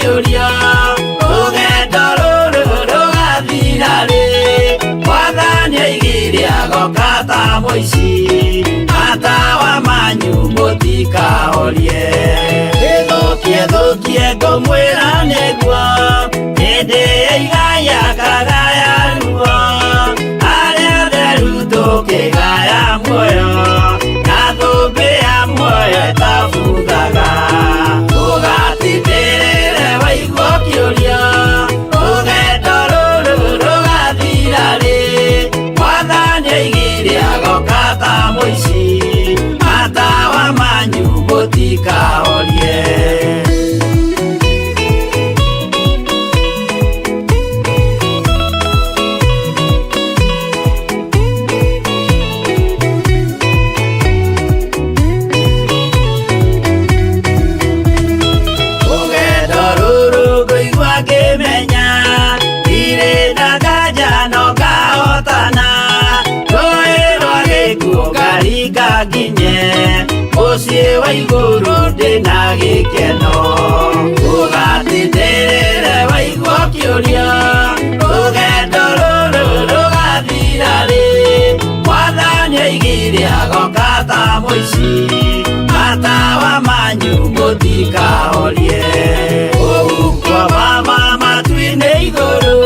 ũkĩũria rũgendo rũrũ rũgathira rĩ. Mwathani oigire agoka ta mũici, matawa manyu mũtikahorie. Ĩthũkie thũkie ngũmwĩra nĩguo, hĩndĩ ĩigaya kagaya ruo, arĩa atheru tũkĩgaya muoyo, na thũmbĩ ya muoyo ĩtabuthaga. Ũgatindĩrĩre waigua ũkĩũria rũgendo rũrũ rũgathira rĩ. Mwathani oigire agoka ta mũici, matawa manyu mũtikahorie. Rũgendo rũrũ ngũigua ngĩmenya, ndirĩ na nganja no ngahotana. Rũĩ rwa gĩkuũ ngaringa nginye, mũciĩ wa igũrũ ndĩna gĩkeno. Ũgatindĩrĩre waigua ũkĩũria rũgendo rũrũ rũgathira rĩ. Mwathani oigire agoka ta mũici, matawa manyu mũtikahorie. Kũu kwa mama matu-inĩ igũrũ,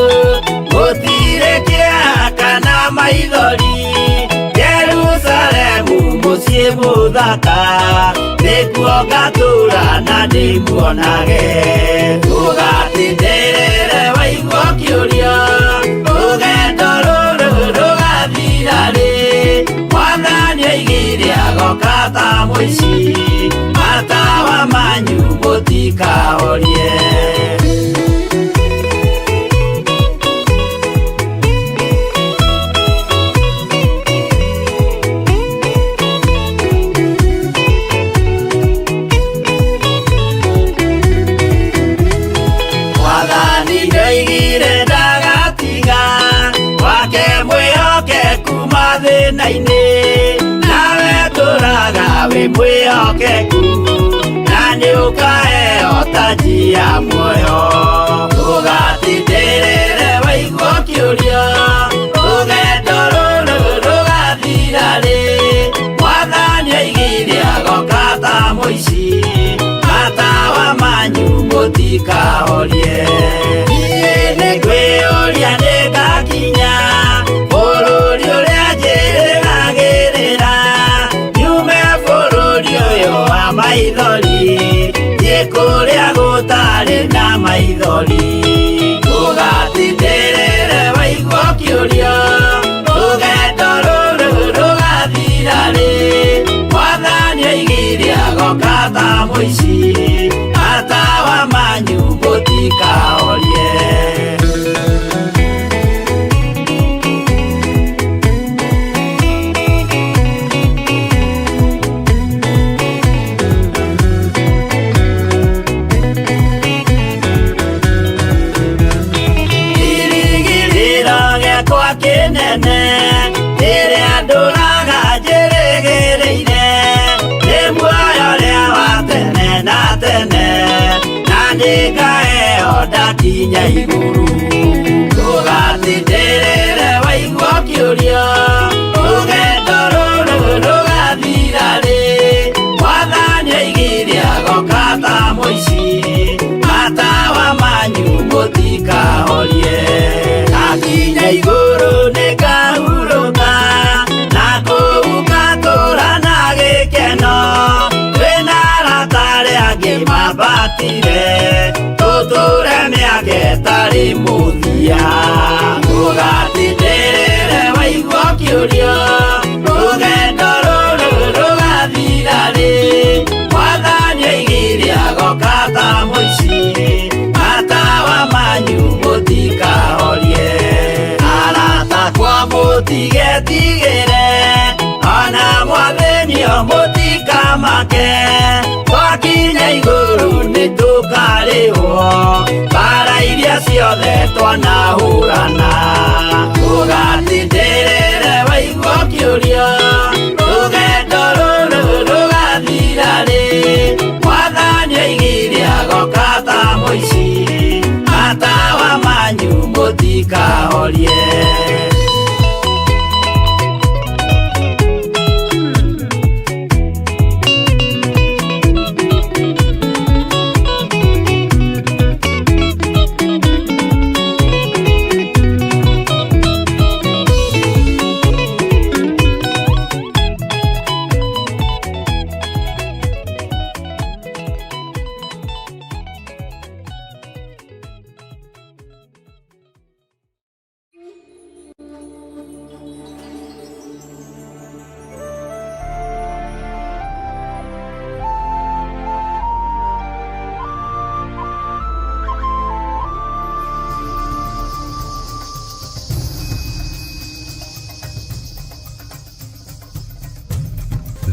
gũtirĩ kĩeha kana maithori. Jerusalemu mũciĩ mũthaka, nĩkuo ngatũũra na ndĩmuonage. Ũgatindĩrĩre waigua ũkĩũria rũgendo rũrũ rũgathira rĩ. Mwathani oigire agoka ta mũici, matawa manyu mũtikahorie. Mwathani nĩoigire ndagatiga wake mwĩhokeku mathĩna-inĩ, nawe tũraga wĩ mwĩhokeku, na nĩũkaheo taji ya muoyo. Ũgatindĩrĩre waigua ũkĩũria rũgendo rũrũ rũgathira rĩ. Mwathani oigire agoka ta mũici, matawa manyu mũtikahorie. Niĩ nĩngwĩyũria nĩngakinya bũrũri ũrĩa njĩrĩgagĩrĩra, nyume bũrũri ũyũ wa maithori, thiĩ kũrĩa gũtarĩ na maithori. Ũgatindĩrĩre waigua ũkĩũria rũgendo rũrũ rũgathira rĩ. Mwathani oigire agoka ta mũici, matawa manyu mũtikahorie. Kĩrĩgĩrĩro gĩakwa kĩnene rĩrĩa ndũraga njĩrĩgĩrĩire, nĩ muoyo ũrĩa wa tene na tene, na nĩngaheo ndakinya igũrũ. Ũgatindĩrĩre waigua ũkĩũria rũgendo rũrũ rũgathira rĩ. Mwathani oigire agoka ta mũici, matawa manyu mũtikahorie. Ndakinya igũrũ nĩngahurũka, na kũu ngatũũra na gĩkeno. Twĩna arata arĩa angĩ mambatire, tũtũũre mĩaka ĩtarĩ mũthia. Ũgatindĩrĩre waigua ũkĩũria rũgendo rũrũ rũgathira rĩ. Mwathani oigire agoka ta mũici, matawa manyu mũtikahorie. Arata kwa mũtigetigĩre, ona mwathĩnio mũtikamake. Twakinya igũrũ nĩtũkarĩhwo mbara iria ciothe twanahũrana. Ũgatindĩrĩre waigua ũkĩũria rũgendo rũrũ rũgathira rĩ. Mwathani oigire agoka ta mũici, Mũtikahorie.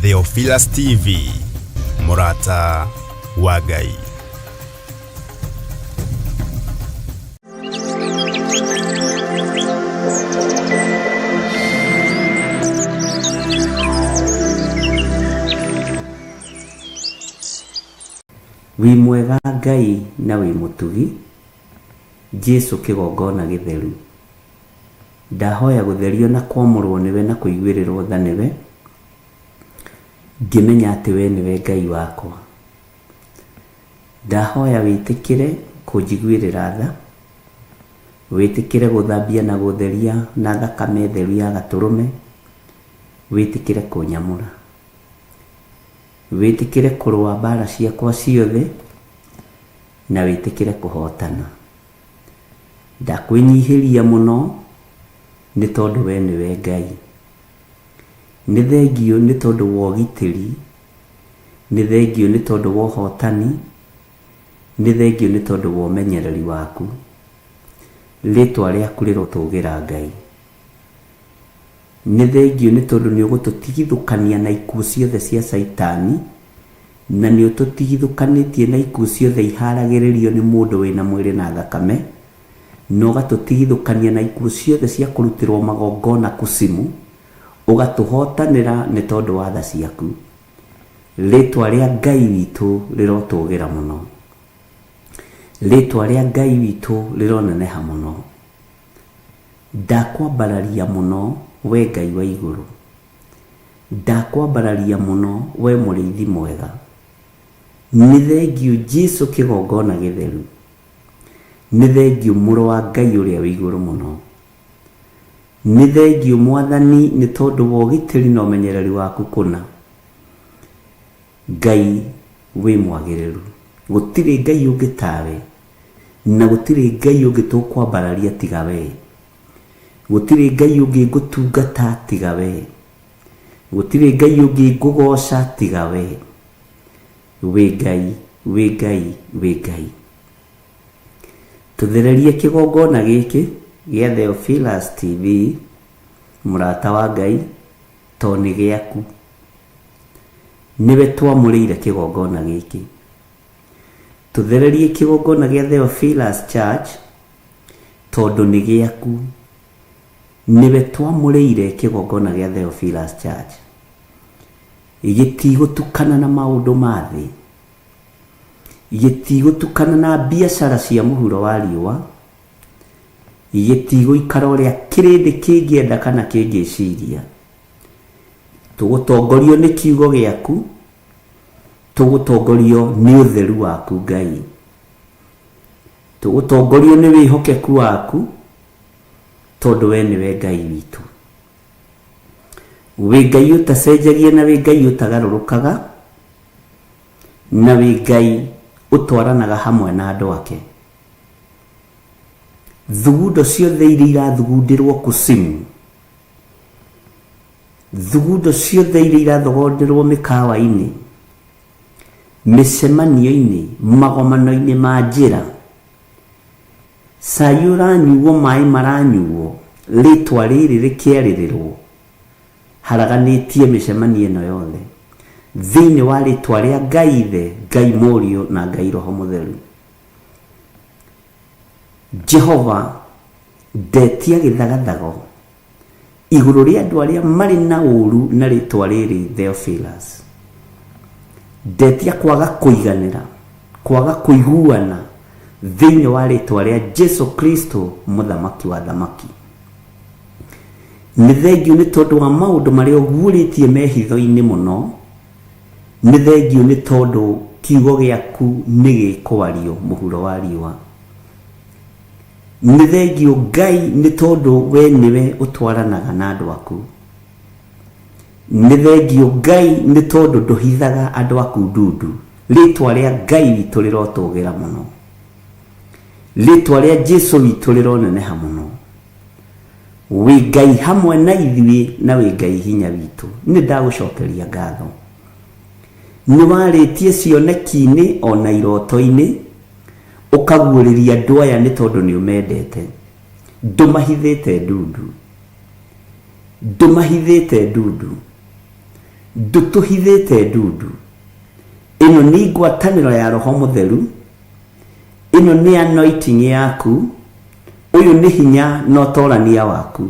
Theophilus TV, mũrata wa Ngai. Wĩ mwega Ngai na wĩ mũtugi, Jesu kĩgongona gĩtheru. Ndahoya gũtherio na kwamũrwo nĩwe na kũiguĩrĩrwo tha nĩwe, ngĩmenya atĩ we nĩwe Ngai wakwa. Ndahoya wĩtĩkĩre kũnjiguĩrĩra tha, wĩtĩkĩre gũthambia na gũtheria na thakame theru ya gatũrũme, wĩtĩkĩre kũnyamũra. Wĩtĩkĩre kũrũa mbara ciakwa ciothe na wĩtĩkĩre kũhotana. Ndakwĩnyihĩria mũno nĩ tondũ we nĩwe Ngai. Nĩ thengiũ nĩ tondũ wa ũgitĩri, nĩ thengiũ nĩ tondũ wa ũhotani, nĩ thengiũ nĩ tondũ wa ũmenyereri waku. Rĩtwa rĩaku rĩrotũgĩra Ngai. Nĩ thengiũ nĩ tondũ nĩ ũgũtũtigithũkania na ikuũ ciothe cia Caitani, na nĩ ũtũtigithũkanĩtie na ikuũ ciothe iharagĩrĩrio nĩ mũndũ wĩna mwĩrĩ na thakame, na ũgatũtigithũkania na ikuũ ciothe cia kũrutĩrwo magongona kusimu, ũgatũhotanĩra nĩ tondũ wa tha ciaku. Rĩtwa rĩa Ngai witũ rĩrotũgĩra mũno. Rĩtwa rĩa Ngai witũ rĩroneneha mũno. Ndakwambararia mũno we Ngai wa igũrũ. Ndakwambararia mũno we mũrĩithi mwega. Nĩ thengiũ Jesu kĩgongona gĩtheru. Nĩ thengiũ mũrũ wa Ngai ũrĩa wĩ igũrũ mũno. Nĩ thengiũ Mwathani nĩ tondũ wa ũgitĩri na ũmenyereri waku kũna. Ngai wĩ mwagĩrĩru. Gũtirĩ Ngai ũngĩ tawe, na gũtirĩ Ngai ũngĩ tũkwambararia tiga we. Gũtirĩ Ngai ũngĩ ngũtungata tiga we. Gũtirĩ Ngai ũngĩ ngũgoca tiga we. Wĩ Ngai, wĩ Ngai, wĩ Ngai. Tũthererie kĩgongona gĩkĩ gĩa Theophilus TV, mũrata wa Ngai, to nĩ gĩaku. Nĩwe twamũrĩire kĩgongona gĩkĩ. Tũthererie kĩgongona gĩa Theophilus Church, tondũ nĩ gĩaku. Nĩwe twamũrĩire kĩgongona gĩa Theophilus Church. Gĩtigũtukana na maũndũ ma thĩ. Gĩtigũtukana na biacara cia mũhuro wa riũa. Gĩtigũikara ũrĩa kĩrĩndĩ kĩngĩenda kana kĩngĩciria. Tũgũtongorio nĩ kiugo gĩaku, tũgũtongorio nĩ ũtheru waku Ngai. Tũgũtongorio nĩ wĩhokeku waku, tondũ we nĩwe Ngai witũ. Wĩ Ngai ũtacenjagia na wĩ Ngai ũtagarũrũkaga, na wĩ Ngai ũtwaranaga hamwe na andũ ake. Thugundo ciothe iria irathugundĩrwo kusimu, thugundo ciothe iria irathogonderwo mĩkawa-inĩ, mĩcemanio-inĩ, magomano-inĩ ma njĩra, cai ũranyuo, maĩ maranyuo, rĩtwa rĩrĩ rĩkĩarĩrĩrwo, haraganĩtie mĩcemanio ĩno yothe thĩinĩ wa rĩtwa rĩa Ngai Ithe, Ngai Mũriũ na Ngai Roho Mũtheru. Jehova, ndetia gĩthagathago igũrũ rĩa andũ arĩa marĩ na ũru na rĩtwa rĩrĩ Theophilus. Ndetia kwaga kũiganĩra, kwaga kũiguana Thĩinĩ wa rĩtwa rĩa Jesu Kristo mũthamaki wa thamaki. Nĩ thengiũ nĩ tondũ wa maũndũ marĩa ũguũrĩtie me hitho-inĩ mũno. Nĩ thengiũ nĩ tondũ kiugo gĩaku nĩ gĩkwario mũhuro wa riũa. Nĩ thengiũ Ngai nĩ tondũ we nĩwe ũtwaranaga na andũ aku. Nĩ thengiũ Ngai nĩ tondũ ndũhithaga andũ aku ndundu. Rĩtwa rĩa Ngai witũ rĩrotũgĩra mũno. Rĩtwa rĩa Jesu witũ rĩroneneha mũno. Wĩ Ngai hamwe na ithuĩ na wĩ Ngai hinya witũ. Nĩ ndagũcokeria ngatho. Nĩ warĩtie cioneki-inĩ ona iroto-inĩ, ũkaguũrĩria andũ aya nĩ tondũ nĩ ũmendete. Ndũmahithĩte ndundu. Ndũmahithĩte ndundu. Ndũtũhithĩte ndundu. Ĩno nĩ ngwatanĩro ya Roho Mũtheru. Ĩno nĩ anointing yaku. Ũyũ nĩ hinya na ũtorania waku.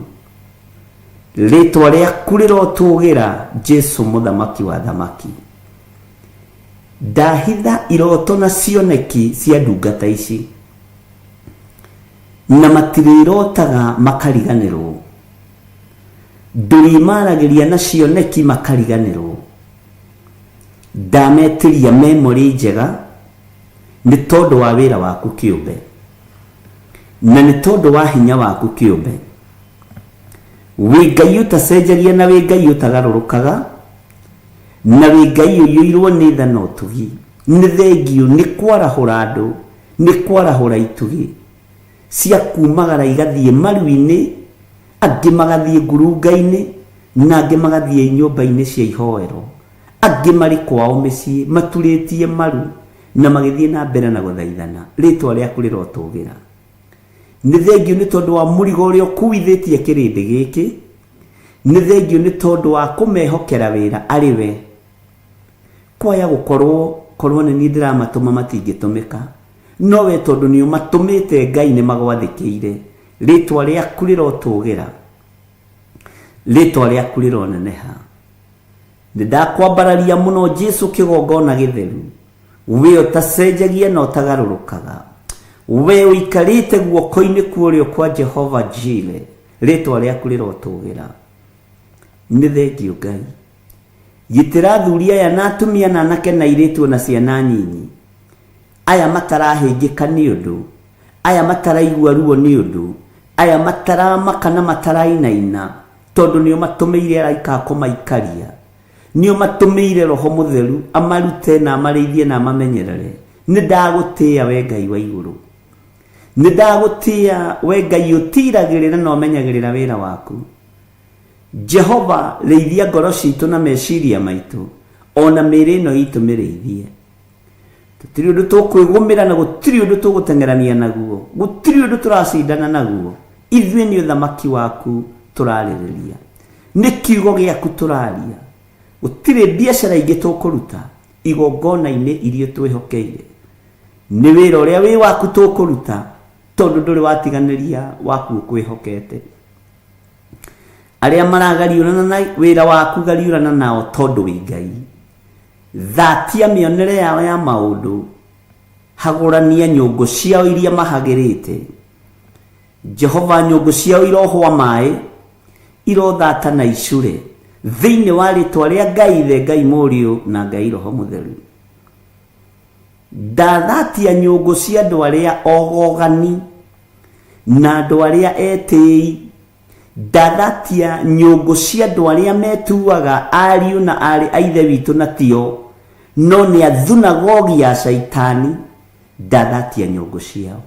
Rĩtwa rĩaku rĩrotũgĩra Jesu mũthamaki wa thamaki. Ndahitha iroto na cioneki cia ndungata ici. Na matirĩrotaga makariganĩrwo. Ndũrĩmaragĩria na cioneki makariganĩrwo. Ndametĩria memory njega nĩ tondũ wa wĩra waku kĩũmbe. Na nĩ tondũ wa hinya waku kĩũmbe. Wĩ Ngai ũtacenjagia na wĩ Ngai ũtagarũrũkaga, na wĩ Ngai ũiyũirwo nĩ tha na ũtugi. Nĩ thengiũ nĩ kwarahũra andũ, nĩ kwarahũra itugĩ cia kumagara igathiĩ maru-inĩ, angĩ magathiĩ ngurunga-inĩ, na angĩ magathiĩ nyũmba-inĩ cia ihoero. Angĩ marĩ kwao mĩciĩ maturĩtie maru na magĩthiĩ na mbere na gũthaithana. Rĩtwa rĩaku rĩrotũgĩra. Nĩ thengiũ nĩ tondũ wa mũrigo ũrĩa ũkuithĩtie kĩrĩndĩ gĩkĩ. Nĩ thengiũ nĩ tondũ wa kũmehokera wĩra arĩ we. Kwaya gũkorwo korwo nĩ niĩ ndĩramatũma matingĩtũmĩka. No we tondũ nĩ ũmatũmĩte Ngai nĩ magwathĩkĩire. Rĩtwa rĩaku rĩrotũgĩra. Rĩtwa rĩaku rĩroneneha. Nĩ ndakwambararia mũno Jesu kĩgongona gĩtheru. We ũtacenjagia na ũtagarũrũkaga. We ũikarĩte guoko-inĩ kwa ũrĩo kwa Jehova Jire. Rĩtwa rĩaku rĩrotũgĩra. Nĩ thengiũ Ngai. Gitĩra athuri aya na atumia na anake na airĩtu ona ciana nyinyi. Aya matarahĩngĩka nĩ ũndũ. Aya mataraigua ruo nĩ ũndũ. Aya mataramaka na matarainaina tondũ nĩ ũmatũmĩire araika a kũmaikaria. Nĩ ũmatũmĩire Roho Mũtheru amarute na amarĩithie na amamenyerere. Nĩ ndagũtĩĩa we Ngai wa igũrũ. Nĩ ndagũtĩĩa we Ngai ũtiragĩrĩra na ũmenyagĩrĩra wĩra waku. Jehova, rĩithia ngoro citũ na meciria maitũ, o na mĩĩrĩ ĩno itũ mĩrĩithie. Tũtirĩ ũndũ tũkwĩgũmĩra na gũtirĩ ũndũ tũgũteng'erania naguo, gũtirĩ ũndũ tũracindana naguo. Ithuĩ nĩ ũthamaki waku tũrarĩrĩria, nĩ kiugo gĩaku tũraria. Gũtirĩ biacara ingĩ tũkũruta igongona-inĩ iria twĩhokeire. Nĩ wĩra ũrĩa wĩ waku tũkũruta, tondũ ndũrĩ watiganĩria waku ũkwĩhokete. Arĩa maragariũrana na wĩra waku gariũrana nao tondũ wĩ Ngai. Thatia mĩonere yao ya maũndũ, hagũrania nyũngũ ciao iria mahagĩrĩte. Jehova, nyũngũ ciao irohwa maĩ, irothata na icure, thĩinĩ wa rĩtwa rĩa Ngai Ithe, Ngai Mũriũ na Ngai Roho Mũtheru. Ndathatia nyũngũ cia andũ arĩa ogogani na andũ arĩa etĩi. Ndathatia nyũngũ cia andũ arĩa metuaga ariũ na aarĩ a Ithe witũ na tio, no nĩ athunagogi ya Shaitani. Ndathatia nyũngũ ciao.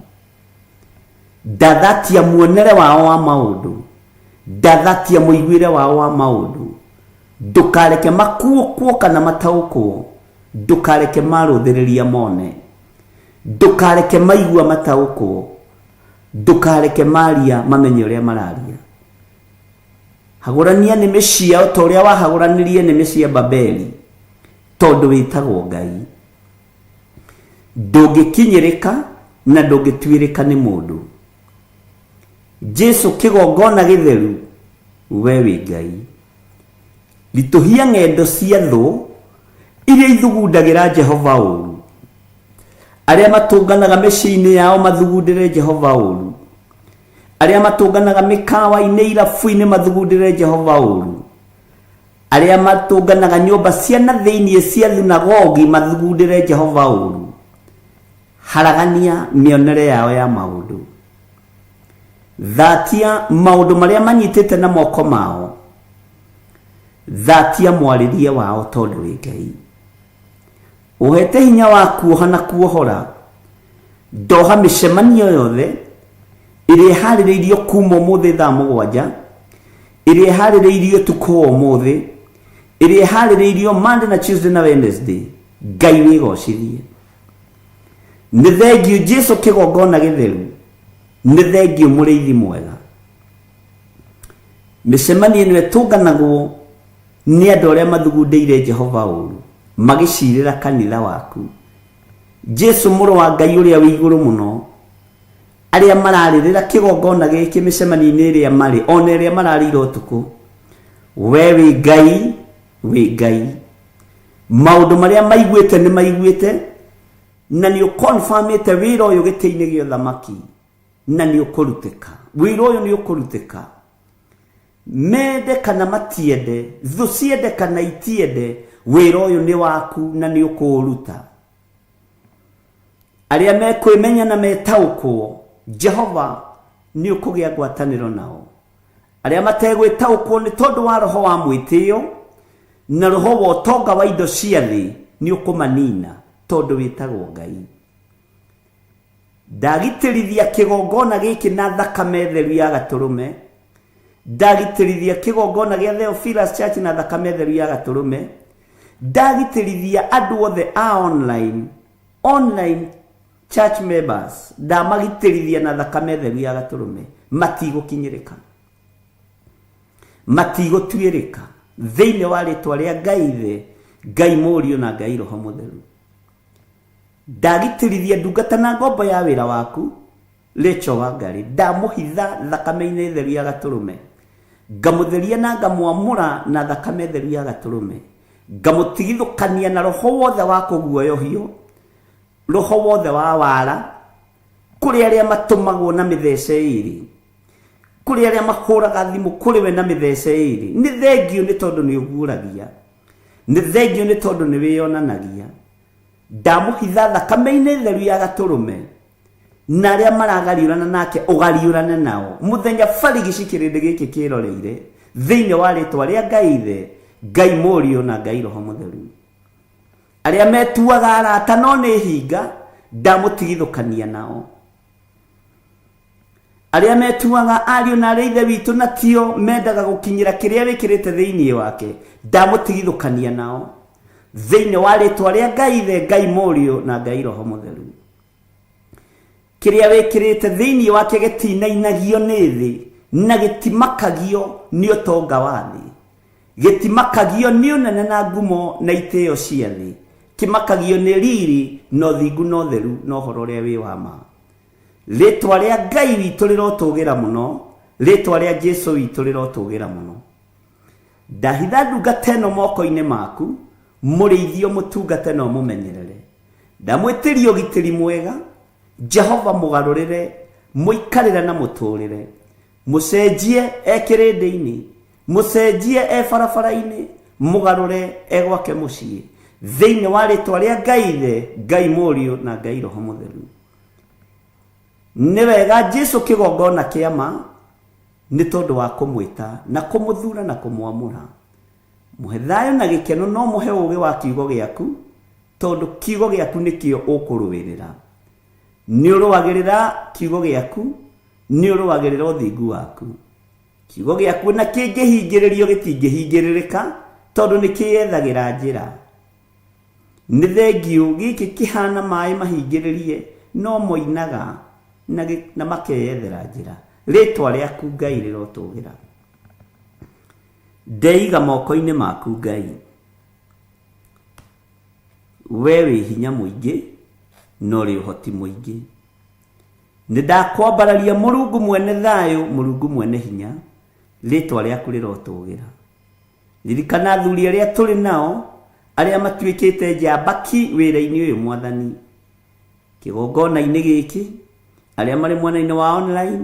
Ndathatia muonere wao wa maũndũ. Ndathatia mũiguĩre wao wa maũndũ. Ndũkareke makuũkwo kana mataũkwo. Ndũkareke marũthĩrĩria mone. Ndũkareke maigua mataũkwo. Ndũkareke maria mamenye ũrĩa mararia. Hagũrania nĩmĩ ciao ta ũrĩa wahagũranirie nĩmĩ cia Babeli, tondũ wĩtagwo Ngai. Ndũngĩkinyĩrĩka na ndũngĩtuĩrĩka nĩ mũndũ. Jesu kĩgongona gĩtheru, we wĩ Ngai. Ritũhia ng'endo cia thũ iria ithugundagĩra Jehova ũũru. Arĩa matũnganaga mĩciĩ-inĩ yao mathugundĩre Jehova ũru. Arĩa matũnganaga mĩkawa-inĩ irabu-inĩ mathugundĩre Jehova ũru. Arĩa matũnganaga nyũmba cia na thĩinĩ cia thunagogi mathugundĩre Jehova ũru. Haragania mĩonere yao ya maũndũ. Thatia maũndũ marĩa manyitĩte na moko mao. Thatia mwarĩrie wao tondũ wĩ Ngai. Ũhete hinya wa kuoha na kuohora. Ndoha mĩcemanio yothe ĩrĩa ĩharĩrĩirio kuma ũmũthĩ thaa 7, ĩrĩa ĩharĩrĩirio ũtukũ wa ũmũthĩ, ĩrĩa ĩharĩrĩirio Monday na Tuesday na Wednesday. Ngai wĩgocithie. Nĩ thengiũ Jesu kĩgongona gĩtheru, nĩ thengiũ mũrĩithi mwega. Mĩcemanio ĩno ĩtũnganagwo nĩ andũ arĩa mathugundĩire Jehova ũru, magĩcirĩra kanitha waku. Jesu mũrũ wa Ngai ũrĩa wĩ igũrũ mũno, arĩa mararĩrĩra kĩgongona gĩkĩ mĩcemanio-inĩ ĩrĩa marĩ, ona ĩrĩa mararĩire ũtukũ. We wĩ Ngai, wĩ Ngai. Maũndũ marĩa maiguĩte nĩ maiguĩte, na nĩ ũkonfamĩte wĩra ũyũ gĩtĩ-inĩ gĩa ũthamaki, na nĩ ũkũrutĩka. Wĩra ũyũ nĩ ũkũrutĩka. Mende kana matiende, thũ ciende kana itiende, wĩra ũyũ nĩ waku na nĩ ũkũũruta. Arĩa mekwĩmenya na metaũkwo, Jehova nĩ ũkũgĩa ngwatanĩro nao. Arĩa mategwĩtaũkwo nĩ tondũ wa roho wa mwĩtĩo na roho wa ũtonga wa indo cia thĩ, nĩ ũkũmanina tondũ wĩtagwo Ngai. Ndagitĩrithia kĩgongona gĩkĩ na thakame theru ya gatũrũme. Ndagitĩrithia kĩgongona gĩa Theophilus Church na thakame theru ya gatũrũme. Ndagitĩrithia andũ othe a online church members, ndamagitĩrithia na thakame theru ya gatũrũme. Matigũkinyĩrĩka, matigũtuĩrĩka thĩinĩ wa rĩtwa rĩa Ngai Ithe, Ngai Mũriũ na Ngai Roho Mũtheru. Ndagitĩrithia ndungata na ngombo ya wĩra waku Rachel Wangari, ndamũhitha thakame-inĩ theru ya gatũrũme, ngamũtheria na ngamwamũra na thakame theru ya gatũrũme, ngamũtigithũkania na roho wothe wa kũguoyohio, roho wothe wa wara, kũrĩ arĩa matũmagwo na mĩthece ĩrĩ, kũrĩ arĩa mahũraga thimũ kũrĩ we na mĩthece ĩrĩ. Nĩ thengio nĩ tondũ nĩ ũguũragia, nĩ thengio nĩ tondũ nĩ wĩyonanagia. Ndamũhitha thakame-inĩ theru ya gatũrũme, na arĩa maragariũrana nake ũgariũrane nao mũthenya barigici kĩrĩndĩ gĩkĩ kĩroreire, thĩinĩ wa rĩtwa rĩa Ngai Ithe, Ngai Mũriũ na Ngai Roho Mũtheru. Arĩa metuaga arata no nĩ hinga, ndamũtigithũkania nao. Arĩa metuaga ariũ na arĩa ithe witũ na tio mendaga gũkinyĩra kĩrĩa wĩkĩrĩte thĩinĩ wake, ndamũtigithũkania nao thĩinĩ wa rĩtwa rĩa Ngai Ithe, Ngai Mũriũ na Ngai Roho Mũtheru. Kĩrĩa wĩkĩrĩte thĩinĩ wake gĩtinainagio nĩ thĩ na gĩtimakagio nĩ ũtonga wa thĩ, gĩtimakagio nĩ ũnene na ngumo na itĩo cia thĩ, kĩmakagio nĩ riri na ũthingu na ũtheru na ũhoro ũrĩa wĩ wa ma. Rĩtwa rĩa Ngai witũ rĩrotũgĩra mũno, rĩtwa rĩa Jesu witũ rĩrotũgĩra mũno. Ndahitha ndungata ĩno moko-inĩ maku, mũrĩithio mũtungate na ũmũmenyerere. Ndamwĩtĩria ũgitĩri mwega, Jehova mũgarũrĩre, mũikarĩre na mũtũrĩre. Mũcenjie e kĩrĩndĩ-inĩ, mũcenjie e barabara-inĩ, mũgarũre e gwake mũciĩ, thĩinĩ wa rĩtwa rĩa Ngai Ithe, Ngai Mũriũ na Ngai Roho Mũtheru. Nĩ wega Jesu kĩgongona kĩa ma, nĩ tondũ wa kũmwĩta na kũmũthura na kũmwamũra. Mũhe thayũ na gĩkeno, no mũhe ũũgĩ wa kiugo gĩaku, tondũ kiugo gĩaku nĩkĩo ũkũrũĩrĩra. Nĩ ũrũagĩrĩra kiugo gĩaku, nĩ ũrũagĩrĩra ũthingu waku. Kiugo gĩaku na kĩngĩhingĩrĩrio gĩtingĩhingĩrĩrĩka, tondũ nĩ kĩyethagĩra njĩra. Nĩ thengiũ gĩkĩ kĩhana maĩ mahingĩrĩrie, no moinaga na makeyethera njĩra. Rĩtwa rĩaku Ngai rĩrotũgĩra. Ndeiga moko-inĩ maku Ngai. We wĩ hinya mũingĩ na ũrĩ ũhoti mũingĩ. Nĩ ndakwambararia Mũrungu mwene thayũ, Mũrungu mwene hinya, rĩtwa rĩaku rĩrotũgĩra. Ririkana athuri arĩa tũrĩ nao, arĩa matuĩkĩte njamba ki wĩra-inĩ ũyũ Mwathani. Kĩgongona-inĩ gĩkĩ, arĩa marĩ mwena-inĩ wa online,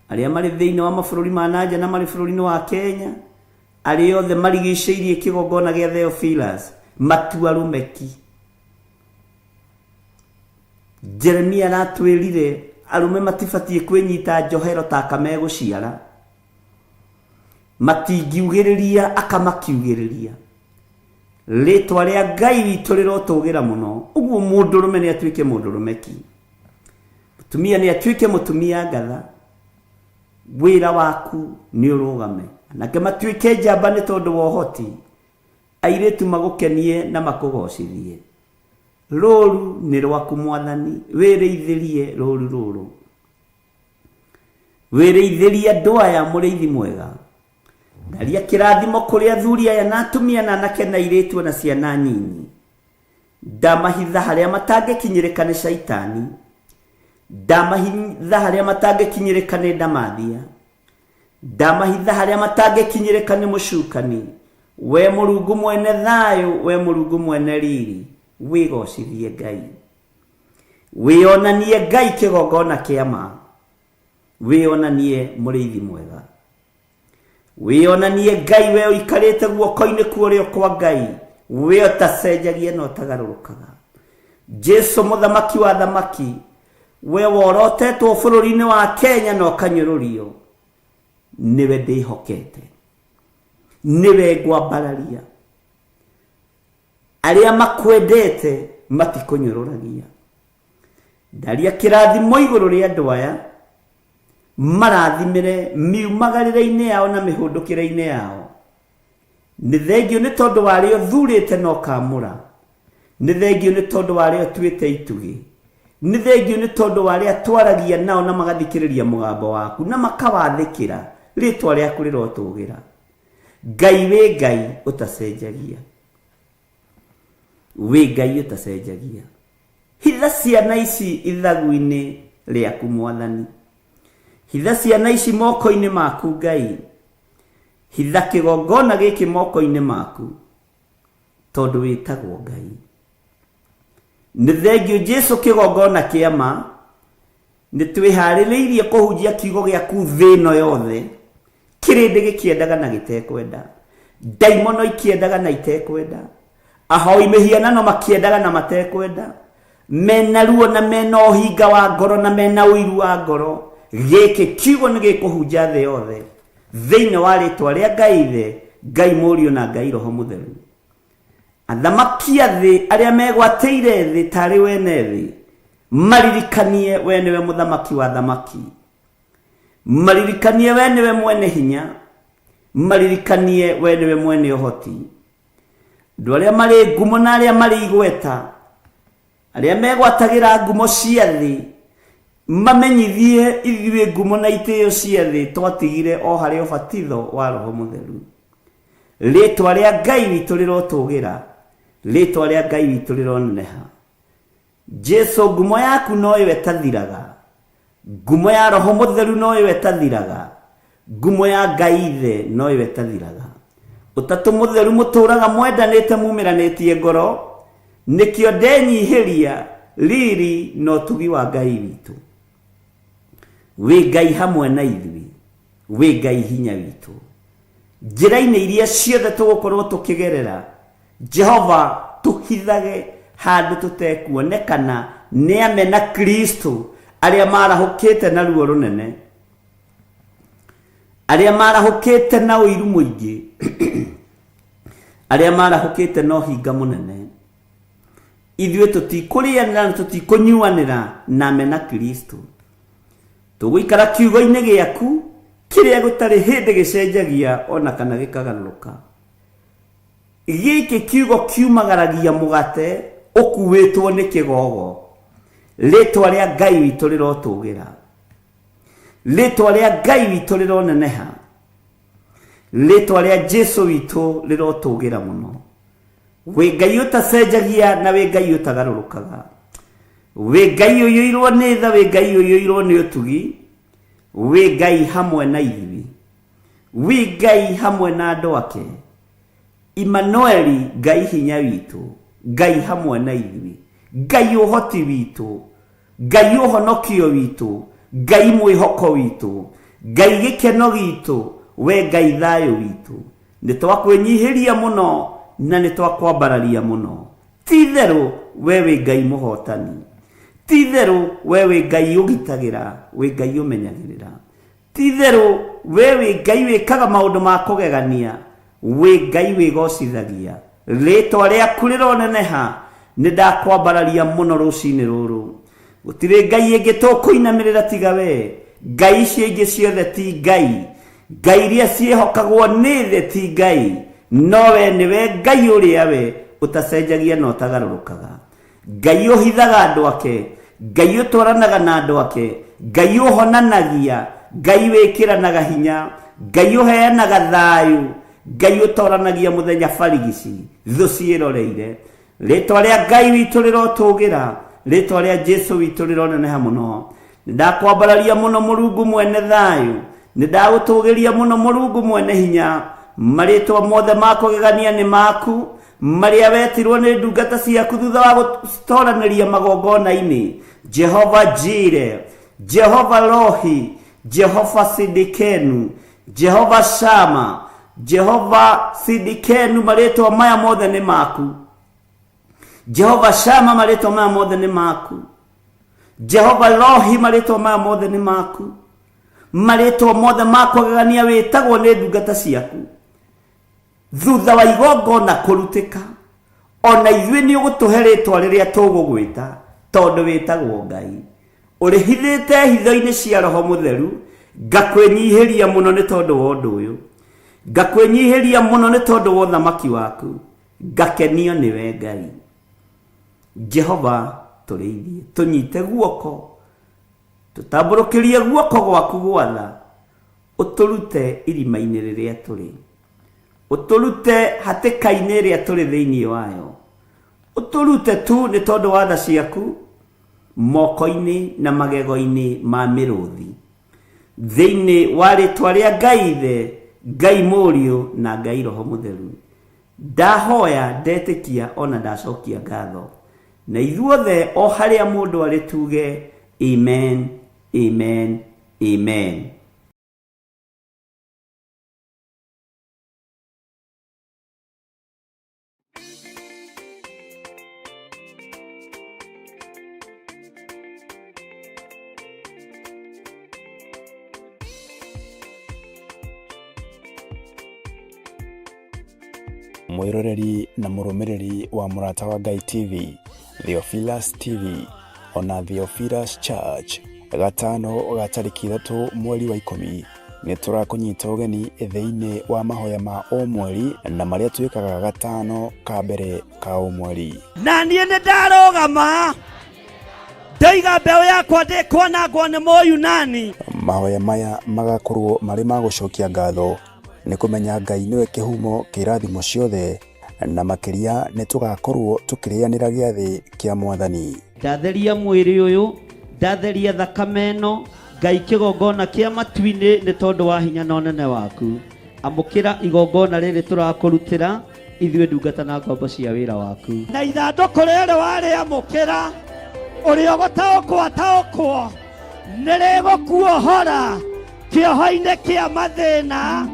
arĩa marĩ thĩinĩ wa mabũrũri ma nanja na marĩ bũrũri-inĩ wa Kenya, arĩa othe marigicĩirie kĩgongona gĩa Theophilus, matua rũmeki. Jeremia aratwĩrire arũme matibatiĩ kwĩnyita njohero ta aka megũciara, matingiugĩrĩria aka makiugĩrĩria. Rĩtwa rĩa Ngai witũ rĩrotũgĩra mũno. Ũguo mũndũrũme nĩ atuĩke mũndũrũme ki, mũtumia nĩ atuĩke mũtumia ngatha. Wĩra waku nĩ ũrũgame, anake matuĩke njamba nĩ tondũ wa ũhoti, airĩtu magũkenie na makũgocithie. Rũru nĩ rwaku Mwathani, wĩrĩithĩrie rũru rũrũ. Wĩrĩithĩrie andũ aya mũrĩithi mwega. Ndaria kĩrathimo kũrĩ athuri aya na atumia na anake na airĩtu na ciana nyinyi. Ndamahitha harĩa matangĩkinyĩrĩka nĩ Shaitani. Ndamahitha harĩa matangĩkinyĩrĩka nĩ ndamathia. Ndamahitha harĩa matangĩkinyĩrĩka nĩ mũcukani. We Mũrungu mwene thayũ, we Mũrungu mwene riri, wĩgocithie Ngai. Wĩonanie Ngai kĩgongona kĩa ma. Wĩonanie mũrĩithi mwega. Wĩonanie Ngai we ũikarĩte guoko-inĩ kwa ũrĩo kwa Ngai, we ũtacenjagia na ũtagarũrũkaga. Jesu mũthamaki wa thamaki, we worotetwo bũrũri-inĩ wa Kenya na ũkanyũrũrio, nĩwe ndĩhokete, nĩwe ngwambararia. Arĩa makwendete matikũnyũrũragia. Ndaria kĩrathimo igũrũ rĩa andũ aya, marathimĩre miumagarĩre-inĩ yao na mĩhũndũkĩre-inĩ yao. Nĩ thengio nĩ tondũ wa arĩa ũthurĩte na ũkamũra. Nĩ thengio nĩ tondũ wa arĩa ũtuĩte itugĩ. Nĩ thengio nĩ tondũ wa arĩa twaragia nao na magathikĩrĩria mũgambo waku na makawathĩkĩra. Rĩtwa rĩaku rĩrotũgĩra. Ngai wĩ Ngai ũtacenjagia. Wĩ Ngai ũtacenjagia. Hitha ciana ici ithagu-inĩ rĩaku Mwathani. Hitha ciana ici moko-inĩ maku Ngai. Hitha kĩgongona gĩkĩ moko-inĩ maku, tondũ wĩtagwo Ngai. Nĩ thengio Jesu kĩgongona kĩa ma. Nĩ twĩharĩrĩirie kũhunjia kiugo gĩaku thĩ ĩno yothe, kĩrĩndĩ gĩkĩendaga na gĩtekwenda, ndaimono ikĩendaga na itekwenda, ahoi mĩhianano makĩendaga na matekwenda, mena ruo na mena ũhinga wa ngoro na mena ũiru wa ngoro. Gĩkĩ kiugo nĩ gĩkũhunja thĩ yothe, thĩinĩ wa rĩtwa rĩa Ngai Ithe, Ngai Mũriũ na Ngai Roho Mũtheru. Athamaki a thĩ arĩa megwatĩire thĩ tarĩ wene thĩ, maririkanie we nĩwe mũthamaki wa thamaki, maririkanie we nĩwe mwene hinya, maririkanie we nĩwe mwene ũhoti. Andũ arĩa marĩ ngumo na arĩa marĩ igweta, arĩa megwatagĩra ngumo cia thĩ, mamenyithie ithuĩ ngumo na itĩo cia thĩ twatigire o harĩ ũbatitho wa Roho Mũtheru. Rĩtwa rĩa Ngai witũ rĩrotũgĩra, rĩtwa rĩa Ngai witũ rĩroneneha. Jesu ngumo yaku noyo ĩtathiraga, ngumo ya Roho Mũtheru noyo ĩtathiraga, ngumo ya Ngai Ithe noyo ĩtathiraga. Ũtatũ Mũtheru mũtũraga mwendanĩte mumĩranĩtie ngoro, nĩkĩo ndenyihĩria riri na ũtugi wa Ngai witũ. Wĩ Ngai hamwe na ithuĩ, wĩ Ngai hinya witũ. Njĩra-inĩ iria ciothe tũgũkorwo tũkĩgerera, Jehova tũhithage handũ tũtekuonekana nĩ amena Kristo arĩa marahũkĩte na ruo rũnene, arĩa marahũkĩte na ũiru mũingĩ, arĩa marahũkĩte na ũhinga mũnene. Ithuĩ tũtikũrĩanĩra na tũtikũnyuanĩra na amena Kristo. Tũgũikara kiugo-inĩ gĩaku kĩrĩa gũtarĩ hĩndĩ gĩcenjagia ona kana gĩkagarũrũka. Gĩkĩ kiugo kiumagaragia mũgate ũkuĩtwo nĩ kĩgogo. Rĩtwa rĩa Ngai witũ rĩrotũgĩra. Rĩtwa rĩa Ngai witũ rĩroneneha. Rĩtwa rĩa Jesu witũ rĩrotũgĩra mũno. Wĩ Ngai ũtacenjagia na wĩ Ngai ũtagarũrũkaga. Wĩ Ngai ũiyũirwo nĩ tha, wĩ Ngai ũiyũirwo nĩ ũtugi. Wĩ Ngai hamwe na ithuĩ. Wĩ Ngai hamwe na andũ ake. Immanueli, Ngai hinya witũ, Ngai hamwe na ithuĩ, Ngai ũhoti witũ. Ngai ũhonokio witũ, Ngai mwĩhoko witũ, Ngai gĩkeno gitũ, we Ngai thayũ witũ. Nĩ twakwĩnyihĩria mũno na nĩ twakwambararia mũno. Ti itherũ we wĩ Ngai mũhotani. Ti itherũ we wĩ Ngai ũgitagĩra, wĩ Ngai ũmenyagĩrĩra. Ti itherũ we wĩ Ngai wĩkaga maũndũ ma kũgegania, wĩ Ngai wĩgocithagia. Rĩtwa rĩaku rĩroneneha, nĩ ndakwambararia mũno rũcinĩ rũrũ. Gũtirĩ Ngai ĩngĩ tũkũinamĩrĩra tiga we. Ngai icio ingĩ ciothe ti Ngai. Ngai iria ciĩhokagwo nĩ thĩ ti Ngai. No we nĩwe Ngai ũrĩa we ũtacenjagia na ũtagarũrũkaga. Ngai ũhithaga andũ ake, Ngai ũtwaranaga na andũ ake, Ngai ũhonanagia, Ngai wĩkĩranaga hinya, Ngai ũheanaga thayũ, Ngai ũtoranagia mũthenya barigici, thũ ciĩroreire. Rĩtwa rĩa Ngai witũ rĩrotũgĩra, rĩtwa rĩa Jesu witũ rĩroneneha mũno. Nĩndakwambararia mũno Mũrungu mwene thayũ, nĩndagũtũgĩria mũno Mũrungu mwene hinya. Marĩtwa mothe ma kũgegania nĩ maku, marĩa wetirwo nĩ ndungata ciaku thutha wa gũtoranĩria magongona-inĩ. Jehova Jire, Jehova Rohi, Jehova Sidikenu, Jehova Shama, Jehova Sidikenu, marĩtwa maya mothe nĩ maku. Jehova Shama, marĩtwa maya mothe nĩ maku. Jehova Rohi, marĩtwa maya mothe nĩ maku. Marĩtwa mothe ma kũgegania wĩtagwo nĩ ndungata ciaku. Thutha wa igongona kũrutĩka, ona ithuĩ nĩ ũgũtũhe rĩtwa rĩrĩa tũgũgwĩta, tondũ wĩtagwo Ngai. Ũrĩhithĩte hitho-inĩ cia Roho Mũtheru, ngakwĩnyihĩria mũno nĩ tondũ wa ũndũ ũyũ. Ngakwĩnyihĩria mũno nĩ tondũ wa ũthamaki waku. Ngakenio nĩwe Ngai. Jehova tũrĩithie, tũnyite guoko, tũtambũrũkĩrie guoko gwaku gwatha, ũtũrute irima-inĩ rĩrĩa tũrĩ, ũtũrute hatĩka-inĩ ĩrĩa tũrĩ thĩinĩ wayo, ũtũrute tu nĩ tondũ wa tha ciaku moko-inĩ na magego-inĩ ma mĩrũthi. Thĩinĩ wa rĩtwa rĩa Ngai Ithe, Ngai Mũriũ na Ngai Roho Mũtheru, ndahoya, ndetĩkia ona ndacokia ngatho. Na ithuothe o harĩa mũndũ arĩ tuge amen, amen, amen. Mwĩroreri na mũrũmĩrĩri wa Mũrata wa Ngai TV, Theophilus TV, ona Theophilus Church, gatano ga tarĩki 3 mweri wa 10 nĩ tũrakũnyita ũgeni thĩinĩ wa mahoya ma o mweri na marĩa twĩkaga gatano ka mbere ka o mweri. Na niĩ nĩ ndarũgama ndoiga mbeũ yakwa ndĩkwanangwo nĩ Mũyunani. Mahoya maya magakorwo marĩ ma gũcokia ngatho nĩ kũmenya Ngai nĩwe kĩhumo kĩa irathimo ciothe, na makĩria nĩ tũgakorwo tũkĩrĩanĩra gĩathĩ kĩa Mwathani. Ndatheria mwĩrĩ ũyũ, ndatheria thakame ĩno, Ngai kĩgongona kĩa matu-inĩ nĩ tondũ wa hinya na ũnene waku. Amũkĩra igongona rĩrĩ tũrakũrutĩra ithuĩ ndungata na ngombo cia wĩra waku. Na ithandũkũ rĩrĩ warĩamũkĩra, ũrĩa ũgũtaũkwo ataũkwo, nĩ rĩgũkuohora kĩoho-inĩ kĩa mathĩna,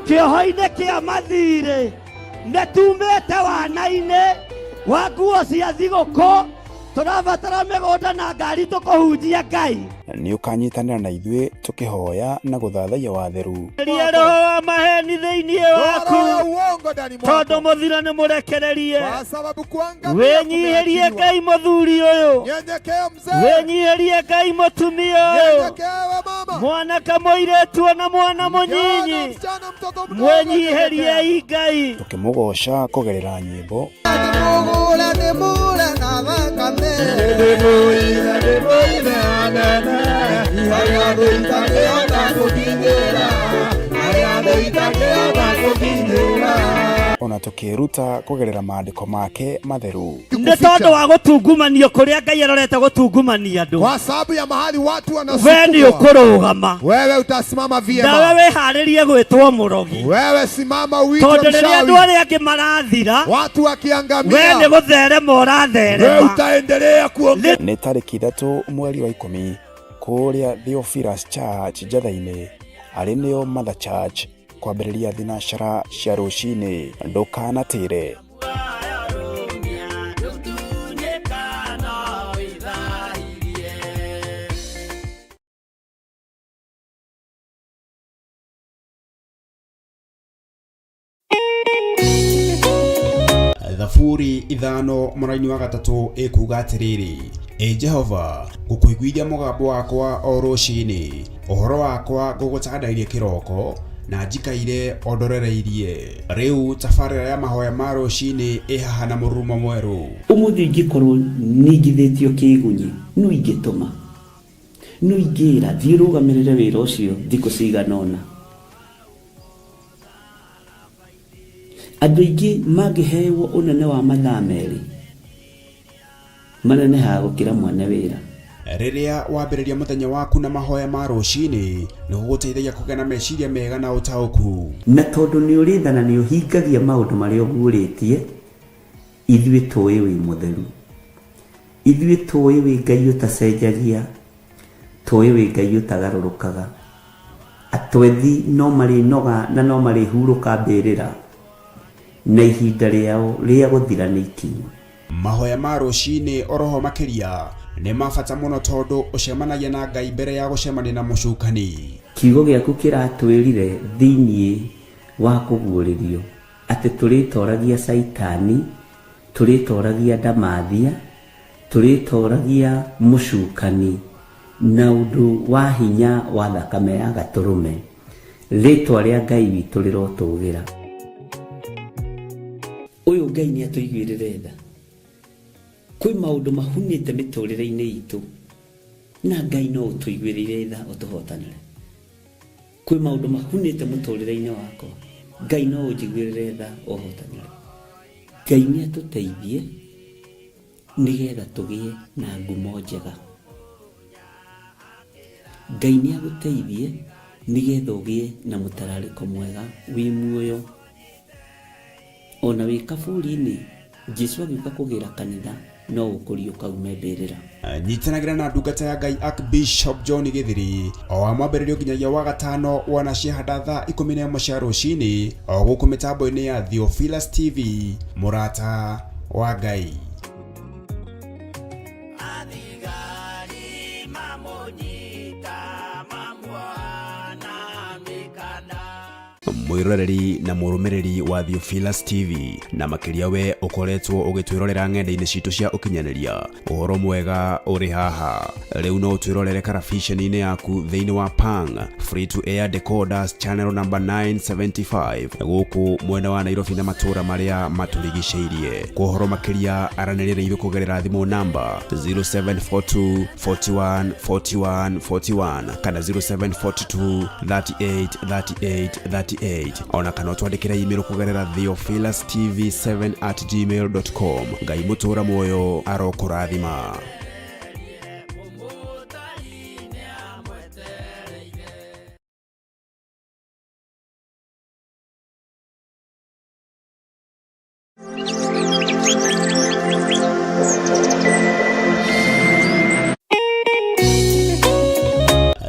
kĩoho-inĩ kĩa mathirĩ. Nĩ tumĩte wana-inĩ wa nguo cia thigũkũ, tũrabatara mĩgũnda na ngari tũkũhunjia Ngai. Nĩ ũkanyitanĩra na ithuĩ tũkĩhoya na gũthathaiya watheru. Ria roho wa maheni thĩinĩ waku, Roho ya uongo ndani mwako, tondũ mũthiro nĩ mũrekererie. kwa sababu kuangamia Wĩnyihĩrie kumeachiliwa. Ngai mũthuri ũyũ, Nyenyekea mzee, wĩnyihĩrie Ngai mũtumia ũyũ, nyenyekea we mama, mwanake mũirĩtu ona mwana kijana, mũnyinyi, msichana, mtoto mdogo, nyenyekea. mwĩnyihĩriei Ngai. Tũkĩmũgooca kũgerera nyĩmbo, Ona tũkĩĩruta kũgerera maandĩko make matheru. Nĩ tondũ wa gũtungumanio kũrĩa Ngai arorete gũtungumania andũ. Kwa sababu ya mahali watu We nĩ wanasukumwa, ũkũrũgama. wewe utasimama Nawe vyema. wĩharĩrie gwĩtwo mũrogi. Wewe simama uitwe Tondũ rĩrĩa andũ mchawi. arĩa angĩ marathira, Watu we nĩ wakiangamia, gũtherema wewe ũratherema. utaendelea kuongea. Nĩ tarĩki 3 mweri wa 10 kũrĩa Theophilus Church Njatha-inĩ, arĩ nĩo Mother Church, kwambĩrĩria thinacara cia rũcinĩ. Ndũkanatĩre. Thaburi 5 mũraini wa 3 ĩkuga atĩrĩrĩ, Ĩ Jehova, ngũkũiguithia mũgambo wakwa o rũcinĩ, ũhoro wakwa ngũgũtandairie kĩroko, na njikaire o ndorereirie. Rĩu tabarĩra ya mahoya ma rũcinĩ ĩ haha na mũrurumo mwerũ. Ũmũthĩ ingĩkorwo ningithĩtio kĩgunyi, no ingĩtũma, no ingĩra thiĩ ũrũgamĩrĩre wĩra ũcio thikũ cigana ũna. Andũ aingĩ mangĩhewo ũnene wa mathaa 2 manenehaga gũkĩra mwene wĩra. Rĩrĩa wambĩrĩria mũthenya waku na mahoya ma rũcinĩ, nĩ gũgũteithagia kũgĩa na meciria mega na ũtaũku. Na tondũ nĩ ũrĩ tha na nĩ ũhingagia maũndũ marĩa ũguũrĩtie, ithuĩ tũĩ wĩ mũtheru. Ithuĩ tũĩ wĩ Ngai ũtacenjagia, tũĩ wĩ Ngai ũtagarũrũkaga. Atwethi no marĩnoga na no marĩhurũka mbĩrĩra, na ihinda rĩao rĩa gũthira nĩ ikinyu. Mahoya ma rũcinĩ oroho makĩria nĩ ma bata mũno tondũ ũcemanagia na Ngai mbere ya gũcemania na mũcukani. Kiugo gĩaku kĩratwĩrire thĩiniĩ wa kũguũrĩrio atĩ tũrĩtoragia Caitani, tũrĩtoragia ndamathia, tũrĩtoragia mũcukani na ũndũ wa hinya wa thakame ya gatũrũme. Rĩtwa rĩa Ngai witũ rĩrotũgĩra. Ũyũ Ngai nĩ atũiguĩrĩre tha. Kwĩ maũndũ mahunĩte mĩtũrĩre-inĩ itũ na Ngai no ũtũiguĩrĩire tha ũtũhotanĩre. Kwĩ maũndũ mahunĩte mũtũrĩre-inĩ wakwa, Ngai no ũnjiguĩrĩre tha ũhotanĩre. Ngai nĩ atũteithie nĩgetha tũgĩe na ngumo njega. Ngai nĩ agũteithie nĩgetha ũgĩe na mũtararĩko mwega wĩ muoyo. Ona wĩ kaburi-inĩ, Jesu agĩũka kũgĩra kanitha no ũkũriũka ume mbĩrĩra. Nyitanagĩra na ndungata ya Ngai Archbishop John Gĩthiri o wa mwambĩrĩrio nginyagia wa gatano wana ciahanda thaa 11 cia rũcinĩ o gũkũ mĩtambo-inĩ ya Theophilus TV, mũrata wa Ngai. Mwĩroreri na mũrũmĩrĩri wa Theophilus TV, na makĩria we ũkoretwo ũgĩtwĩrorera ng'enda-inĩ citũ cia ũkinyanĩria, ũhoro mwega ũrĩ haha. Rĩu no ũtwĩrorere karabiceni-inĩ yaku thĩinĩ wa Pang Free to Air Decoders channel number 975 gũkũ mwena wa Nairobi na matũũra marĩa matũrigicĩirie. Kwa ũhoro makĩria aranĩria na ithuĩ kũgerera thimũ namba 0742 41 41 41 kana 0742 38 38 38, ona kana ũtwandĩkĩre email kũgerera theophilustv7@gmail.com. Ngai mũtũũra muoyo arokũrathima.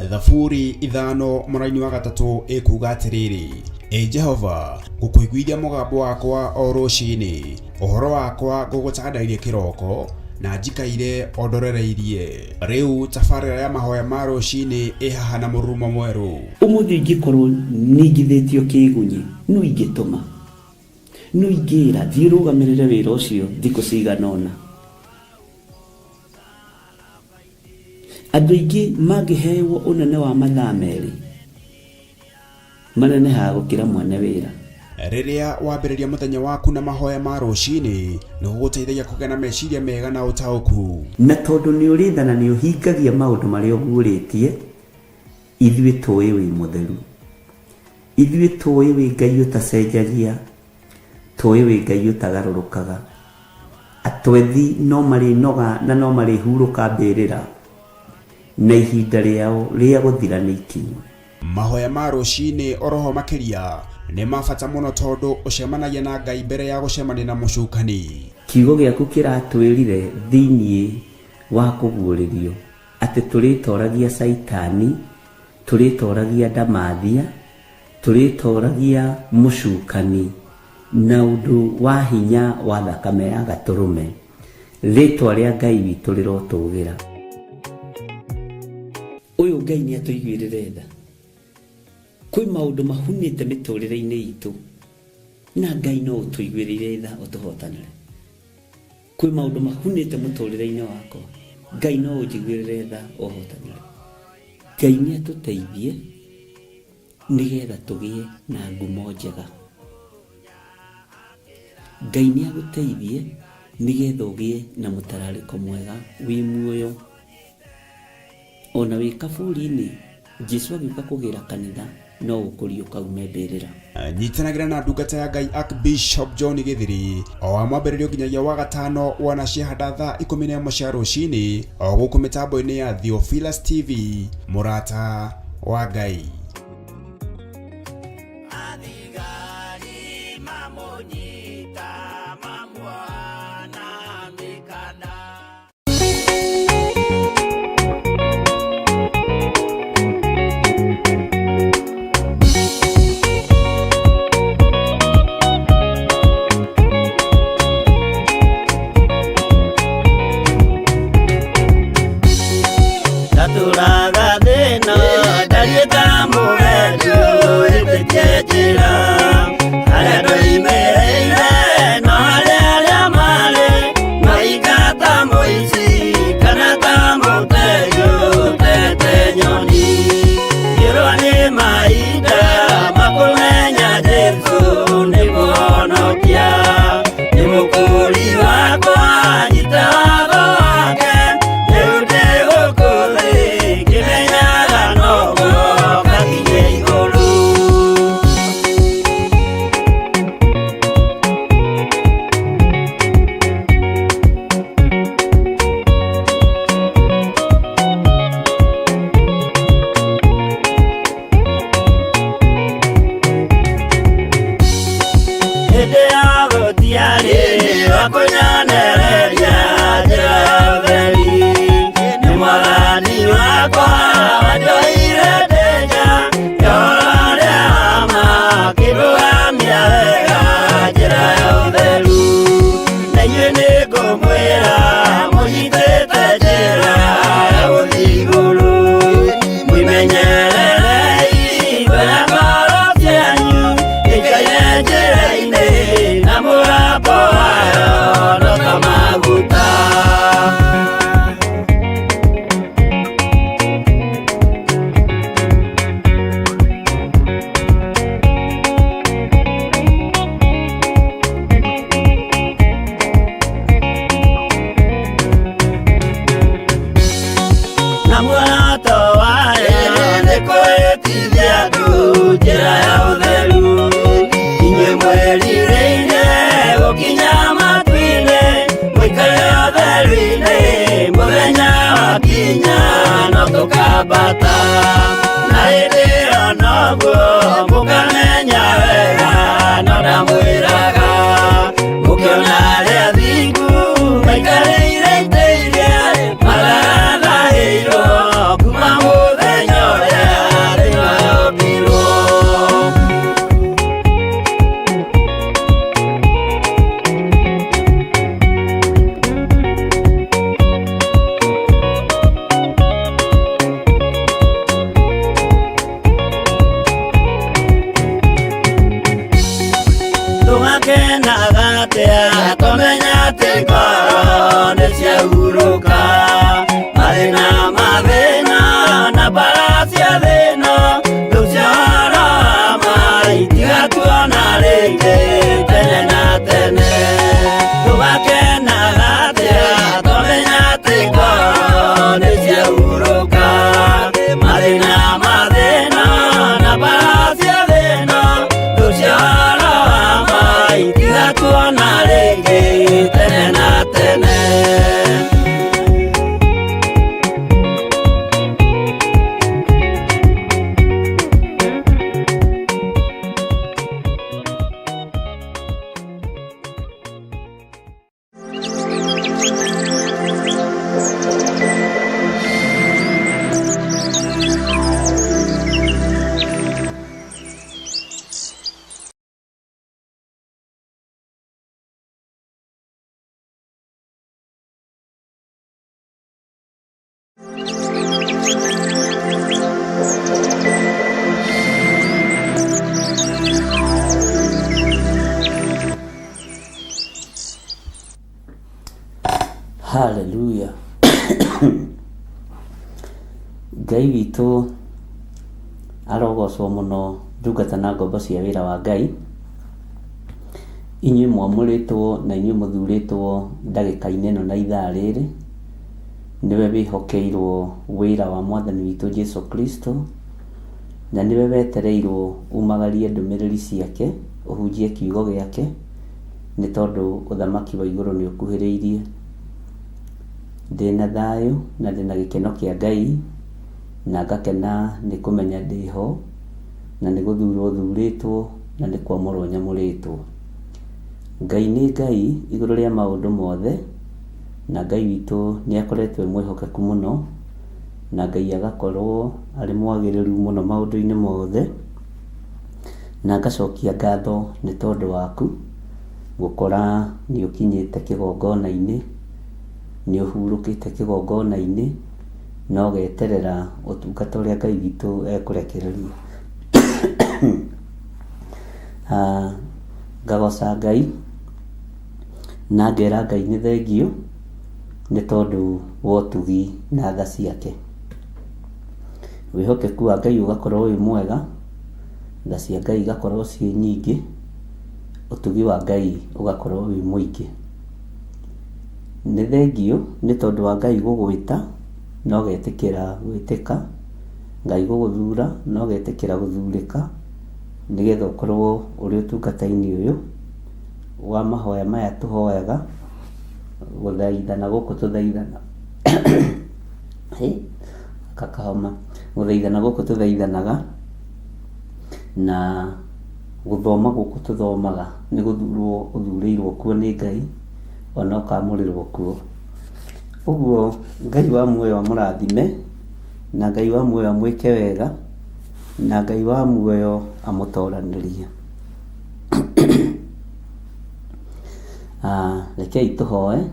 Thaburi 5 mũraini wa 3 ĩkuga atĩrĩrĩ, Ĩ Jehova, ngũkũiguithia mũgambo wakwa o rũcinĩ, ũhoro wakwa ngũgũtandairie kĩroko, na njikaire o ndorereirie. Rĩu tabarĩra ya mahoya ma rũcinĩ ĩ haha na mũrurumo mwerũ. Ũmũthĩ ingĩkorwo ningithĩtio kĩgunyi, no ingĩtũma, no ingĩra thiĩ ũrũgamĩrĩre wĩra ũcio thikũ cigana ũna. Andũ aingĩ mangĩhewo ũnene wa mathaa 2 manenehaga gũkĩra mwene wĩra. Rĩrĩa wambĩrĩria mũthenya waku na mahoya ma rũcinĩ, nĩ gũgũteithagia kũgĩa na meciria mega na ũtaũku. Na tondũ nĩ ũrĩ tha na nĩ ũhingagia maũndũ marĩa ũguũrĩtie, ithuĩ tũĩ wĩ mũtheru. Ithuĩ tũĩ wĩ Ngai ũtacenjagia, Tũĩ wĩ Ngai ũtagarũrũkaga. Atwethi no marĩnoga na no marĩhurũka mbĩrĩra, na ihinda rĩao rĩa gũthira nĩ ikinyu. Mahoya ma rũcinĩ oroho makĩria nĩ ma bata mũno tondũ ũcemanagia na Ngai mbere ya gũcemania na mũcukani. Kiugo gĩaku kĩratwĩrire thĩinĩ wa kũguũrĩrio atĩ tũrĩtoragia Caitani, tũrĩtoragia ndamathia, tũrĩtoragia mũcukani na ũndũ wa hinya wa thakame ya Gatũrũme. Rĩtwa rĩa Ngai witũ rĩrotũgĩra. Ũyũ Ngai nĩ atũiguĩrĩre tha. Kwĩ maũndũ mahunĩte mĩtũrĩre-inĩ itũ na Ngai no ũtũiguĩrĩire tha ũtũhotanĩre. Kwĩ maũndũ mahunĩte mũtũrĩre-inĩ wakwa, Ngai no ũnjiguĩrĩre tha ũhotanĩre. Ngai nĩ atũteithie nĩgetha tũgĩe na ngumo njega. Ngai nĩ agũteithie nĩgetha ũgĩe na mũtararĩko mwega wĩ muoyo. Ona wĩ kaburi-inĩ, Jesu agĩũka kũgĩra kanitha no ũkũriũka ume mbĩrĩra. Nyitanagĩra na ndungata ya Ngai Archbishop John Gĩthiri o wa mwambĩrĩrio nginyagia wa gatano wana ciahanda thaa 11 cia rũcinĩ o gũkũ mĩtambo-inĩ ya Theophilus TV mũrata wa Ngai. Athigari mamũnyita mamuoha na mĩkanda. Ndatũraga thĩna ndariĩ ta mũgendi ũhĩtĩtie njĩra harĩa ndoimĩrĩire no harĩa arĩa marĩ maika ta mũici kana ta mũtegi ũtete nyoni ngĩrwo nĩ mahinda makũmenya Jesũ nĩ mũhonokia nĩ mũkũri wakwa nyita watho wake rĩu ndĩ gũkũ thĩ ngĩmenyaga noguo ngakinye igũrũ. Hĩndĩ ya gũtiarĩ wa kũnyonereria njĩra ya ũtheri nĩ mwathani wakwa wanjoire ndĩ nja ya ũrĩa wa ma akĩndũgamia wega njĩra ya ũtheru na inyuĩ nĩngũmwĩra mũnyitĩte njĩra ya gũthiĩ igũrũ mwĩmenyererei ngoro ngoro cianyu ikaire njĩra-inĩ na mũgambo wayo no ta maguta. Na muoroto wayo nĩ kwĩtithia andũ njĩra ya ũtheru inyuĩ mwĩrirĩire gũkinya matu-inĩ mũikare ũtheru-inĩ mũthenya wakinya no tũkambata na hĩndĩ ĩyo noguo mũkamenya wega no ndamwĩraga mũkĩona arĩa athingu maikarĩire itĩ iria mathathahĩirwo kuma mũthenya ũrĩa thĩ yombirwo. Haleluya. Ngai witũ arogocwo mũno ndungata na ngombo cia wĩra wa Ngai. Inyuĩ mwamũrĩtwo na inyuĩ mũthurĩtwo ndagĩka-inĩ ĩno na ithaa rĩrĩ, nĩwe wĩhokeirwo wĩra wa mwathani witũ Jesu Kristo, na nĩwe wetereirwo umagarie ndũmĩrĩri ciake, ũhunjie kiugo gĩake, nĩ tondũ ũthamaki wa igũrũ nĩ ũkuhĩrĩirie. Ndĩna thayũ na ndĩna gĩkeno kĩa Ngai, na ngakena nĩ kũmenya ndĩho, na nĩ gũthurwo thurĩtwo, na nĩ kwamũrwo nyamũrĩtwo. Ngai nĩ Ngai igũrũ rĩa maũndũ mothe, na Ngai witũ nĩ akoretwo e mwĩhokeku mũno, na Ngai agakorwo arĩ mwagĩrĩru mũno maũndũ-inĩ mothe, na ngacokia ngatho nĩ tondũ waku, gũkora nĩ ũkinyĩte kĩgongona-inĩ, nĩ ũhurũkĩte kĩgongona-inĩ, na ũgeterera ũtungata ũrĩa Ngai witũ ekũrekereria. Ngagoca Ngai, na ngera Ngai nĩ thengiũ, nĩ tondũ wa ũtugi na tha ciake. Wĩhokeku wa Ngai ũgakorwo wĩ mwega, tha cia Ngai igakorwo ciĩ nyingĩ, ũtugi wa Ngai ũgakorwo wĩ mũingĩ. Nĩ thengiũ nĩ tondũ wa Ngai gũgwĩta na ũgetĩkĩra gwĩtĩka, Ngai gũgũthura na ũgetĩkĩra gũthurĩka, nĩgetha ũkorwo ũrĩ ũtungata-inĩ ũyũ wa mahoya maya tũhoyaga, gũthaithana gũkũ tũthaithana gakahoma, gũthaithana gũkũ tũthaithanaga, na gũthoma gũkũ tũthomaga nĩ gũthurwo ũthurĩirwo kuo nĩ Ngai, ona ũkamũrĩrwo kuo. Ũguo Ngai wa muoyo amũrathime, na Ngai wa muoyo amwĩke wega, na Ngai wa muoyo amũtoranĩrie. Rekei tũhoe,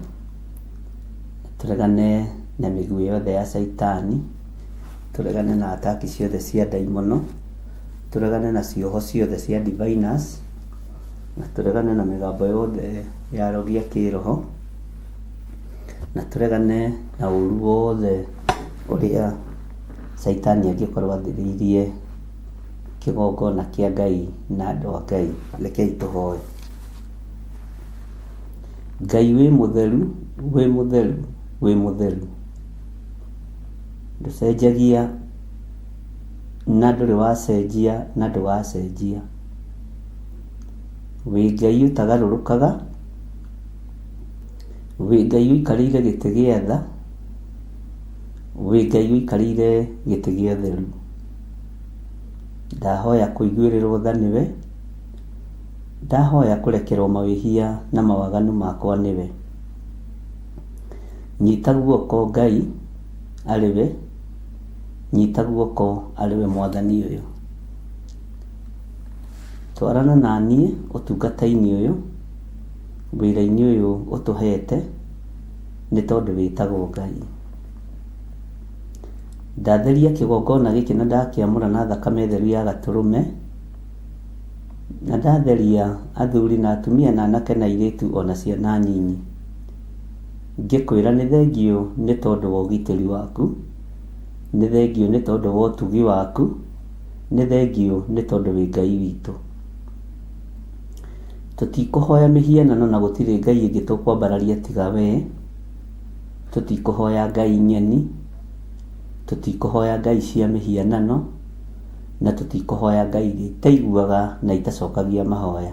tũregane na mĩguĩ yothe ya caitani, tũregane na ataki ciothe cia ndaimono, tũregane na cioho ciothe cia diviners, na tũregane na mĩgambo yothe ya arogi a kĩroho, na tũregane na ũru wothe ũrĩa caitani angĩkorwo athĩrĩirie kĩgongona kĩa Ngai na andũ a Ngai. Rekei tũhoe. Ngai wĩ mũtheru, wĩ mũtheru, wĩ mũtheru. Ndũcenjagia na ndũrĩ wacenjia na ndũgacenjia. Wĩ Ngai ũtagarũrũkaga, wĩ Ngai ũikarĩire gĩtĩ gĩa tha, wĩ Ngai ũikarĩire gĩtĩ gĩa ũtheru. Ndahoya kũiguĩrĩrwo tha nĩwe, ndahoya kũrekerwo mawĩhia na mawaganu makwa nĩwe. Nyita guoko Ngai arĩ we, nyita guoko arĩ we mwathani ũyũ. Twarana na niĩ ũtungata-inĩ ũyũ, wĩra-inĩ ũyũ ũtũhete, nĩ tondũ wĩtagwo Ngai. Ndatheria kĩgongona gĩkĩ na ndakĩamũra na thakame theru ya gatũrũme, na ndatheria athuri na atumia na anake na airĩtu ona ciana nyinyi. Ngĩkwĩra nĩ thengiũ nĩ tondũ wa ũgitĩri waku, nĩ thengiũ nĩ tondũ wa ũtugi waku, nĩ thengiũ nĩ tondũ wĩ Ngai witũ. Tũtikũhoya mĩhianano na gũtirĩ Ngai ĩngĩ tũkwambararia tiga we. Tũtikũhoya Ngai ng'eni, tũtikũhoya Ngai cia mĩhianano, na tũtikũhoya Ngai iria itaiguaga na itacokagia mahoya.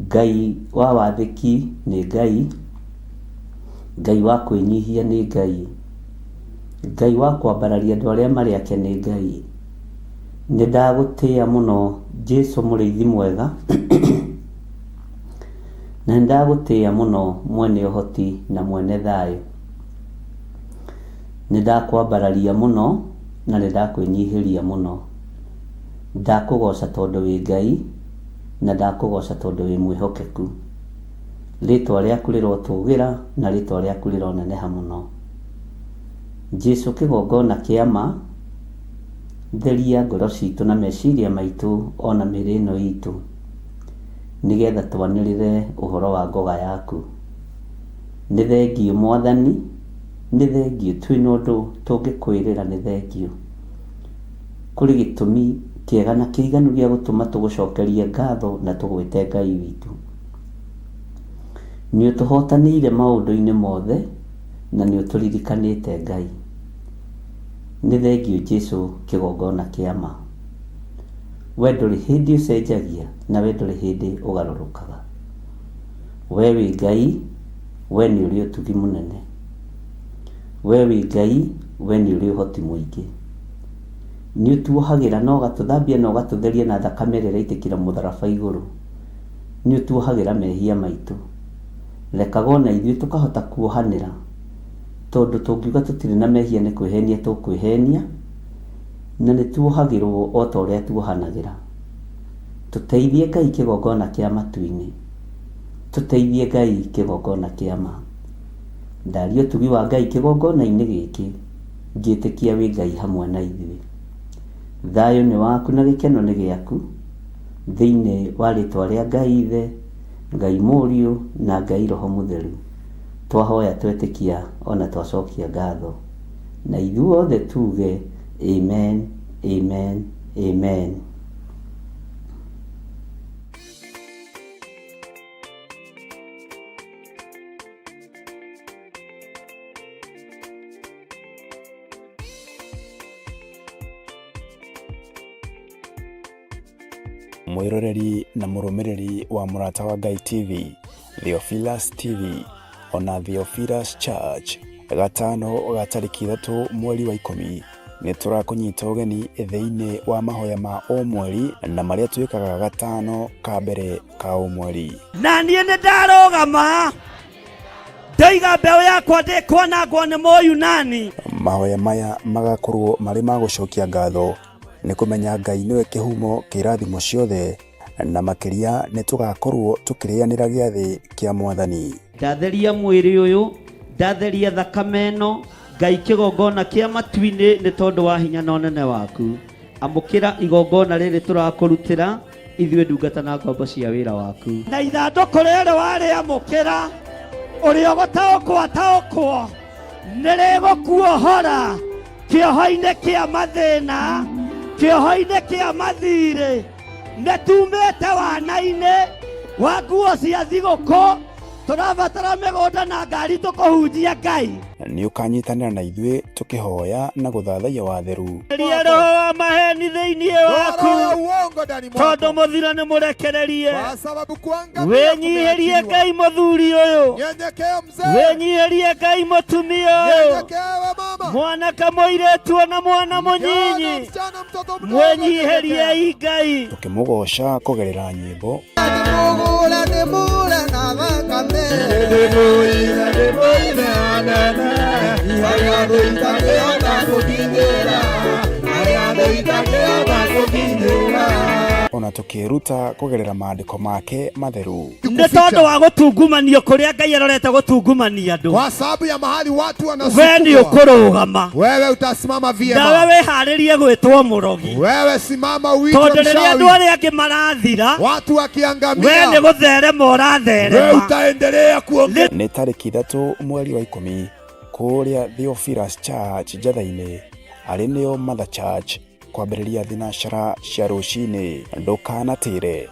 Ngai wa wathĩki nĩ Ngai, Ngai wa kwĩnyihia nĩ Ngai, Ngai wa kwambararia andũ arĩa marĩ ake nĩ Ngai. Nĩ ndagũtĩĩa mũno Jesu mũrĩithi mwega, na nĩ ndagũtĩĩa mũno mwene ũhoti na mwene thayũ. Nĩ ndakwambararia mũno na nĩ ndakwĩnyihĩria mũno. Ndakũgoca tondũ wĩ Ngai na ndakũgoca tondũ wĩ mwĩhokeku. Rĩtwa rĩaku rĩrotũgĩra na rĩtwa rĩaku rĩroneneha mũno. Jesu kĩgongona kĩa ma, theria ngoro citũ na meciria maitũ ona mĩĩrĩ ĩno itũ, nĩgetha twanĩrĩre ũhoro wa ngoga yaku. Nĩ thengiũ Mwathani, nĩ thengiũ, twĩna ũndũ tũngĩkwĩrĩra nĩ thengiũ. Kũrĩ gĩtũmi kĩega na kĩiganu gĩa gũtũma tũgũcokerie ngatho na tũgwĩte Ngai witũ. Nĩ ũtũhotanĩire maũndũ-inĩ mothe na nĩ ũtũririkanĩte Ngai. Nĩ thengiũ Jesu kĩgongona kĩa ma. We ndũrĩ hĩndĩ ũcenjagia na we ndũrĩ hĩndĩ ũgarũrũkaga. We wĩ Ngai, we nĩ ũrĩ ũtugi mũnene. We wĩ Ngai, we nĩ ũrĩ ũhoti mũingĩ. Nĩ ũtuohagĩra na ũgatũthambia na ũgatũtheria na thakame ĩrĩa ĩraitĩkĩra mũtharaba igũrũ. Nĩ ũtuohagĩra mehia maitũ. Rekaga ona ithuĩ tũkahota kuohanĩra, tondũ tũngiuga tũtirĩ na mehia nĩ kwĩhenia tũkwĩhenia, na nĩ tuohagĩrwo o ta ũrĩa tuohanagĩra. Tũteithie Ngai kĩgongona kĩa matu-inĩ. Tũteithie Ngai kĩgongona kĩa ma. Ndaria ũtugi wa Ngai kĩgongona-inĩ gĩkĩ, ngĩtĩkia wĩ Ngai hamwe na ithuĩ. Thayũ nĩ waku na gĩkeno nĩ gĩaku, thĩinĩ wa rĩtwa rĩa Ngai Ithe, Ngai Mũriũ na Ngai Roho Mũtheru. Twahoya twetĩkia ona twacokia ngatho. Na ithuothe tuge amen, amen, amen. Mwĩroreri na mũrũmĩrĩri wa Mũrata wa Ngai TV, Theophilus TV, ona Theophilus Church, gatano ga tarĩki 3 mweri wa 10 nĩ tũrakũnyita ũgeni thĩinĩ wa mahoya ma o mweri na marĩa twĩkaga gatano ka mbere ka o mweri. Na niĩ nĩ ndarũgama ndaiga mbeũ yakwa ndĩkwanangwo nĩ Mũyunani. Mahoya maya magakorwo marĩ ma gũcokia ngatho nĩ kũmenya Ngai nĩwe kĩhumo kĩa irathimo ciothe, na makĩria nĩ tũgakorwo tũkĩrĩanĩra gĩathĩ kĩa Mwathani. Ndatheria mwĩrĩ ũyũ, ndatheria thakame ĩno, Ngai kĩgongona kĩa matu-inĩ nĩ tondũ wa hinya na ũnene waku. Amũkĩra igongona rĩrĩ tũrakũrutĩra ithuĩ ndungata na ngombo cia wĩra waku. Na ithandũkũ rĩrĩ warĩamũkĩra, ũrĩa ũgũtaũkwo ataũkwo, nĩ rĩgũkuohora kĩoho-inĩ kĩa mathĩna, kĩoho-inĩ kĩa mathirĩ. Nĩ tumĩte wana-inĩ wa nguo cia thigũkũ, tũrabatara mĩgũnda na ngari tũkũhunjia Ngai. Nĩ ũkanyitanĩra na ithuĩ tũkĩhoya na gũthathaiya watheru. Eheria roho wa maheni thĩinĩ waku, Roho ya uongo ndani mwako. tondũ mũthiro nĩ mũrekererie. Kwa sababu kuangamia Wĩnyihĩrie kumeachiliwa. Ngai mũthuri ũyũ, Nyenyekea mzee, wĩnyihĩrie Ngai mũtumia ũyũ, nyenyekea we mama, mwanake mũirĩtu ona mwana kijana, mũnyinyi, msichana, mtoto mdogo, mwĩnyihĩriei Ngai. Tũkĩmũgoca kũgerera nyĩmbo, ona tũkĩĩruta kũgerera maandĩko make matheru. Nĩ tondũ wa gũtungumanio kũrĩa Ngai arorete gũtungumania andũ, kwa sababu ya mahali watu we nĩ wanasukumwa, ũkũrũgama wewe utasimama nawe vyema. wĩharĩrie gwĩtwo mũrogi, Wewe simama uitwe tondũ rĩrĩa andũ mchawi, arĩa angĩ marathira, watu we nĩ wakiangamia, gũtherema wewe ũratherema. utaendelea kuongea. Nĩ tarĩki 3 mweri wa 10 kũrĩa Theophilus Church Njatha-inĩ, arĩ nĩo Mother Church, kwambĩrĩria thinacara cia rũcinĩ. Ndũkanatĩre.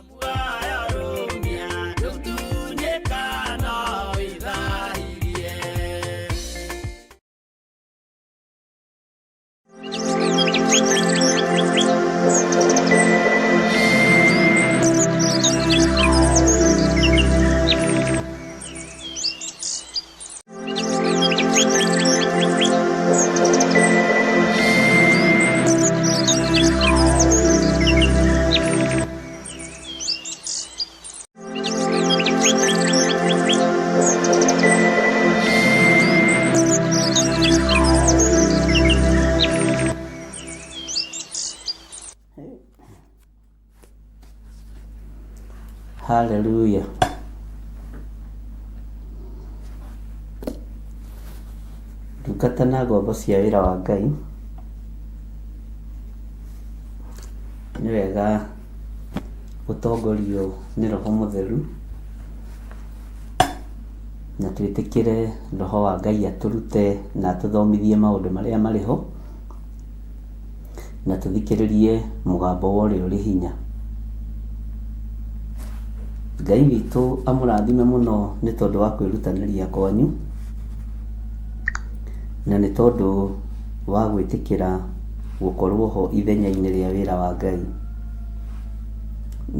Haleluya. Ndungata na ngombo cia wĩra wa Ngai, nĩ wega gũtongorio nĩ Roho Mũtheru Na twĩtĩkĩre Roho wa Ngai atũrute na atũthomithie maũndũ marĩa marĩ ho, na tũthikĩrĩrie mũgambo wa ũrĩa ũrĩ hinya. Ngai witũ amũrathime mũno nĩ tondũ wa kwĩrutanĩria kwanyu, na nĩ tondũ wa gwĩtĩkĩra gũkorwo ho ithenya-inĩ rĩa wĩra wa Ngai.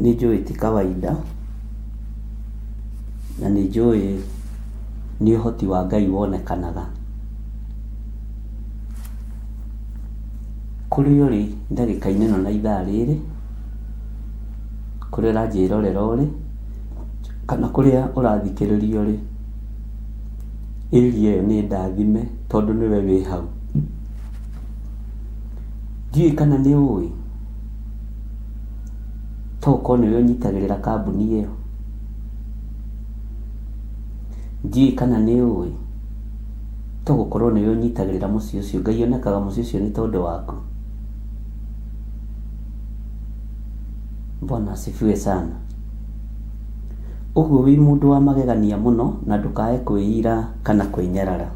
Nĩ njũĩ ti kawaida, na nĩ njũĩ nĩ ũhoti wa Ngai wonekanaga. Kũrĩa ũrĩ ndagĩka-inĩ ĩno na ithaa rĩrĩ, kũrĩa ũranjĩrorera ũrĩ, kana kũrĩa ũrathikĩrĩria ũrĩ, area ĩyo nĩ ndathime tondũ nĩwe wĩ hau. Ndiũĩ kana nĩ ũĩ, to ũkorwo nĩwe ũnyitagĩrĩra kambuni ĩyo. Ndiũĩ kana nĩ ũĩ, to gũkorwo nĩwe ũnyitagĩrĩra mũciĩ ũcio. Ngai onekaga mũciĩ ũcio nĩ tondũ waku. Bwana asifiwe sana. Ũguo wĩ mũndũ wa magegania mũno na ndũkae kwĩira kana kwĩnyarara.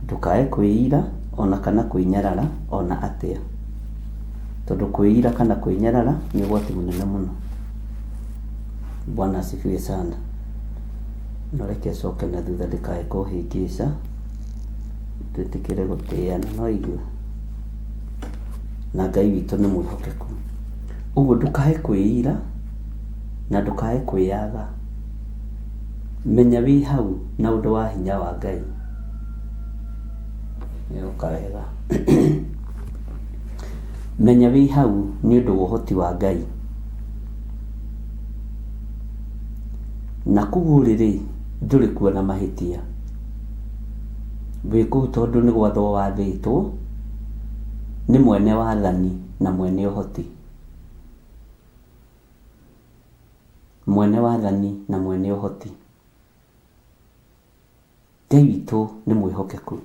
Ndũkae kwĩira ona kana kwĩnyarara ona atĩa. Tondũ kwĩira kana kwĩnyarara nĩ ũgwati mũnene mũno. Bwana asifiwe sana. No reke coke na thutha ndĩkae kũhĩngĩca, twĩtĩkĩre gũtĩana, no igue. Na Ngai witũ nĩ mwĩhokeku. Ũguo ndũkae kwĩira na ndũkae kwĩyaga. Menya wĩ hau na ũndũ wa hinya wa Ngai. Nĩũka wega. Menya wĩ hau nĩ ũndũ wa ũhoti wa Ngai. Na kũu ũrĩ rĩ, ndũrĩ kuo na mahĩtia. Wĩ kũu tondũ nĩ gwathwo wathĩtwo nĩ mwene wathani na mwene ũhoti. Mwene wathani na mwene ũhoti. Ngai witũ nĩ mwĩhokeku.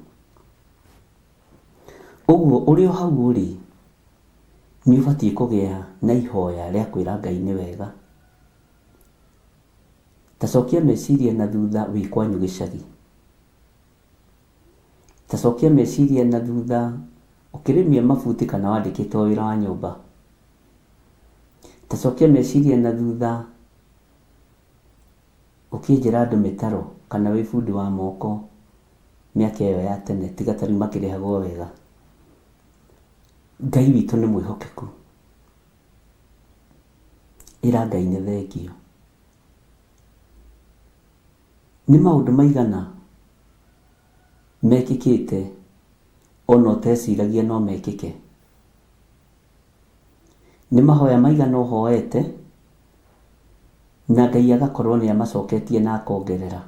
Ũguo ũrĩ o hau ũrĩ, nĩ ũbatiĩ kũgĩa na ihoya rĩa kwĩra Ngai nĩ wega. Ta cokia meciria na thutha wĩ kwanyu gĩcagi. Ta cokia meciria na thutha ũkĩrĩmia mabuti kana wandĩkĩtwo wĩra wa nyũmba. Ta cokia meciria na thutha ũkĩenjera andũ mĩtaro kana wĩ bundi wa moko mĩaka ĩyo ya tene, tiga ta rĩu makĩrĩhagwo wega. Ngai witũ nĩ mwĩhokeku. Ĩra Ngai nĩ thengio. Nĩ maũndũ maigana mekĩkĩte ona ũteciragia no mekĩke? Nĩ mahoya maigana ũhoete na Ngai agakorwo nĩ amacoketie na akongerera?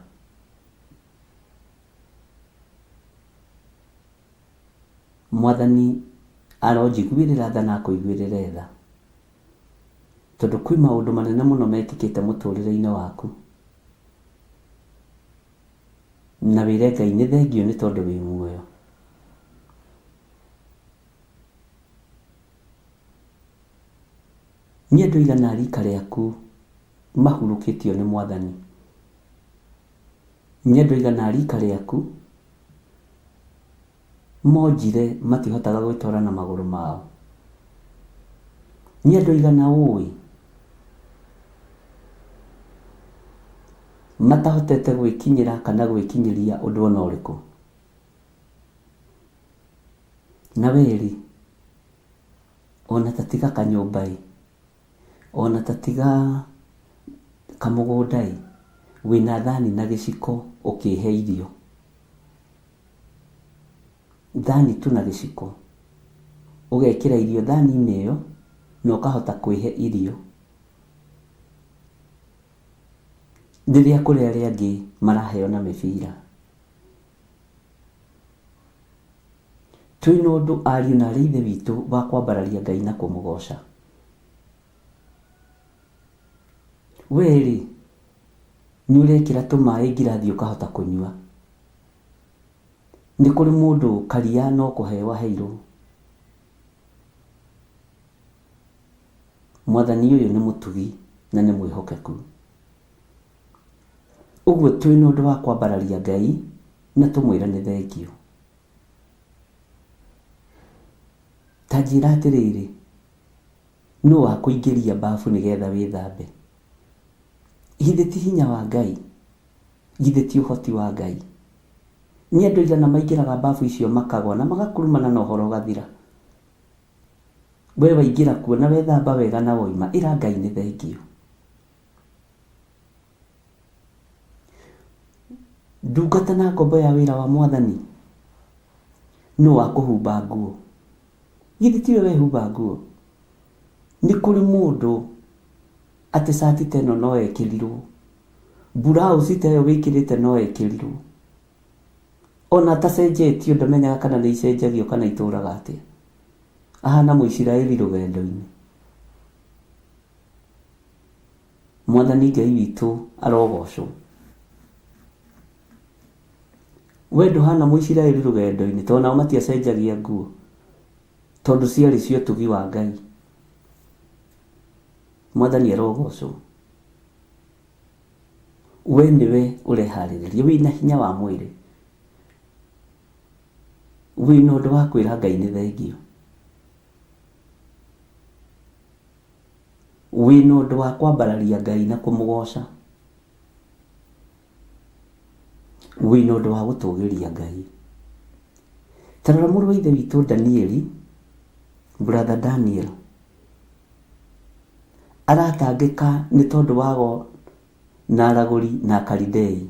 Mwathani aronjiguĩrĩra tha na akũiguĩrĩre tha. Tondũ kwĩ maũndũ manene mũno mekĩkĩte mũtũrĩre-inĩ waku. Na wĩre Ngai nĩ thengio nĩ tondũ wĩ muoyo. Nĩ andũ aigana a rika rĩaku mahurũkĩtio nĩ Mwathani? Nĩ andũ aigana a rika rĩaku monjire matihotaga gwĩtwara na magũrũ mao? Nĩ andũ aigana ũĩ matahotete gwĩkinyĩra kana gwĩkinyĩria ũndũ ona ũrĩkũ? Na we-rĩ, ona ta tiga kanyũmba-ĩ, ona ta tiga kamũgũnda-ĩ, wĩna thani na gĩciko ũkĩhe irio. Thani tu na gĩciko, ũgekĩra irio thani-inĩ ĩyo na ũkahota kwĩhe irio. Rĩrĩa kũrĩ arĩa angĩ maraheo na mĩbira. Twĩna ũndũ ariũ na arĩ ithe witũ wa kwambararia Ngai na kũmũgoca. We-rĩ, nĩ ũrekĩra tũmaĩ ngirathi ũkahota kũnyua. Nĩ kũrĩ mũndũ karia no kũheo aheirwo. Mwathani ũyũ nĩ mũtugi na nĩ mwĩhokeku. Ũguo twĩna ũndũ wa kwambararia Ngai na tũmwĩre nĩ thengiũ. Ta njĩra atĩrĩrĩ, nũ wakũingĩria mbabu nĩgetha wĩthambe? Githĩ ti hinya wa Ngai? Githĩ ti ũhoti wa Ngai? Nĩ andũ aigana maingĩraga mbabu icio makagwa na magakurumana na ũhoro ũgathira? We waingĩra kuo na wethamba wega na woima, ĩra Ngai nĩ thengiũ. Ndungata na ngombo ya wĩra wa Mwathani, nũ wakũhumba nguo? Githĩ tiwe wehumba nguo? Nĩ kũrĩ mũndũ atĩ cati ta ĩno no ekĩrirwo, mburauci ta ĩyo wĩkĩrĩte no ekĩrirwo, ona atacenjetio ndamenyaga kana nĩ icenjagio kana itũraga atĩa. Ahana Mũisiraeli rũgendo-inĩ. Mwathani Ngai witũ arogocwo. We ndũhana Mũisiraeli rũgendo-inĩ, tondũ nao matiacenjagia nguo, tondũ ciarĩ cia ũtugi wa Ngai. Mwathani arogocwo. We nĩwe ũreharĩrĩria, wĩna hinya wa mwĩrĩ, wĩna ũndũ wa kwĩra Ngai nĩ thengiũ. Wĩna ũndũ wa kwambararia Ngai na kũmũgoca. Wĩna ũndũ wa gũtũgĩria Ngai. Ta rora mũrũ wa ithe witũ Danieli, brother Daniel, aratangĩka nĩ tondũ wa ago na aragũri na Akalidei.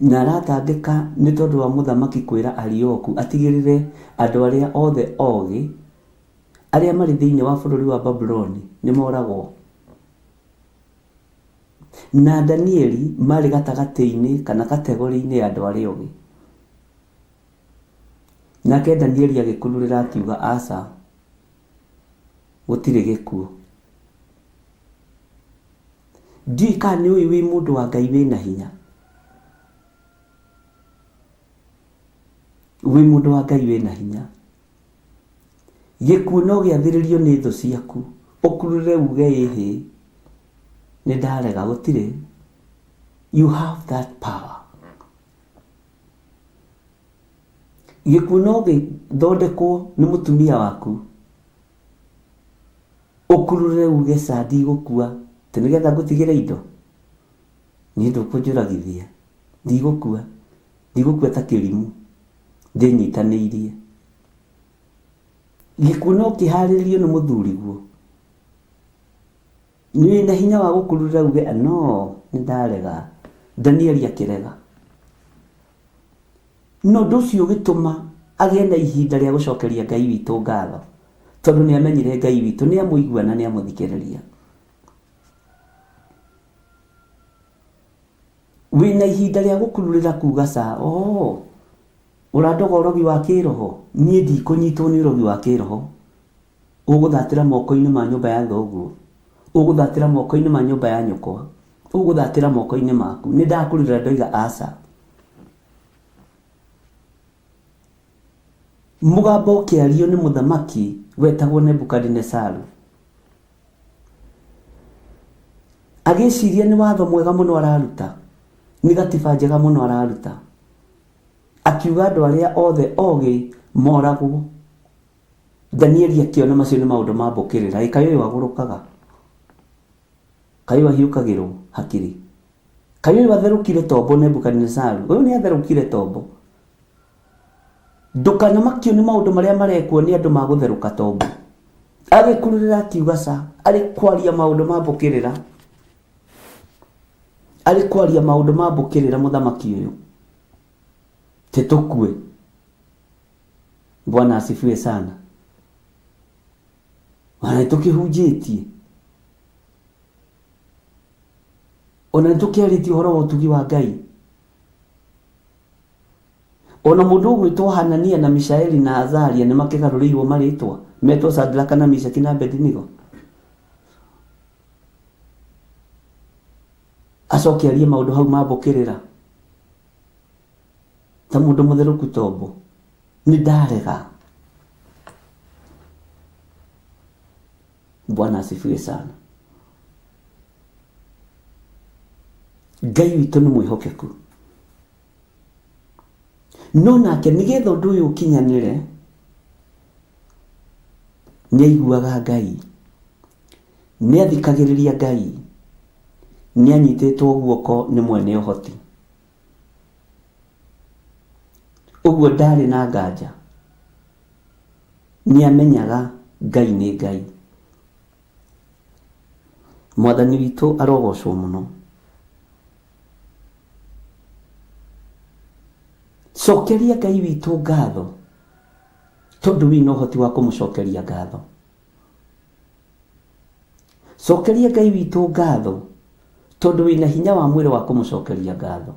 Na aratangĩka nĩ tondũ wa mũthamaki kwĩra Arioku atigĩrĩre andũ arĩa othe ogĩ arĩa marĩ thĩinĩ wa bũrũri wa Babuloni nĩ moragwo. Na Danieli marĩ gatagatĩ-inĩ kana kategori-inĩ ya andũ arĩa ogĩ. Nake Danieli agĩkunũrĩra akiuga aca, gũtirĩ gĩkuũ. Ndiũĩ kana nĩ ũĩ wĩ mũndũ wa Ngai wĩna hinya. Wĩ mũndũ wa Ngai wĩna hinya. Gĩkuũ no gĩathĩrĩrio nĩ thũ ciaku, ũkurure uge ĩhĩ, nĩ ndarega, gũtirĩ. You have that power. Gĩkuũ no gĩthondekwo nĩ mũtumia waku, ũkurure uge ca ndigũkua, atĩ nĩgetha ngũtigĩre indo, niĩ ndũkũnjũragithia, ndigũkua, ndigũkua ta kĩrimũ, ndĩnyitanĩirie. Gĩkuũ no kĩharĩrĩrio nĩ mũthuriguo, nĩ wĩna hinya wa gũkurura uge no nĩ ndarega. Danieli akĩrega. Na ũndũ ũcio ũgĩtũma agĩe na ihinda rĩa gũcokeria Ngai witũ ngatho, tondũ nĩ amenyire Ngai witũ nĩ amũigua na nĩ amũthikĩrĩria. Wĩna ihinda rĩa gũkururĩra kuga ca, oh, ũrandoga ũrogi wa kĩroho, niĩ ndikũnyitwo nĩ ũrogi wa kĩroho. Ũgũthatĩra moko-inĩ ma nyũmba ya thoguo, ũgũthatĩra moko-inĩ ma nyũmba ya nyũkwa, ũgũthatĩra moko-inĩ maku. Nĩ ndakururĩra ndoiga aca. Mũgambo ũkĩario nĩ mũthamaki wetagwo Nebukadinesaru. Agĩciria nĩ watho mwega mũno araruta, nĩ gatiba njega mũno araruta. Akiuga andũ arĩa othe ogĩ moragwo. Danieli akĩona macio nĩ maũndũ ma mbũkĩrĩra. Ĩ kaĩ ũyũ agũrũkaga? Kaĩ ũyũ ahiũkagĩrwo hakiri? Kaĩ ũyũ atherũkire tombo Nebukadinesaru? Ũyũ nĩ atherũkire tombo. Ndũkanamakio nĩ maũndũ marĩa marekwo nĩ andũ ma gũtherũka tombo. Agĩkururĩra akiuga ca, arĩ kwaria maũndũ ma mbũkĩrĩra. Arĩ kwaria maũndũ ma mbũkĩrĩra mũthamaki ũyũ. Tĩtũkue. Bwana asifiwe sana. Ona nĩ tũkĩhunjĩtie. Ona nĩ tũkĩarĩtie ũhoro wa ũtugi wa Ngai. Ona mũndũ ũgwĩtwo Hanania na Mishaeli na Azaria nĩ makĩgarũrĩirwo marĩtwa, metwo Shadraka na Mishaki na Abedinigo. Acoke arie maũndũ hau mambũkĩrĩra ta mũndũ mũtherũku tombo. Nĩ ndarega. Bwana asifiwe sana. Ngai witũ nĩ mwĩhokeku. No nake nĩgetha ũndũ ũyũ ũkinyanĩre, nĩ aiguaga Ngai, nĩ athikagĩrĩria Ngai, nĩ anyitĩtwo guoko nĩ mwene ũhoti. Ũguo ndarĩ na nganja, nĩ amenyaga Ngai nĩ Ngai. Mwathani witũ arogocwo mũno. Cokeria Ngai witũ ngatho tondũ wĩna ũhoti wa kũmũcokeria ngatho. Cokeria Ngai witũ ngatho tondũ wĩna hinya wa mwĩrĩ wa kũmũcokeria ngatho.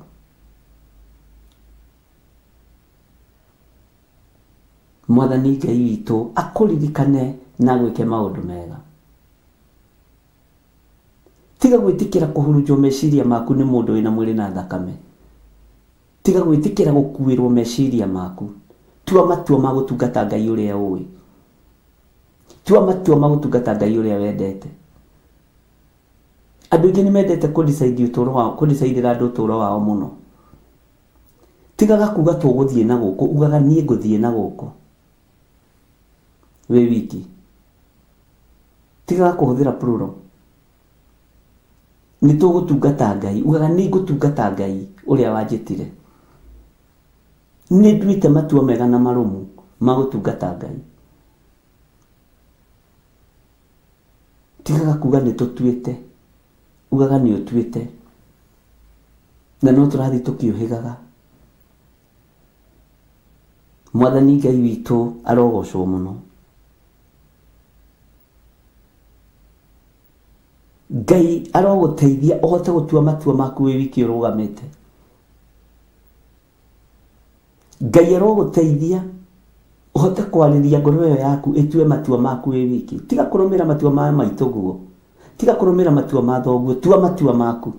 Mwathani Ngai witũ akũririkane na agwĩke maũndũ mega. Tiga gwĩtĩkĩra kũhurunjwo meciria maku nĩ mũndũ wĩna mwĩrĩ na thakame. Tiga gwĩtĩkĩra gũkuĩrwo meciria maku. Tua matua ma gũtungata Ngai ũrĩa ũĩ. Tua matua ma gũtungata Ngai ũrĩa wendete. Andũ aingĩ nĩ mendete kũ decide ũtũũro wao, kũ decide ĩra andũ ũtũũro wao mũno. Tigaga kuga tũgũthiĩ na gũkũ, ugaga niĩ ngũthiĩ na gũkũ. Wĩ wiki. Tigaga kũhũthĩra plural. Nĩ tũgũtungata Ngai, ugaga nĩ ngũtungata Ngai ũrĩa wanjĩtire. Nĩ nduĩte matua mega na marũmu ma gũtungata Ngai. Tigaga kuga nĩ tũtuĩte, ugaga nĩ ũtuĩte. Na no tũrathiĩ tũkĩũhĩgaga. Mwathani Ngai witũ arogocwo mũno. Ngai arogũteithia ũhote gũtua matua maku wĩ wiki ũrũgamĩte. Ngai arogũteithia ũhote kwarĩria ngoro ĩyo yaku ĩtue matua maku wĩ wiki. Tiga kũrũmĩra matua ma maitũguo, tiga kũrũmĩra matua ma thoguo, tua matua maku.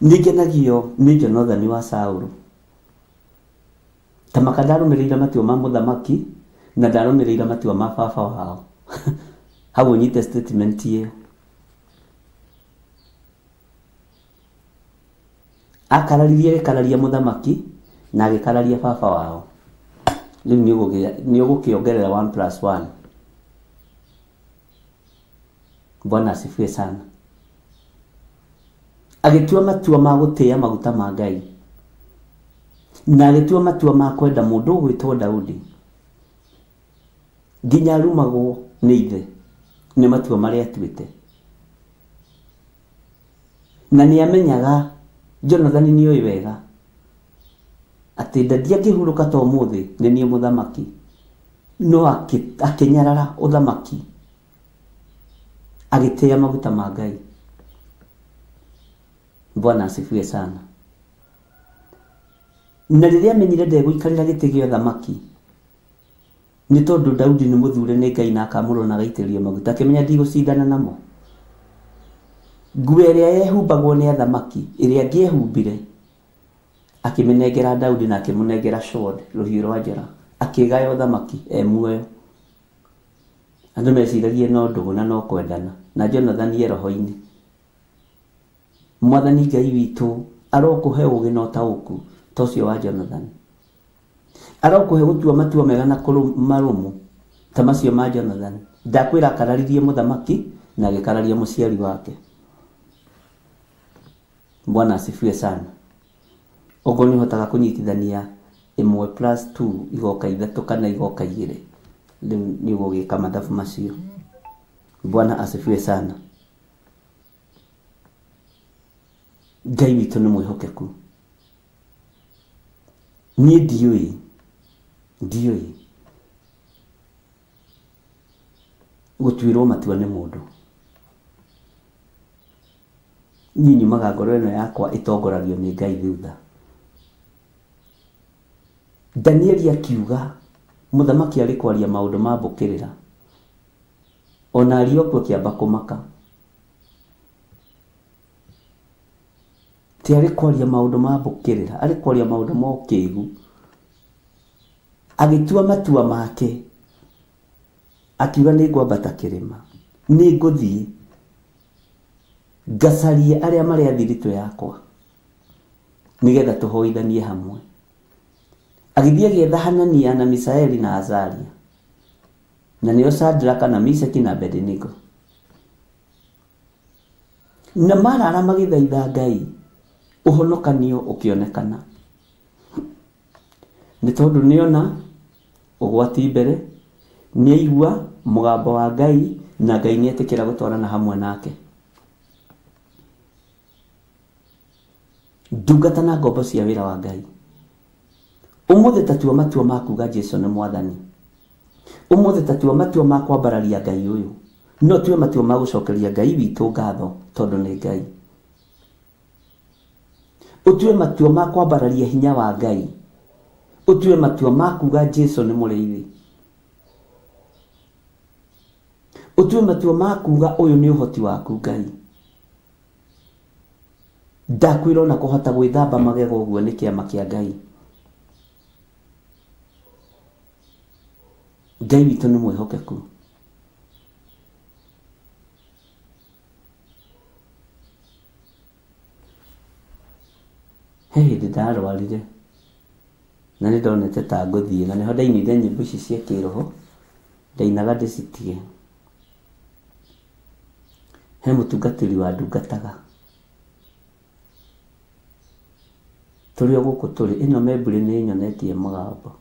Nĩ ngenagio nĩ Jonathani wa Saũlũ. Ta maka ndarũmĩrĩire matua ma mũthamaki na ndarũmĩrĩire matua ma baba wao. Hau ũnyite statement ĩyo. Akararirie agĩkararia mũthamaki na agĩkararia baba wao. Rĩu nĩ ũgũkĩongerera one plus one. Bwana asifiwe sana. Agĩtua matua ma gũtĩa maguta ma Ngai na agĩtua matua ma kwenda mũndũ ũgwĩtwo Daudi nginya arumagwo nĩ ithe nĩ matua marĩa atuĩte. Na nĩ amenyaga Jonathani nĩ oĩ wega atĩ ndadi angĩhurũka ta ũmũthĩ nĩ niĩ mũthamaki, no akĩnyarara ũthamaki agĩtĩa maguta ma Ngai. Bwana asifiwe sana. Na rĩrĩa amenyire ndegũikarĩra gĩtĩ gĩa ũthamaki, nĩ tondũ Daudi nĩ mũthure nĩ Ngai na akamũrwo na agaitĩrĩrio maguta, akĩmenya ndigũcindana namo. Nguo ĩrĩa yehumbagwo nĩ athamaki, ĩrĩa angĩehumbire, akĩmĩnengera Daudi na akĩmũnengera sword, rũhiũ rwa njora, akĩgaya ũthamaki e muoyo. Andũ meciragia no ndũgũ na no kwendana, na Jonathani e roho-inĩ. Mwathani Ngai witũ arokũhe ũũgĩ na ũtaũku ta ũcio wa Jonathani. Arokũhe gũtua matua mega na marũmu ta macio ma Jonathani. Ndakwĩra akararirie mũthamaki na agĩkararia mũciari wake. Bwana asifiwe sana. Okorwo nĩ ũhotaga kũnyitithania ĩmwe plus two igoka ithatũ kana igoka igĩrĩ, rĩu nĩ ũgũgĩka mathabu macio. Bwana asifiwe sana. Ngai witũ nĩ mwĩhokeku. Niĩ ndiũĩ, ndiũĩ gũtuĩrwo matua nĩ mũndũ. Niĩ nyumaga ngoro ĩno yakwa ĩtongoragio nĩ Ngai thutha. Danieli akiuga mũthamaki arĩ kwaria maũndũ ma mbũkĩrĩra, ona Arioku akĩamba kũmaka. Ti arĩ kwaria maũndũ ma mbũkĩrĩra, arĩ kwaria maũndũ ma ũkĩgu. Agĩtua matua make, akiuga nĩ ngwambata kĩrĩma. Nĩ ngũthiĩ ngacarie arĩa marĩ a thiritũ yakwa nĩgetha tũhoithanie hamwe. Agĩthiĩ agĩetha Hanania na Misaeli na Azaria, na nĩo Shadraka na Mishaki na Abednego. Na marara magĩthaitha Ngai, ũhonokanio ũkĩonekana. Nĩ tondũ nĩona ũgwati mbere, nĩaigua mũgambo wa Ngai, na Ngai nĩetĩkĩra gũtwarana hamwe nake. Ndungata na ngombo cia wĩra wa Ngai, ũmũthĩ tatua matua ma kuga Jesu nĩ mwathani. Ũmũthĩ tatua matua ma kwambararia Ngai ũyũ. No tue matua ma gũcokeria Ngai witũ ngatho tondũ nĩ Ngai. Ũtue matua ma kwambararia hinya wa Ngai. Ũtue matua ma kuga Jesu nĩ mũrĩithi. Ũtue matua ma kuga ũyũ nĩ ũhoti waku Ngai. Ndakwĩra ona kũhota gwĩthamba magego ũguo nĩ kĩama kĩa Ngai. Ngai witũ nĩ mwĩhokeku. He hĩndĩ ndarwarire na nĩ ndonete ta ngũthiĩ na nĩho ndainire nyĩmbo ici cia kĩroho, ndainaga ndĩcitige. He mũtungatĩri wandungataga tũrĩ o gũkũ tũrĩ, ĩno membure nĩ ĩnyonetie mũgambo.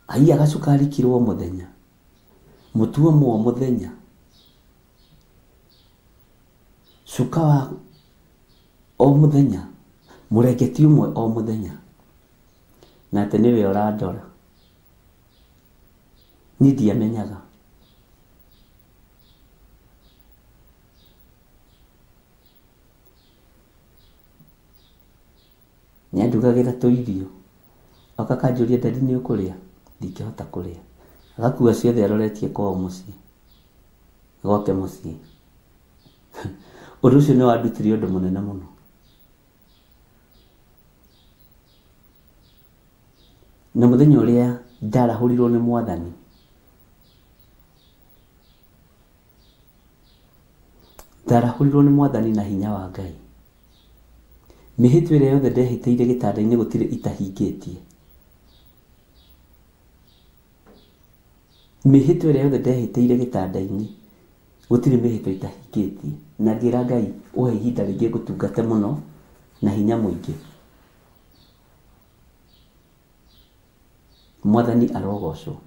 Aiyaga cukari kiro o mũthenya, mũtu ũmwe o mũthenya, cuka wa o mũthenya, mũrengeti ũmwe o mũthenya, na atĩ nĩwe ũrandora. Niĩ ndiamenyaga. Nĩ andugagĩra tũirio, oka akanjũria daddy nĩ ũkũrĩa? Ndingĩhota kũrĩa. Agakua ciothe aroretie kwao mũciĩ, gwake mũciĩ. Ũndũ ũcio nĩ wandutire ũndũ mũnene mũno. Na mũthenya ũrĩa ndarahũrirwo nĩ mwathani, ndarahũrirwo nĩ mwathani na hinya wa Ngai. Mĩhĩtwa ĩrĩa yothe ndehĩtĩire gĩtanda-inĩ gũtirĩ itahingĩtie. Mĩhĩtwa ĩrĩa yothe ndehĩtĩire gĩtanda-inĩ gũtirĩ mĩhĩtwa itahingĩtie. Na ngĩra Ngai ũhe ihinda rĩngĩ ngũtungate mũno na hinya mũingĩ. Mwathani arogocwo.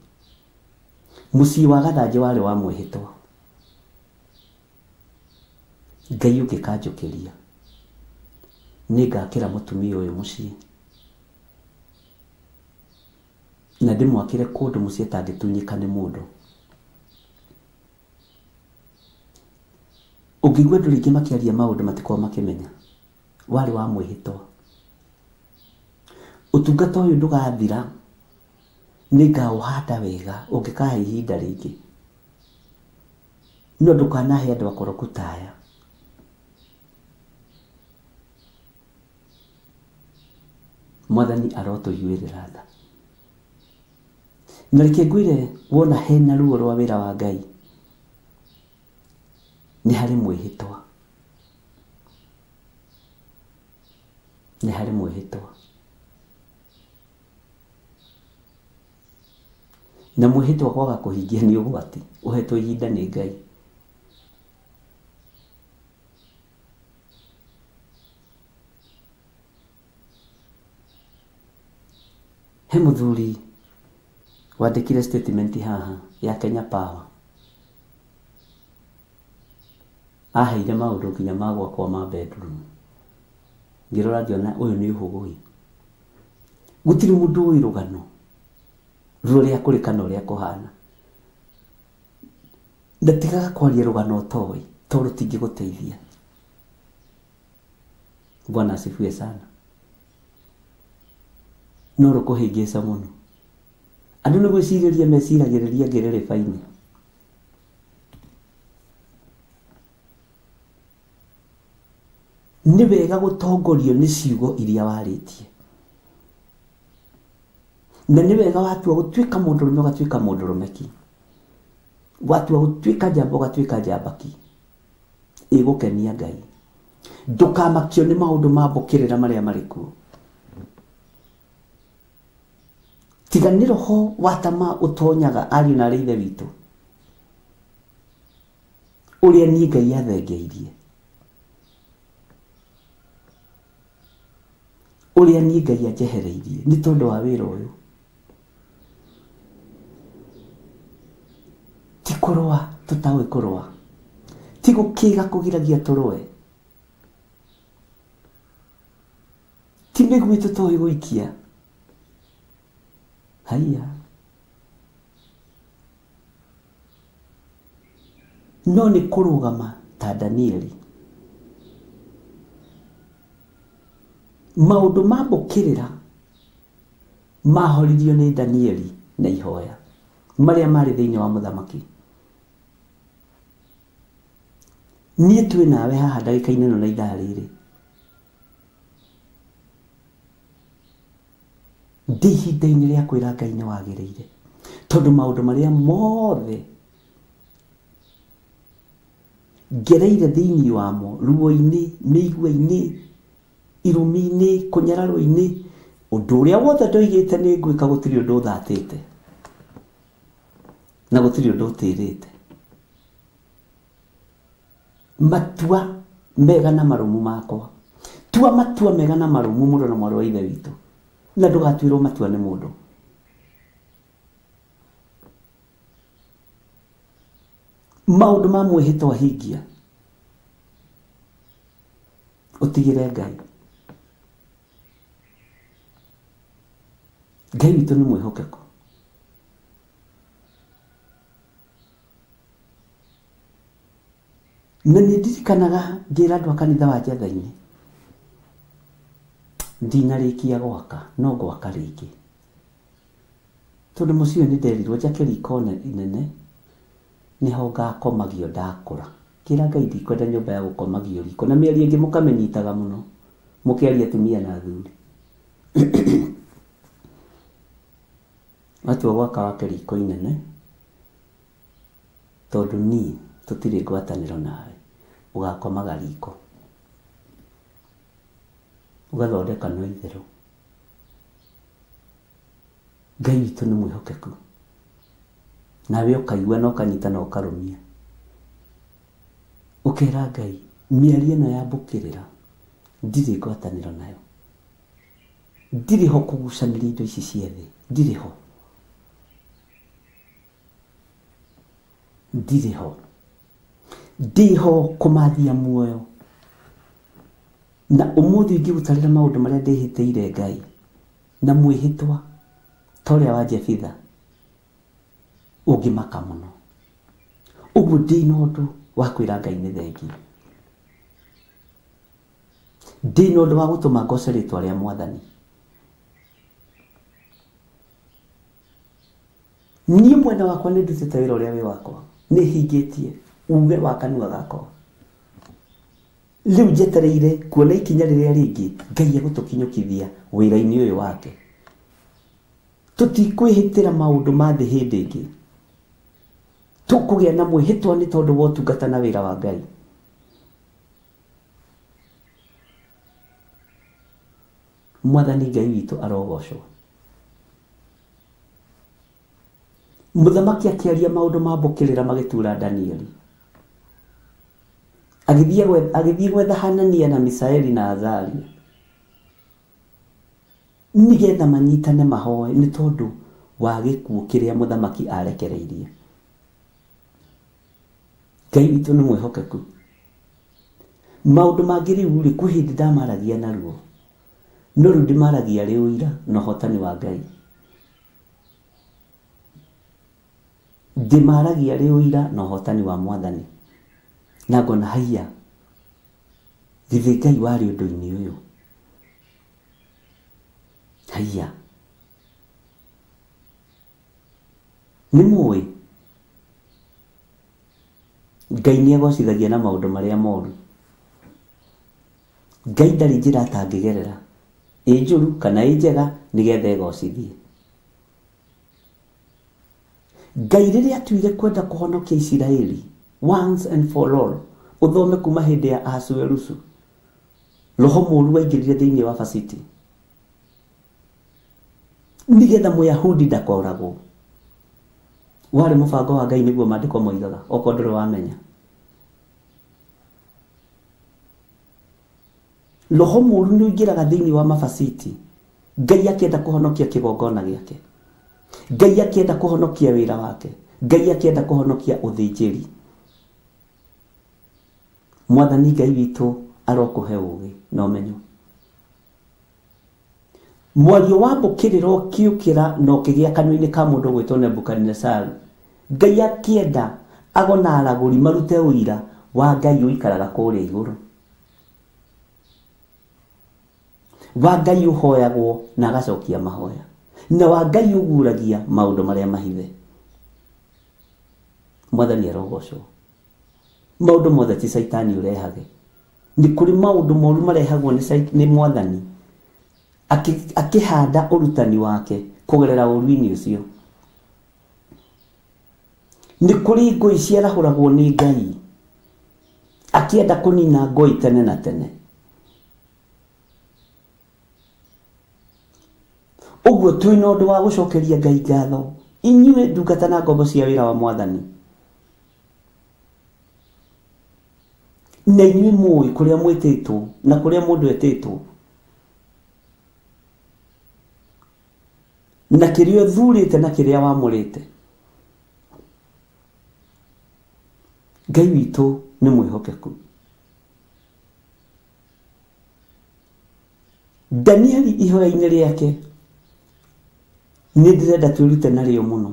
Mũciĩ wa Gathanjĩ warĩ wa mwĩhĩtwa. Ngai ũngĩkanjũkĩria, nĩngakĩra mũtumia ũyũ mũciĩ. Na ndĩmwakĩre kũndũ mũciĩ atangĩtunyĩka nĩ mũndũ. Ũngĩigua andũ rĩngĩ makĩaria maũndũ matikoragwo makĩmenya. Warĩ wa mwĩhĩtwa. Ũtungata ũyũ ndũgathira, nĩngaũhanda wega ũngĩkahe ihinda rĩngĩ. No ndũkanahe andũ akoroku ta aya. Mwathani arotũiguĩrĩra tha. Na reke ngwĩre wona hena ruo rwa wĩra wa Ngai, nĩ harĩ mwĩhĩtwa. Nĩ harĩ mwĩhĩtwa. Na mwĩhĩtwa kwaga kũhingia nĩ ũgwati, ũhetwo ihinda nĩ Ngai. He mũthuri wandĩkire statement haha ya Kenya Power. Aheire maũndũ nginya ma gwakwa ma bedroom. Ngĩrora ngĩona ũyũ nĩ ũhũgũi. Gũtirĩ mũndũ ũĩ rũgano rũrĩa kũrĩ kana ũrĩa kũhana. Na tigaga kwaria rũgano ũtoĩ tondũ rũtingĩgũteithia. Bwana asifiwe sana. No rũkũhĩngĩca mũno. Andũ nĩ gwĩcirĩria meciragĩrĩria ngĩrĩrĩba-inĩ. Nĩ wega gũtongorio nĩ ciugo iria warĩtie. Na nĩ wega watua gũtuĩka mũndũrũme ũgatuĩka mũndũrũme ki. Watua gũtuĩka njamba ũgatuĩka njamba ki. Ĩgũkenia Ngai. Ndũkamakio nĩ maũndũ ma mbũkĩrĩra marĩa marĩ kuo. Tiga nĩ roho wa tamaa ũtonyaga ariũ na arĩ ithe witũ. Ũrĩa niĩ Ngai athengeirie. Ũrĩa niĩ Ngai anjehereirie nĩ tondũ wa wĩra ũyũ. Ti kũrũa tũtaũĩ kũrũa. Ti gũkĩga kũgiragia tũrũe. Ti mĩguĩ tũtoĩ gũikia. Haiya. No nĩ kũrũgama ta Danieli. Maũndũ ma mbũkĩrĩra mahoririo nĩ Danieli na ihoya marĩa marĩ thĩinĩ wa mũthamaki. Niĩ twĩ nawe haha ndagĩka-inĩ ĩno na ithaa rĩrĩ. Ndĩ ihinda-inĩ rĩa kwĩra Ngai nĩ wagĩrĩire. Tondũ maũndũ marĩa mothe ngereire thĩinĩ wamo, ruo-inĩ, mĩigua-inĩ, irumi-inĩ, kũnyararwo-inĩ, ũndũ ũrĩa wothe ndoigĩte nĩ ngwĩka gũtirĩ ũndũ ũthatĩte. Na gũtirĩ ũndũ ũtĩrĩte. Matua mega na marũmu makwa. Tua matua mega na marũmu mũrũ na mwarĩ wa ithe witũ. Na ndũgatuĩrwo matua nĩ mũndũ. Maũndũ ma mwĩhĩtwa hingia. Ũtigĩre Ngai. Ngai witũ nĩ mwĩhokeku. Na nĩ ndirikanaga ngĩra andũ a kanitha wa Njetha-inĩ, ndinarĩkia gwaka, no ngwaka rĩngĩ. Tondũ mũciĩ ũyũ nĩ nderirwo njake riko inene, nĩho ngakomagio ndakũra. Ngĩra Ngai ndikwenda nyũmba ya gũkomagio riko. Na mĩario ĩngĩ mũkamĩnyitaga mũno, mũkĩaria atumia na athuri. Watua gwaka wake riko inene, tondũ niĩ tũtirĩ ngwatanĩro nawe, ũgakomaga riko. Ũgathondeka no itherũ. Ngai witũ nĩ mwĩhokeku. Nawe ũkaigua na ũkanyita na ũkarũmia. Ũkera Ngai, mĩario ĩno ya mbũkĩrĩra, ndirĩ ngwatanĩro nayo. Ndirĩ ho kũgucanĩria indo ici cia thĩ, ndirĩ ho. Ndirĩ ho. Ndĩho kũmathia muoyo. Na ũmũthĩ ingĩgũtarĩra maũndũ marĩa ndĩhĩtĩire Ngai na mwĩhĩtwa ta ũrĩa wa Jefitha, ũngĩmaka mũno. Ũguo ndĩna ũndũ wa kwĩra Ngai nĩ thengiũ. Ndĩna ũndũ wa gũtũma ngoce rĩtwa rĩa Mwathani. Niĩ mwena wakwa nĩ ndutĩte wĩra ũrĩa wĩ wakwa, nĩ hingĩtie uge wa kanua gakwa. Rĩu njetereire kuona ikinya rĩrĩa rĩngĩ Ngai egũtũkinyũkithia wĩra-inĩ ũyũ wake. Tũtikwĩhĩtĩra maũndũ ma thĩ hĩndĩ ĩngĩ. Tũkũgĩa na mwĩhĩtwa nĩ tondũ wa ũtungata na wĩra wa Ngai. Mwathani Ngai witũ arogocwo. Mũthamaki akĩaria maũndũ ma mbũkĩrĩra magĩtura Danieli. Agĩthiĩ gwetha Hanania na Misaeli na Azaria nĩgetha manyitane mahoe nĩ tondũ wa gĩkuũ kĩrĩa mũthamaki arekereirie. Ngai witũ nĩ mwĩhokeku. Maũndũ mangĩ rĩu rĩ, kwĩ hĩndĩ ndamaragia na ruo, no rĩu ndĩmaragia arĩ ũira na ũhotani wa Ngai. Ndĩmaragia arĩ ũira na ũhotani wa Mwathani. Na ngona haiya, githĩ Ngai warĩ ũndũ-inĩ ũyũ? Haiya. Nĩ mũĩ? Ngai nĩ egocithagia na maũndũ marĩa moru. Ngai ndarĩ njĩra atangĩgerera, ĩ njũru kana ĩ njega, nĩgetha egocithie. Ngai rĩrĩa atuire kwenda kũhonokia Isiraeli once and for all, ũthome kuma hĩndĩ ya Ahasuerusu, roho mũru waingĩrire thĩinĩ wa Vasiti nĩgetha Mũyahudi ndakoragwo. Warĩ mũbango wa Ngai nĩguo maandĩko moigaga, okorwo ndũrĩ wamenya. Roho mũru nĩ ũingĩraga thĩinĩ wa mabaciti. Ngai akĩenda kũhonokia kĩgongona gĩake, Ngai akĩenda kũhonokia wĩra wake, Ngai akĩenda kũhonokia ũthĩnjĩri. Mwathani Ngai witũ arokũhe ũũgĩ na ũmenyo. Mwario wa mbũkĩrĩro ũkĩũkĩra na ũkĩgĩa kanua-inĩ ka mũndũ ũgwĩtwo Nebukadinesaru. Ngai akĩenda ago na aragũri marute ũira wa Ngai ũikaraga kũrĩa igũrũ, wa Ngai ũhoyagwo na agacokia mahoya, na wa Ngai ũguũragia maũndũ marĩa mahithe. Mwathani arogocwo. Maũndũ mothe ti Caitani ũrehage, nĩ kũrĩ maũndũ moru marehagwo nĩ Mwathani akĩhanda ũrutani wake kũgerera ũru-inĩ ũcio. Nĩ kũrĩ ngũi ciarahũragwo nĩ Ngai akĩenda kũnina ngũi tene na tene. Ũguo twĩna ũndũ wa gũcokeria Ngai ngatho, inyuĩ ndungata na ngombo cia wĩra wa Mwathani, na inyuĩ mũĩ kũrĩa mwĩtĩtwo na kũrĩa mũndũ etĩtwo, na kĩrĩa ũthurĩte na kĩrĩa wamũrĩte. Ngai witũ nĩ mwĩhokeku. Danieli ihoya-inĩ rĩake nĩ ndĩrenda twĩrute narĩo mũno.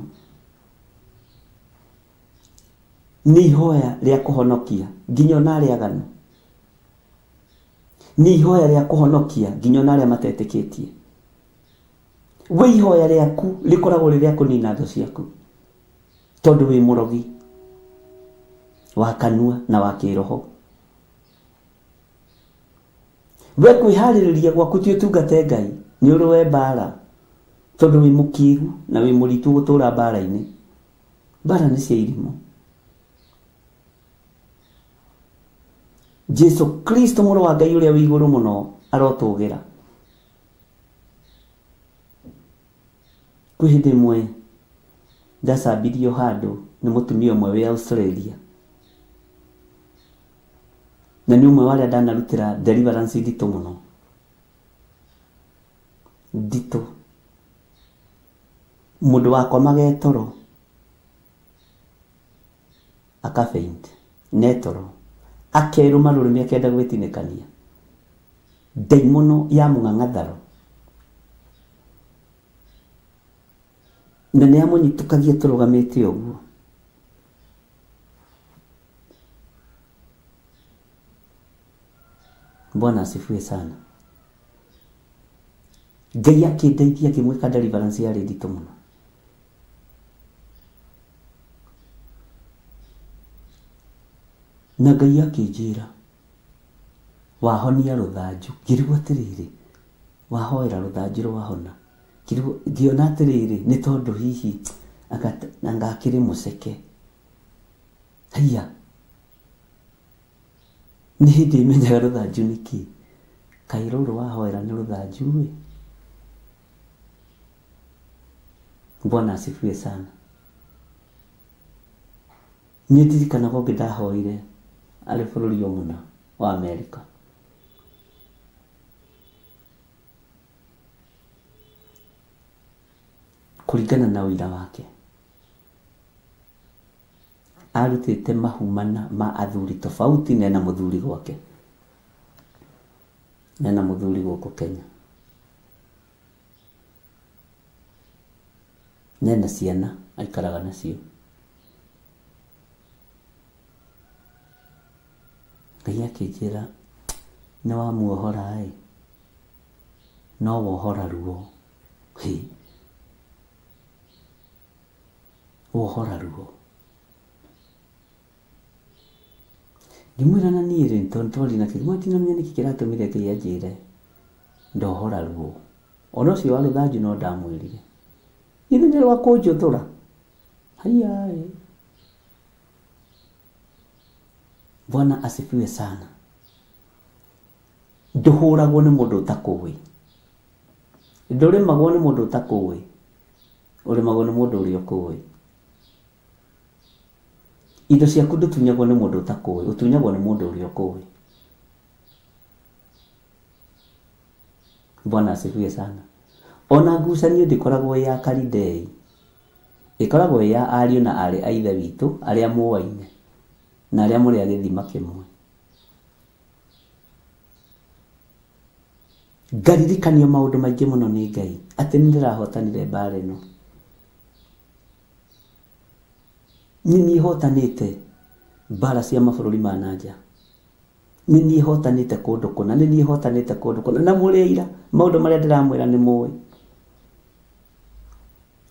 Nĩ ihoya rĩa kũhonokia nginya ona arĩa aganu. Nĩ ihoya rĩa kũhonokia nginya ona arĩa matetĩkĩtie. We ihoya rĩaku rĩkoragwo rĩ rĩa kũnina thũ ciaku, tondũ wĩ mũrogi wa kanua na wa kĩroho. We kwĩharĩrĩria gwaku ti ũtungate Ngai, nĩ ũrũe mbara, tondũ wĩ mũkĩgu na wĩ mũritũ gũtũra mbara-inĩ. Mbara nĩ cia irimũ. Jesu Kristo mũrũ wa Ngai ũrĩa wĩ igũrũ mũno arotũgĩra. Kwĩ hĩndĩ ĩmwe ndacambirio handũ nĩ mũtumia ũmwe wĩ Australia, na nĩ ũmwe wa arĩa ndanarutĩra deliverance nditũ mũno, nditũ. Mũndũ wakomaga e toro aka faint ne toro, akerũma rũrĩmĩ akenda gwĩtinĩkania, ndaimono ya mũng'ang'atharo, na nĩ yamũnyitũkagia tũrũgamĩte ũguo. Bwana asifiwe sana. Ngai akĩndeithia ngĩmwĩka deliverance yarĩ nditũ mũno. Na Ngai akĩnjĩra wahonia rũthanju, ngĩrigwo atĩrĩrĩ, wahoera rũthanju rwahona, ngĩona atĩrĩrĩ nĩ tondũ hihi anga akĩrĩ mũceke. Haiya, nĩ hĩndĩ menyaga rũthanju nĩ kĩ, kaĩ rũrũ wahoera nĩ rũthanju ĩ. Bwana asifiwe sana. Niĩ ndirikanaga ũngĩ ndahoire arĩ bũrũri o mũna wa Amerika. Kũringana na ũira wake, arutĩte mahu mana ma athuri tofauti na ena mũthuri gwake, na ena mũthuri gũkũ Kenya, na ena ciana aikaraga nacio. Ngai akĩnjĩra nĩ wamuohora ĩ, no wohora ruo. Hĩ, wohora ruo. Ngĩmwĩra na niĩ rĩ, tondũ twarĩ na kĩruma, ndinamenya nĩkĩ kĩratũmire Ngai anjĩre ndohora ruo. Ona ũcio wa rũthanju no ndamwĩrire, githĩ nĩ rwa kũnjũthũra? Haiya. Bwana asifiwe sana. Ndũhũragwo nĩ mũndũ ũtakũĩ, ndũrĩmagwo nĩ mũndũ ũtakũĩ, ũrĩmagwo nĩ mũndũ ũrĩa ũkũĩ. Indo ciaku ndũtunyagwo nĩ mũndũ ũtakũĩ, ũtunyagwo nĩ mũndũ ũrĩa ũkũĩ. Bwana asifiwe sana. Ona ngucanio ndĩkoragwo ĩ ya Kalidei, ĩkoragwo ĩ ya ariũ na aarĩ a Ithe witũ arĩa mũaine na arĩa mũrĩ a gĩthima kĩmwe. Ngaririkanio maũndũ maingĩ mũno nĩ Ngai atĩ nĩ ndĩrahotanire mbara ĩno. Nĩ niĩ hotanĩte mbara cia mabũrũri ma na nja. Nĩ niĩ hotanĩte kũndũ kũna, nĩ niĩ hotanĩte kũndũ kũna. Na mũrĩ aira, maũndũ marĩa ndĩramwĩra nĩ mũĩ.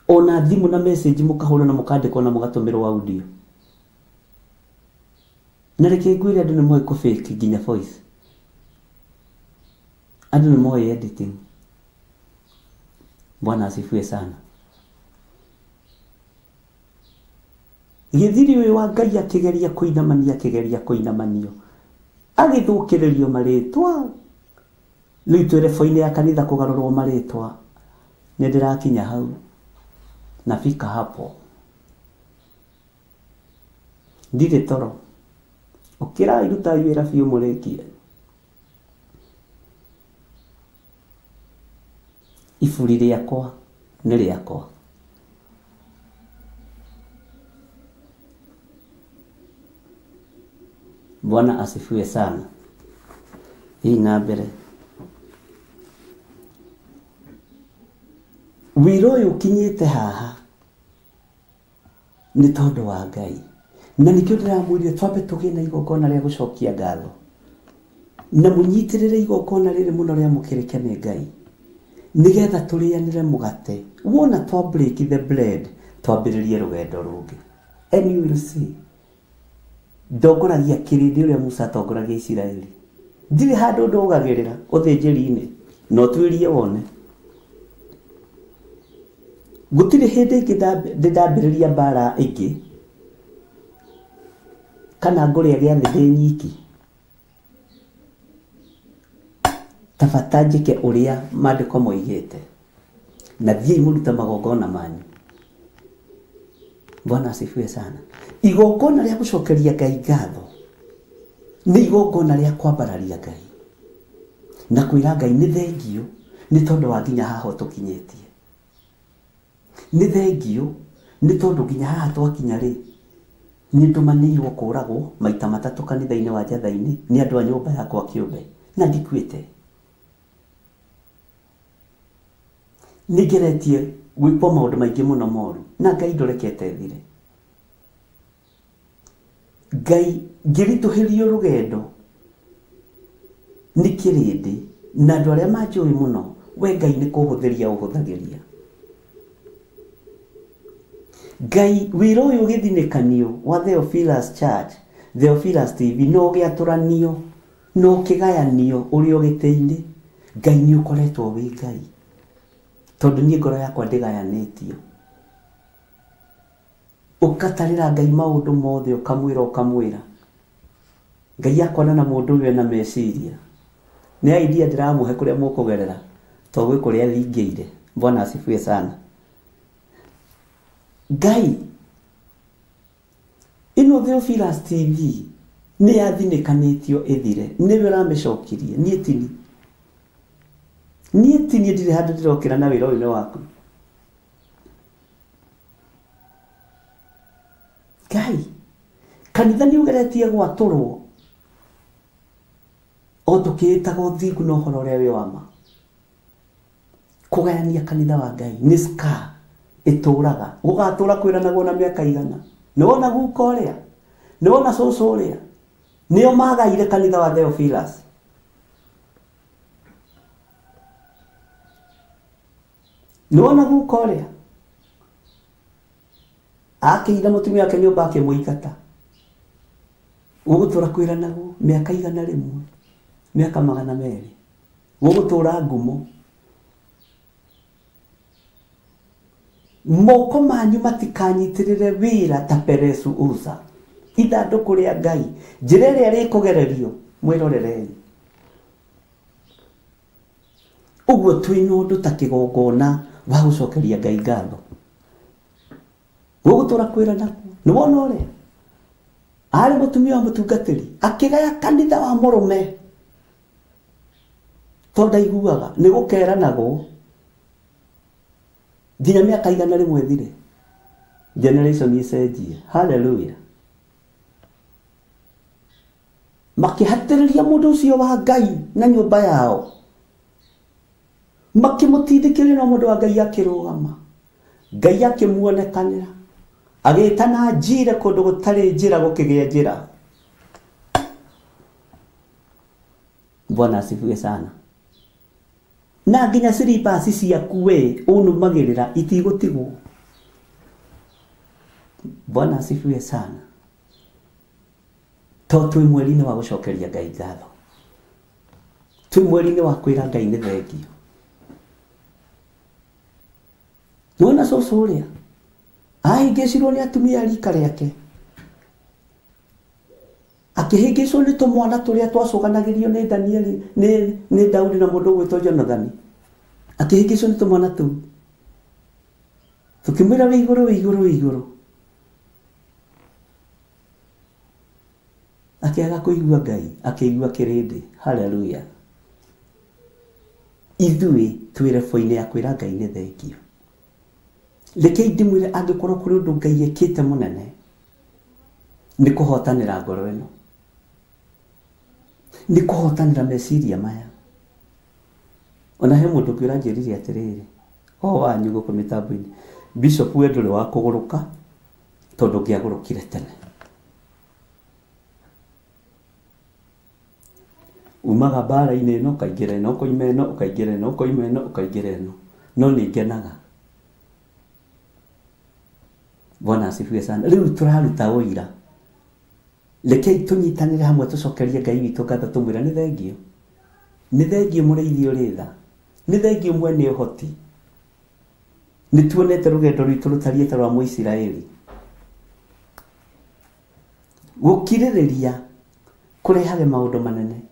Ona thimũ na message mũkahũra na mũkandĩkwo na mũgatũmĩrwo audio. Na reke ngwĩre andũ nĩ moĩ kũ fake nginya voice. Andũ nĩ moĩ editing. Bwana asifiwe sana. Gĩthiri ũyũ wa Ngai akĩgeria kũinamania, akĩgeria kũinamanio, agĩthũkĩrĩrio marĩtwa. Rĩu twĩ rebo-inĩ ya kanitha kũgarũrwo marĩtwa. Nĩ ndĩrakinya hau. Nafika hapo. Ndirĩ toro. Ũkĩrai rutai wĩra biũ mũrĩkie. Iburi rĩakwa nĩ rĩakwa. Bwana asifiwe sana. Thiĩ na mbere. Wĩra ũyũ ũkinyĩte haha nĩ tondũ wa Ngai. Na nĩkĩo ndĩramwĩrire twambe tũgĩe na igongona rĩa gũcokia ngatho. Na mũnyitĩrĩre igongona rĩrĩ mũno rĩamũkĩrĩke nĩ Ngai. Nĩgetha tũrĩanĩre mũgate. Wona twa break the bread, twambĩrĩrie rũgendo rũngĩ. And you will see. Ndongoragia kĩrĩndĩ ũrĩa Musa atongoragia Isiraeli. Ndirĩ handũ ndũgagĩrĩra ũthĩnjĩri-inĩ. Na ũtuĩrie wone. Gũtirĩ hĩndĩ ĩngĩ ndĩ ndambĩrĩria mbara ĩngĩ kana ngũrĩa gĩathĩ ndĩ nyiki. Ta bata njĩke ũrĩa maandĩko moigĩte. Na thiĩi mũrute magongona manyu. Bwana asifiwe sana. Igongona rĩa gũcokeria Ngai ngatho nĩ igongona rĩa kwambararia Ngai na kwĩra Ngai nĩ thengiũ nĩ tondũ wa nginya haha ũtũkinyĩtie. Nĩ thengiũ nĩ tondũ nginya haha twakinya rĩ, nĩ ndũmanĩirwo kũragwo maita matatũ kanitha-inĩ wa Njatha-inĩ nĩ andũ a nyũmba yakwa kĩũmbe na ndikuĩte. Nĩ ngeretie gwĩkwo maũndũ maingĩ mũno moru na Ngai ndũrekete thire. Ngai ngĩritũhĩrio rũgendo nĩ kĩrĩndĩ na andũ arĩa manjũĩ mũno, we Ngai nĩ kũhũthĩria ũhũthagĩria. Ngai wĩra ũyũ ũgĩthinĩkanio wa Theophilus Church, Theophilus TV, na ũgĩatũranio na ũkĩgayanio ũrĩ o gĩtĩ-inĩ, Ngai nĩ ũkoretwo wĩ Ngai. Tondũ niĩ ngoro yakwa ndĩgayanĩtio. Ũgatarĩra Ngai maũndũ mothe, ũkamwĩra ũkamwĩra. Ngai akona na mũndũ ũyũ ena meciria. Nĩ idea ndĩramũhe kũrĩa mũkũgerera, to gwĩ kũrĩa thingĩire. Bwana asifiwe sana. Ngai, ĩno Theophilus TV nĩ yathinĩkanĩtio ĩthire, nĩwe ũramĩcokirie, niĩ tini. Niĩ tini ndirĩ handũ ndĩrokĩra na wĩra ũyũ nĩ waku. Ngai, kanitha nĩ ũgeretie gwatũrwo o tũkĩĩtaga ũthingu na ũhoro ũrĩa wĩ wa ma. Kũgayania kanitha wa Ngai nĩ scar ĩtũraga, gũgatũra kwĩranagwo na mĩaka igana. Nĩ wona guka ũrĩa, nĩ wona cũcũ ũrĩa, nĩo magaire kanitha wa Theophilus. Nĩ wona guka ũrĩa akĩire mũtumia wake nyũmba akĩmũingata. Gũgũtũra kwĩranagwo mĩaka 100, mĩaka 200. Gũgũtũra ngumo. Moko manyu matikanyitĩrĩre wĩra ta Peresu Uza. Ithandũkũ rĩa Ngai, njĩra ĩrĩa rĩkũgererio, mwĩrorerei. Ũguo twĩna ũndũ ta kĩgongona wa gũcokeria Ngai ngatho. Gũgũtũra kwĩra nakuo. Nĩ wona ũrĩa? Arĩ mũtumia wa mũtungatĩri, akĩgaya kanitha wa mũrũme. Tondũ ndaiguaga, nĩ gũkeranagwo nginya mĩaka 100 ĩthire. Generation icenjie. Hallelujah. Makĩhatĩrĩria mũndũ ũcio wa Ngai na nyũmba yao. Makĩmũtindĩkĩrĩria no mũndũ wa Ngai akĩrũgama. Ngai akĩmuonekanĩra. Agĩtana njire kũndũ gũtarĩ njĩra gũkĩgĩa njĩra. Bwana asifiwe sana. Na nginya slippers ciaku we ũnũmagĩrĩra itigũtigwo. Bwana asifiwe sana. To twĩ mweri-inĩ wa gũcokeria Ngai ngatho. Twĩ mweri-inĩ wa kwĩra Ngai nĩ thengio. Nĩwona cũcũ ũrĩa ahĩngĩcirwo nĩ atumia a rika rĩake. Akĩhĩngĩcwo nĩ tũmwana tũrĩa twacũganagĩrio nĩ Danieli, nĩ Daudi na mũndũ ũgwĩtwo Jonathani. Akĩhĩngĩcwo nĩ tũmwana tũu. Tũkĩmwĩra wĩ igũrũ, wĩ igũrũ, wĩ igũrũ. Akĩaga kũigua Ngai, akĩigua kĩrĩndĩ. Hallelujah. Ithuĩ twĩ rebo-inĩ ya kwĩra Ngai nĩ thengio. Rekei ndĩmwĩre angĩkorwo kũrĩ ũndũ Ngai ekĩte mũnene, nĩ kũhotanĩra ngoro ĩno. Nĩ kũhotanĩra meciria maya. Ona he mũndũ ũngĩ ũranjĩrire atĩrĩrĩ, o wanyu gũkũ mĩtambo-inĩ, Bishop we ndũrĩ wa kũgũrũka, tondũ ũngĩagũrũkire tene. Umaga mbara-inĩ ĩno, ũkaingĩra ĩno, ũkoima ĩno, ũkaingĩra ĩno, ũkoima ĩno, ũkaingĩra ĩno. No nĩ ngenaga. Bwana asifiwe sana. Rĩu tũraruta ũira. Rekei tũnyitanĩre hamwe tũcokerie Ngai witũ ngatho tũmwĩre nĩ thengio. Nĩ thengio mũrĩithi ũrĩ tha. Nĩ thengio mwene ũhoti. Nĩ tuonete rũgendo rwitũ rũtariĩ ta rwa Mũisiraeli. Gũkirĩrĩria kũrehage maũndũ manene.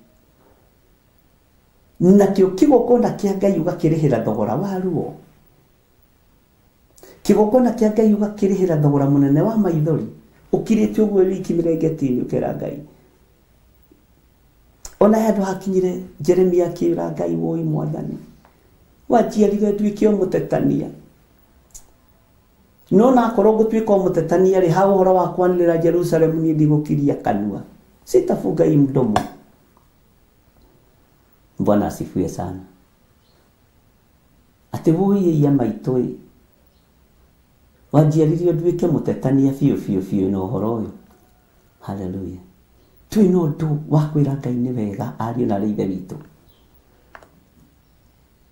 Nakĩo kĩgongona kĩa Ngai ũgakĩrĩhĩra thogora wa ruo. Kĩgongona kĩa Ngai ũgakĩrĩhĩra thogora mũnene wa maithori. Ũkirĩte ũguo wiki mĩrengeti-inĩ ũkera Ngai. Ona handũ hakinyire Jeremia akĩra Ngai woi mwathani. Wanjiarire nduĩke o mũtetania. No nakorwo ngũtuĩka o mũtetania rĩ, ha ũhoro wa kwanĩrĩra Jerusalemu niĩ ndigũkiria kanua. Sitafunga hii mdomo. Bwana asifiwe sana. Atĩ woi ĩiya maitũ ĩ. Wanjiarire nduĩke mũtetania biũ biũ biũ na ũhoro ũyũ. Hallelujah. Twĩna ũndũ wa kwĩra Ngai nĩ wega ariũ na arĩ ithe witũ.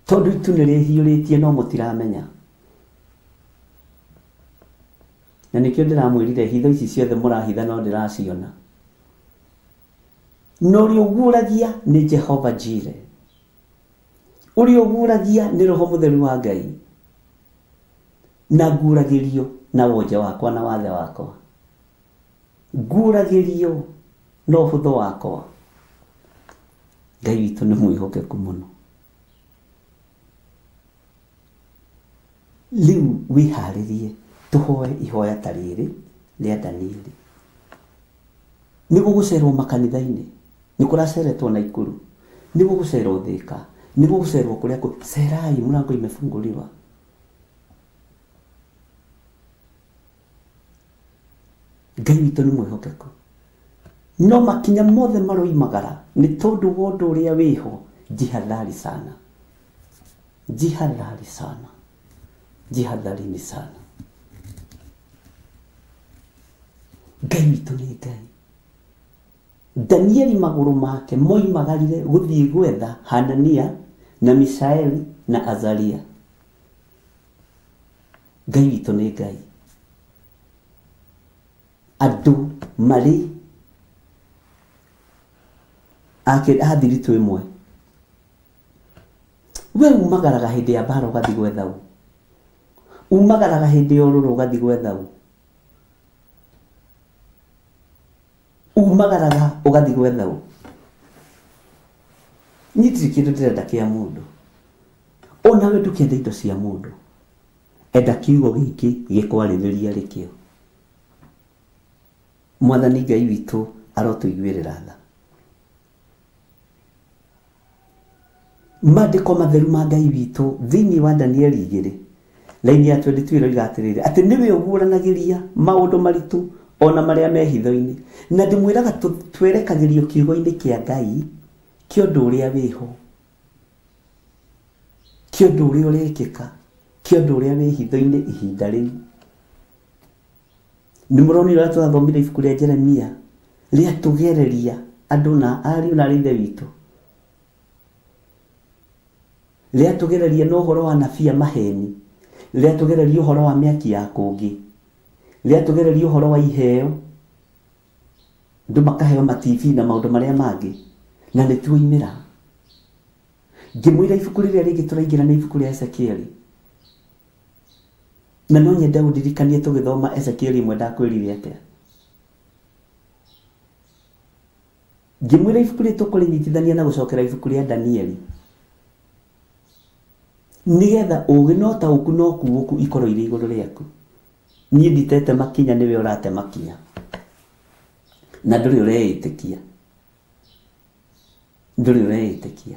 Tondũ itu nĩ rĩhiũrĩtie no mũtiramenya. Na nĩkĩo ndĩramwĩrire hitho ici ciothe mũrahitha no ndĩraciona. Na ũrĩa ũguũragia nĩ Jehova Jireh. Ũrĩa ũguũragia nĩ Roho Mũtheru wa Ngai. Na nguũragĩrio na wonje wakwa na wathe wakwa. Nguũragĩrio na ũhũthũ wakwa. Ngai witũ nĩ mwĩhokeku mũno. Rĩu wĩharĩrie tũhoe ihoya ta rĩrĩ rĩa Danieli. Nĩ gũgũcerwo makanitha-inĩ, nĩ kũraceretwo Naikuru, nĩ gũgũcerwo Thĩka, nĩ gũgũcerwo kũrĩa kũ, cerai mlango imefunguliwa. Ngai witũ nĩ mwĩhokeku. No makinya mothe maroimagara nĩ tondũ wa ũndũ ũrĩa wĩho, jihadhari sana. Jihadhari sana. Jihadharini sana. Ngai witũ nĩ Ngai. Danieli magũrũ make moimagarire gũthiĩ gwetha Hanania na Mishaeli na Azaria. Ngai witũ nĩ Ngai. Andũ marĩ a thiritũ ĩmwe. We umagaraga hĩndĩ ya mbara ũgathiĩ gwetha ũ? Umagaraga hĩndĩ ya ũrũrũ ũgathiĩ gwetha ũ? Umagaraga ũgathiĩ gwetha ũ? Niĩ ndirĩ kĩndũ ndĩrenda kĩa mũndũ. Onawe ndũkende indo cia mũndũ. Enda kiugo gĩkĩ gĩkwarĩrĩria arĩ kĩo. Mwathani Ngai witũ arotũiguĩrĩra tha. Maandĩko matheru ma Ngai witũ thĩinĩ wa Danieli 2 raini ya 22 ĩroiga atĩrĩrĩ, atĩ nĩwe ũguũranagĩria maũndũ maritũ o na marĩa me hitho-inĩ. Na ndĩmwĩraga twerekagĩrio kiugo-inĩ kĩa Ngai kĩa ũndũ ũrĩa wĩho, kĩa ũndũ ũrĩa ũrekĩka, kĩa ũndũ ũrĩa wĩ hitho-inĩ ihinda rĩu. Nĩ mũronire ũrĩa tũrathomire ibuku rĩa Jeremia rĩatũgereria andũ na ariũ na arĩ ithe witũ, rĩatũgereria na ũhoro wa anabii a maheni, rĩatũgereria ũhoro wa mĩaki ya kũngĩ, rĩatũgereria ũhoro wa iheo, andũ makaheo ma TV na maũndũ marĩa mangĩ, na nĩ tuoimĩra. Ngĩmwĩra ibuku rĩrĩa rĩngĩ tũraingĩra nĩ ibuku rĩa Ezekieli. Na no nyende ũndirikanie tũgĩthoma Ezekieli ĩmwe ndakwĩrire atĩa. Ngĩmwĩra ibuku rĩrĩ tũkũrĩnyitithania na gũcokera ibuku rĩa Danieli. Nĩgetha ũũgĩ na ũtaũku na ũkuũku ikorwo irĩ igũrũ rĩaku. Niĩ nditete makinya nĩwe ũrate makinya. Na ndũrĩ ũreĩtĩkia. Ndũrĩ ũreĩtĩkia.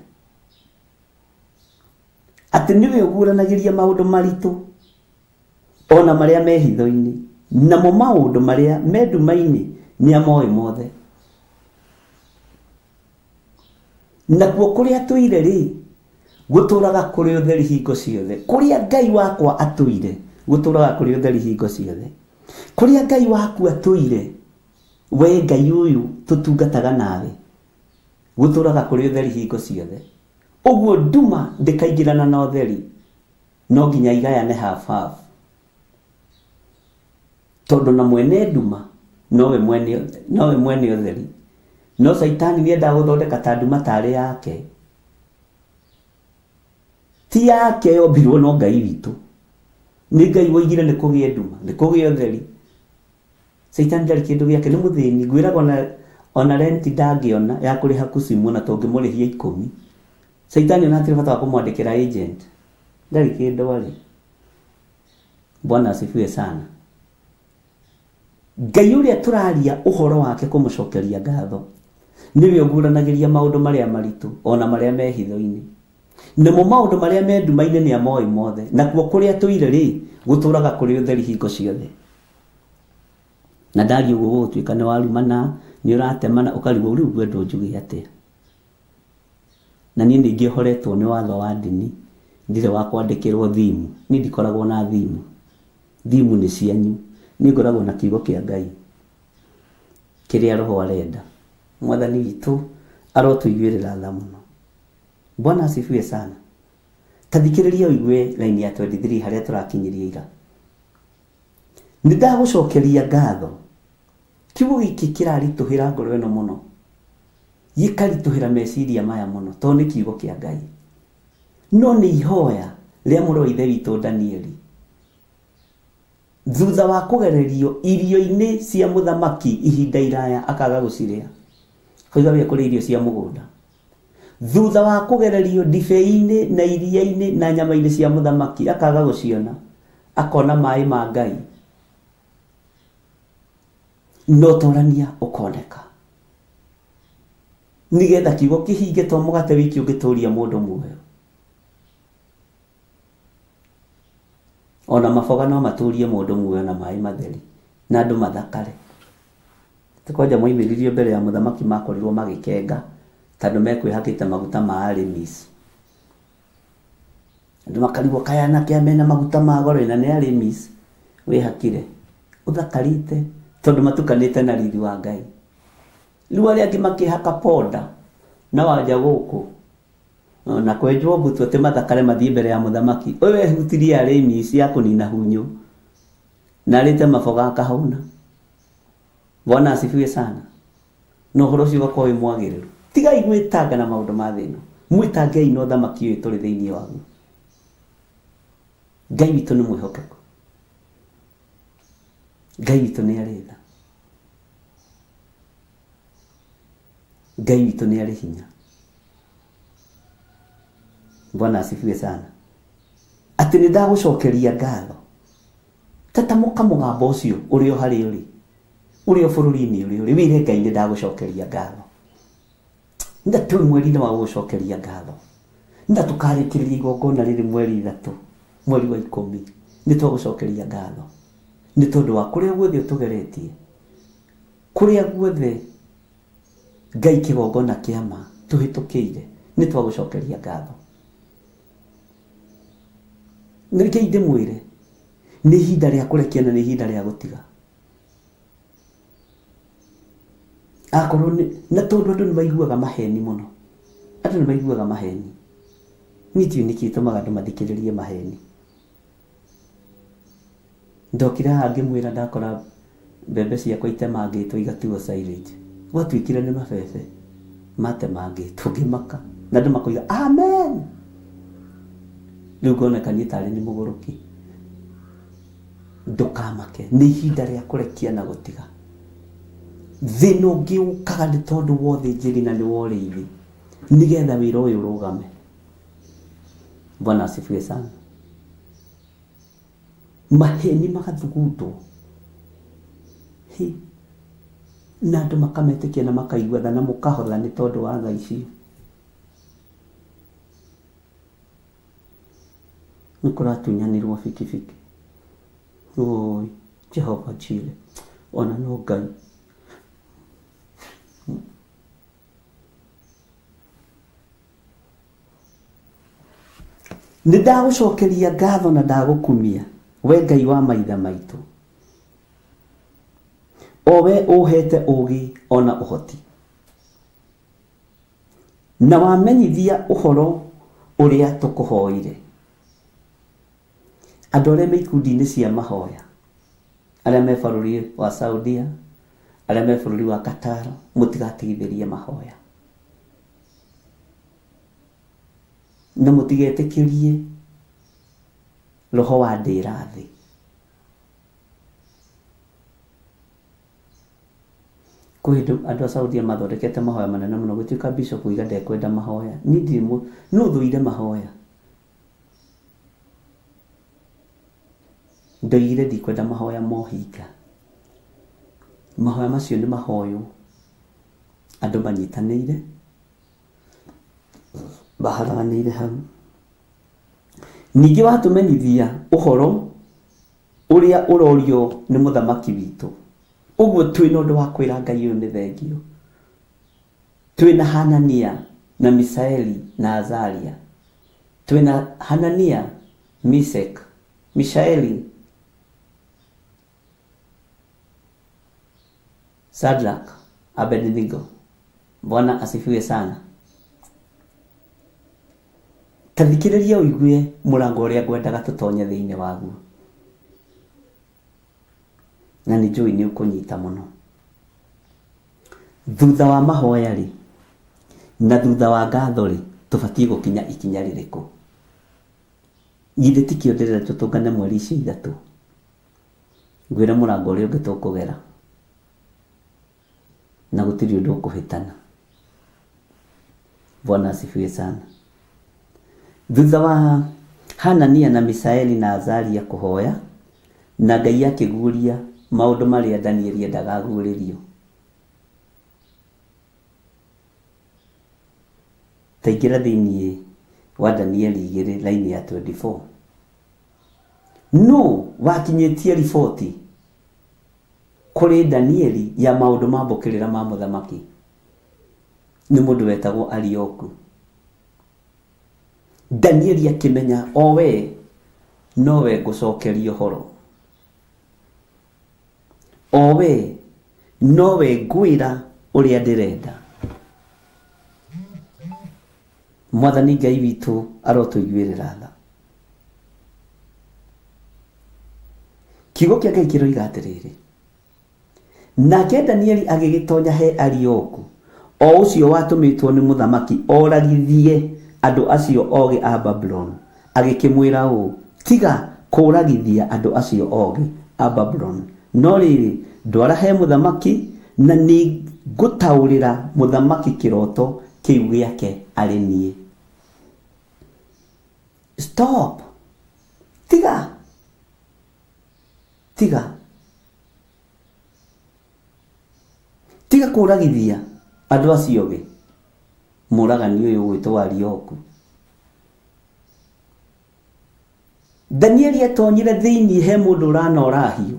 Atĩ nĩwe ũguũranagĩria maũndũ maritũ o na marĩa me hitho-inĩ, namo maũndũ marĩa me nduma-inĩ nĩamoĩ mothe. Nakuo kũrĩa atũire-rĩ, gũtũũraga kũrĩ ũtheri hingo ciothe. Kũrĩa Ngai wakwa atũire, gũtũũraga kũrĩ ũtheri hingo ciothe. Kũrĩa Ngai waku atũire, we Ngai ũyũ tũtungataga nawe, gũtũũraga kũrĩ ũtheri hingo ciothe. Ũguo nduma ndĩkaingĩrana na ũtheri, no nginya igayane half half. Tondũ na mwene nduma nowe mwene nowe mwene ũtheri. No caitani nĩendaga gũthondeka ta nduma tarĩ yake. Ti yake yombirwo no Ngai witũ. Nĩ Ngai woigire nĩ kũgĩe nduma, nĩ kũgĩe ũtheri. Caitani ndarĩ kĩndũ gĩake, nĩ mũthĩni. Ngwĩraga ona, ona rent ndangĩona ya kũrĩha kusimu ona tũngĩmũrĩhia ikũmi. Caitani ona hatirĩ bata wa kũmwandĩkĩra agent. Ndarĩ kĩndũ arĩ. Bwana asifiwe sana. Ngai ũrĩa tũraria ũhoro wake kũmũcokeria ngatho nĩwe ũguũranagĩria maũndũ marĩa maritũ ona marĩa me hitho-inĩ. Namo maũndũ marĩa me nduma-inĩ nĩamoĩ mothe, nakuo kũrĩa tũire-rĩ, gũtũũraga kũrĩ ũtheri hingo ciothe. Na ndaria ũguo gũgũtuĩka nĩ warumana, nĩ ũratemana, ũkarigwo rĩu ngwendwo njuge atĩa. Na niĩ nĩ ngĩohoretwo nĩ watho wa ndini, ndirĩ wa kwandĩkĩrwo theme, niĩ ndikoragwo na theme, theme nĩ cianyu, niĩ ngoragwo na kiugo kĩa Ngai, kĩrĩa roho arenda. Mwathani witũ arotũiguĩrĩra tha mũno. Bwana asifiwe sana. Ta thikĩrĩria ũigue line ya 23 harĩa tũrakinyirie ira. Nĩ ndagũcokeria ngatho. Kiugo gĩkĩ kĩraritũhĩra ngoro ĩno mũno. Gĩkaritũhĩra meciria maya mũno tondũ nĩ kiugo kĩa Ngai. No nĩ ihoya rĩa mũrũ wa ithe witũ Danieli. Thutha wa kũgererio irio-inĩ cia mũthamaki ihinda iraya akaga gũcirĩa. Koiga we kũrĩa irio cia mũgũnda. Thutha wa kũgererio ndibei-inĩ na iria-inĩ na nyama-inĩ cia mũthamaki akaga gũciona, akona maĩ ma Ngai na ũtorania ũkoneka. Nĩgetha kiugo kĩhinge to mũgate wiki ũngĩtũria mũndũ muoyo. Ona maboga no matũrie mũndũ muoyo na maĩ matheri na andũ mathakare. Ti kwanja moimĩririo mbere ya mũthamaki makorirwo magĩkenga tondũ mekwĩhakĩte maguta ma Arimis. Andũ makarigwo kaĩ anake aya mena maguta ma goro na nĩ Arimis wĩhakire. Ũthakarĩte tondũ matukanĩte na riri wa Ngai. Rĩu arĩa angĩ makĩhaka ponda na wanja gũkũ na kwenjwo mbutu atĩ mathakare mathiĩ mbere ya mũthamaki. Ũyũ ehutirie Arimis ya kũnina hunyũ na arĩte maboga akahũna. Bwana asifiwe sana. Na ũhoro ũcio ũgakorwo wĩ mwagĩrĩru. Tigai gwĩtanga na maũndũ ma thĩ ĩno. Mwĩtangei na ũthamaki ũyũ tũrĩ thĩinĩ waguo. Ngai witũ nĩ mwĩhokeku. Ngai witũ nĩ arĩ tha. Ngai witũ nĩ arĩ hinya. Bwana asifiwe sana. Atĩ nĩ ndagũcokeria ngatho. Ta tamũka mũgambo ũcio ũrĩ o harĩa ũrĩ, ũrĩ o bũrũri-inĩ ũrĩa ũrĩ, wĩre Ngai nĩ ndagũcokeria ngatho. Na twĩ mweri-inĩ wa gũgũcokeria ngatho. Na tũkarĩkĩrĩria igongona rĩrĩ mweri 3, mweri wa 10, nĩ twagũcokeria ngatho. Nĩ tondũ wa kũrĩa guothe ũtũgeretie, kũrĩa guothe Ngai kĩgongona kĩa ma tũhĩtũkĩire, nĩ twagũcokeria ngatho. Rekei ndĩmwĩre, nĩ ihinda rĩa kũrekia na nĩ ihinda rĩa gũtiga. Akorwo nĩ, na tondũ andũ nĩ maiguaga maheni mũno, andũ nĩ maiguaga maheni. Niĩ ndiũĩ nĩkĩ gĩtũmaga andũ mathikĩrĩrie maheni. Ndokire haha ngĩmwĩra ndakora mbembe ciakwa itemangĩtwo igatuo silage. Gwatuĩkire nĩ mabebe matemangĩtwo ngĩmaka. Na andũ makoiga amen. Rĩu ngoneka niĩ tarĩ nĩ mũgũrũki. Ndũkamake, nĩ ihinda rĩa kũrekia na gũtiga. Thĩna ũngĩ ũkaga nĩ tondũ wa ũthĩnjĩri na nĩ wa ũrĩithi, nĩgetha wĩra ũyũ ũrũgame. Bwana asifiwe sana. Maheni magathugundwo. Hi. Na andũ makametĩkia na makaigua tha na mũkahotha nĩ tondũ wa tha icio. Nĩ kũratunyanĩrwo bikibiki. Oi, Jehova Jire. Ona no Ngai. Nĩ ndagũcokeria ngatho na ndagũkumia, we Ngai wa maithe maitũ, o we ũũheete ũũgĩ o na ũhoti, na wamenyithia ũhoro ũrĩa tũkũhoire. Andũ arĩa me ikundi-inĩ cia mahoya, arĩa me bũrũri wa Saudia, arĩa me bũrũri wa Qatar, mũtigatigithĩrie mahoya. Na mũtigetĩkĩrie roho wa ndĩra thĩ. Kwĩ hĩndĩ andũ a Saudia mathondekete mahoya manene mũno gũtuĩka bishop oiga ndekwenda mahoya. Niĩ ndirĩ mũ, nũ ũthũire mahoya? Ndoigire ndikwenda mahoya ma ũhinga. Mahoya macio nĩ mahoywo andũ manyitanĩire, maharaganĩire hau. Ningĩ watũmenyithia ũhoro ũrĩa ũrorio nĩ mũthamaki witũ. Ũguo twĩna ũndũ wa kwĩra Ngai ũyũ nĩ thengio. Twĩna Hanania na Misaeli na Azaria. Twĩna Hanania, Misek, Mishaeli, Shadrach, Abednego. Bwana asifiwe sana. Ta thikĩrĩria ũigue mũrango ũrĩa ngwendaga tũtonye thĩinĩ waguo. Na nĩ njũĩ nĩ ũkũnyita mũno. Thutha wa mahoya rĩ, na thutha wa ngatho rĩ, tũbatiĩ gũkinya ikinya rĩrĩkũ? Githĩ tikĩo ndĩrenda tũtũngane mweri icio 3? Ngwĩre mũrango ũrĩa ũngĩ tũkũgera. Na gũtirĩ ũndũ ũkũhĩtana. Bwana asifiwe sana. Thutha wa Hanania na Misaeli na Azaria kũhoya, na Ngai akĩguũria maũndũ marĩa Danieli endaga aguũrĩrio. Ta ingĩra thĩinĩ wa Danieli 2 line ya 24. Nũ wakinyĩtie riboti kũrĩ Danieli ya maũndũ ma mbũkĩrĩra ma mũthamaki? Nĩ mũndũ wetagwo Arioku. Danieli akĩmenya o we nowe ngũcokeria ũhoro. O we nowe ngwĩra ũrĩa ndĩrenda. Mwathani Ngai witũ arotũiguĩrĩra tha. Kiugo kĩa Ngai kĩroiga atĩrĩrĩ, nake Danieli agĩgĩtonya he Arioku, o ũcio watũmĩtwo nĩ mũthamaki oragithie andũ acio ogĩ a Babuloni, agĩkĩmwĩra ũũ, tiga kũũragithia andũ acio ogĩ a Babuloni. No rĩrĩ, ndwara he mũthamaki, na nĩ ngũtaũrĩra mũthamaki kĩroto kĩu gĩake arĩ niĩ. Stop! Tiga! Tiga! Tiga kũragithia andũ acio ogĩ. Mũragani ũyũ ũgwĩtwo Arioku. Danieli atonyire thĩinĩ he mũndũ ũranora hiũ.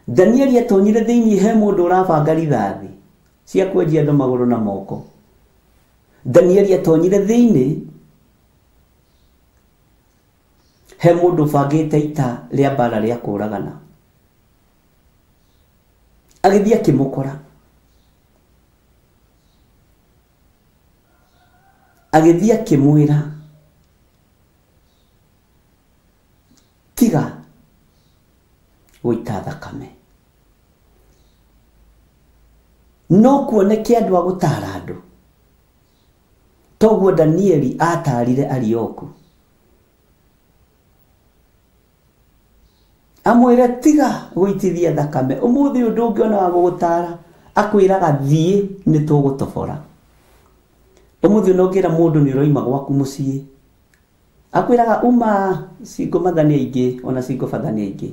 Danieli atonyire thĩinĩ he mũndũ ũrabanga rithathi cia kwenjia andũ magũrũ na moko. Danieli atonyire thĩinĩ he mũndũ ũbangĩte ita rĩa mbara rĩa kũragana. Agĩthiĩ akĩmũkora. Agĩthiĩ akĩmwĩra, tiga gũita thakame. No kuoneke andũ a gũtaara andũ. Toguo Danieli ataarire Arioku. Amwĩre tiga gũitithia thakame. Ũmũthĩ ũyũ ndũngĩona wa gũgũtara, akwĩraga thiĩ nĩ tũgũtobora. Ũmũthĩ ũyũ ũngĩra mũndũ nĩ ũroima gwaku mũciĩ, akwĩraga uma single mother nĩ aingĩ ona single father nĩ aingĩ.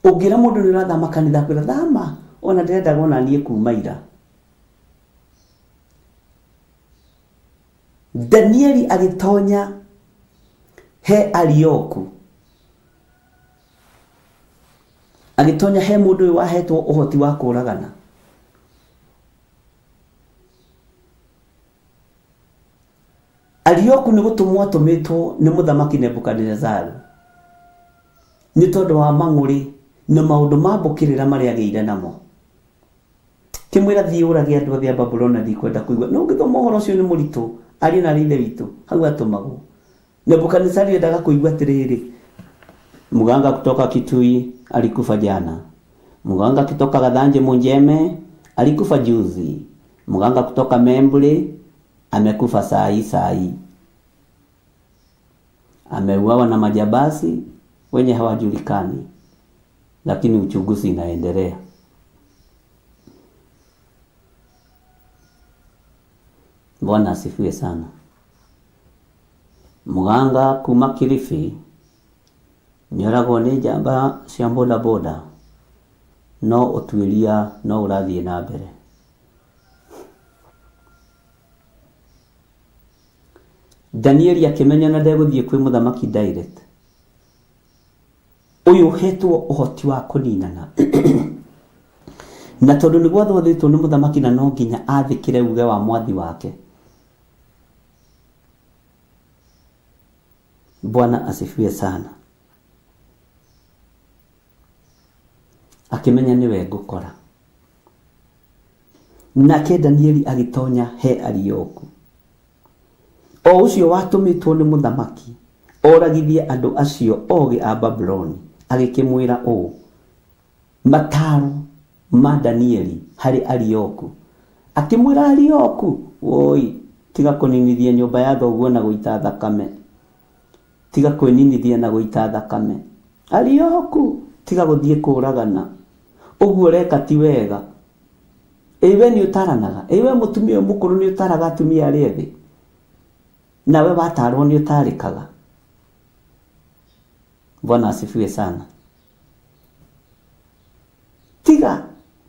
Ũngĩra mũndũ nĩ ũrathama kanitha akwĩra thama ona ndĩrendaga ona niĩ kuma ira. Danieli agĩtonya he Arioku, agĩtonya he mũndũ ũyũ wahetwo ũhoti wa kũragana. Arioku nĩ gũtũmwo atũmĩtwo nĩ mũthamaki Nebukadinezaru nĩ tondũ wa mang'ũrĩ na maũndũ ma mbũkĩrĩra marĩa agĩire namo. Kĩmwĩra thiĩ ũrage andũ othe a Babuloni na ndikwenda kũigua. No ũngĩthoma ũhoro ũcio nĩ mũritũ, ariũ na aarĩ a Ithe witũ, hau atũmagwo. Nebukadnezari endaga kũigua atĩrĩrĩ, mganga kutoka Kitui alikufa jana, mganga kutoka Gathanje Munjeme alikufa juzi, mganga kutoka Membule amekufa saa hii saa hii, ameuawa na majabasi wenye hawajulikani, lakini uchunguzi inaendelea. Bwana asifiwe sana. Mganga kuma Kilifi nĩoragwo nĩ njamba cia bodaboda no ũtuĩria no ũrathiĩ na mbere. Danieli akĩmenya ona ndegũthiĩ kwĩ mũthamaki direct. Ũyũ ũhetwo ũhoti wa kũninana. Na tondũ nĩ gwathwo athĩtwo nĩ mũthamaki na no nginya athĩkĩre uge wa mwathi wake. Bwana asifiwe sana. Akĩmenya nĩwe ngũkora. Nake Danieli agĩtonya he Arioku, o ũcio watũmĩtwo nĩ mũthamaki oragithie andũ acio ogĩ a Babuloni, agĩkĩmwĩra ũũ, mataaro ma Danieli harĩ Arioku. Akĩmwĩra, Arioku, wũi, tiga kũninithia nyũmba ya thoguo na gũita thakame. Tiga kwĩninithia na gũita thakame. Arioku, tiga gũthiĩ kũũragana. Ũguo ũreka ti wega. Ĩ we nĩ ũtaranaga? Ĩ we mũtumia ũyũ mũkũrũ nĩ ũtaraga atumia arĩa ethĩ? Nawe watarwo nĩ ũtarĩkaga? Bwana asifiwe sana. Tiga,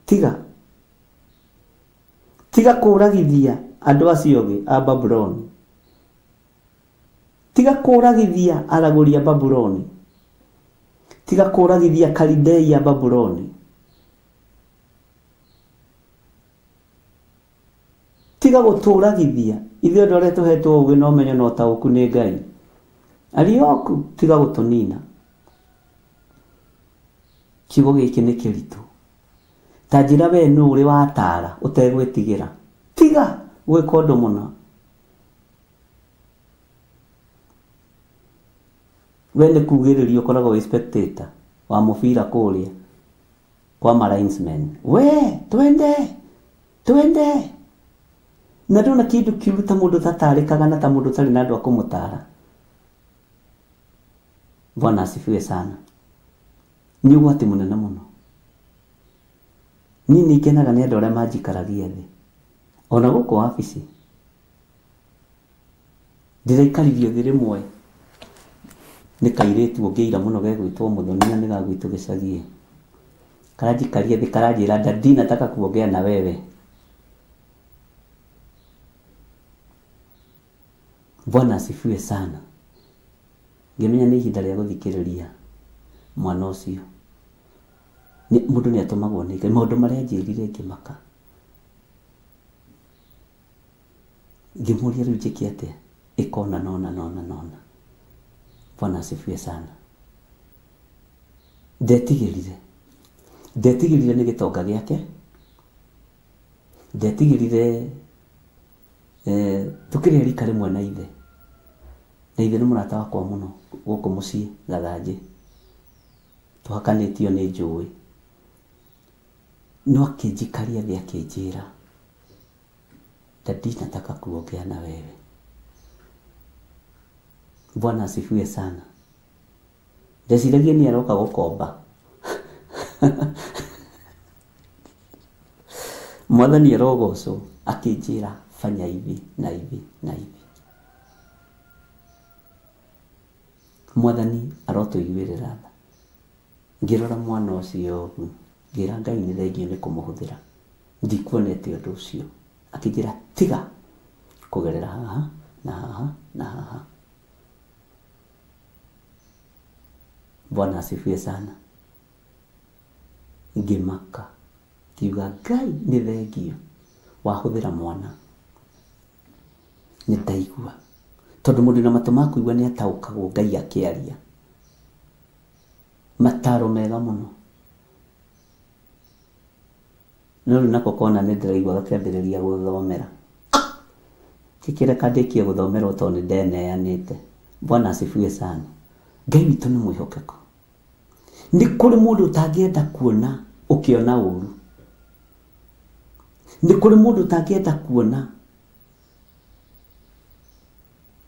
tiga, tiga kũragithia andũ acio ogĩ a Babuloni. Tiga kũũragithia aragũri a Babuloni, tiga kũũragithia Akalidei a Babuloni. Tiga gũtũũragithia, ithuĩ andũ arĩa tũheetwo ũũgĩ na ũmenyo na ũtaũku nĩ Ngai. Arioku, tiga gũtũnina. Kiugo gĩkĩ nĩ kĩritũ. Ta njĩra wee nũ ũrĩ wataara ũtegwĩtigĩra? Tiga gwĩka ũndũ mũna. We nĩ kugĩrĩria ũkoragwo wĩ spectator wa mũbira kũrĩa kwa ma linesmen. We twende twende na ndona kĩndũ kĩũru ta mũndũ ũtatarĩkaga na ta mũndũ ũtarĩ na andũ a kũmũtara. Bwana asifiwe sana. Nĩ ũgwati mũnene mũno. Niĩ nĩ ngenaga nĩ andũ arĩa manjikaragia thĩ. Ona gũkũ wabici ndĩraikaririo thĩ rĩmwe nĩ kairĩtu ũngĩira mũno gegwĩtwo Mũthoni na nĩ ga gwitũ gĩcagi. Karanjikaria thĩ karanjĩra daddy nataka kuongea na wewe. Bwana asifiwe sana. Ngĩmenya nĩ ihinda rĩa gũthikĩrĩria mwana ũcio. Mũndũ nĩ atũmagwo nĩ Ngai. Maũndũ marĩa anjĩrire ngĩmaka. Ngĩmũria rĩu njĩke atĩa? Ĩka ũna na ũna na ũna na ũna. Bwana asifiwe sana. Ndetigĩrire. Ndetigĩrire nĩ gĩtonga gĩake. Ndetigĩrire tũkĩrĩ a rika rĩmwe na ithe. Na ithe nĩ mũrata wakwa mũno gũkũ mũciĩ Gathanjĩ. Tũhakanĩtio nĩ njũĩ. No akĩnjikaria thĩ akĩnjĩra, daddy nataka kuongea na wewe. Bwana asifiwe sana. Ndeciragia nĩ aroka gũkomba. Mwathani arogocwo akĩnjĩra fanya hivi na hivi na hivi. Mwathani arotũiguĩrĩra tha. Ngĩrora mwana ũcio ũguo, ngĩra Ngai nĩ thengiũ nĩ kũmũhũthĩra. Ndikuonete ũndũ ũcio. Akĩnjĩra tiga kũgerera haha na haha na haha. Bwana asifiwe sana. Ngĩmaka ngiuga Ngai nĩ thengiũ wahũthĩra mwana. Nĩ ndaigua tondũ mũndũ na matũ ma kũigua nĩ ataũkagwo Ngai akĩaria. Mataro mega mũno. No rĩu nako kona nĩ ndĩraigua gakĩambĩrĩria gũthomera. Kĩkĩreka ndĩkie gũthomerwo tondũ nĩ ndeneanĩte. Bwana asifiwe sana. Ngai witũ nĩ mwĩhokeku. Nĩ kũrĩ mũndũ ũtangĩenda kuona ũkĩona ũru. Nĩ kũrĩ mũndũ ũtangĩenda kuona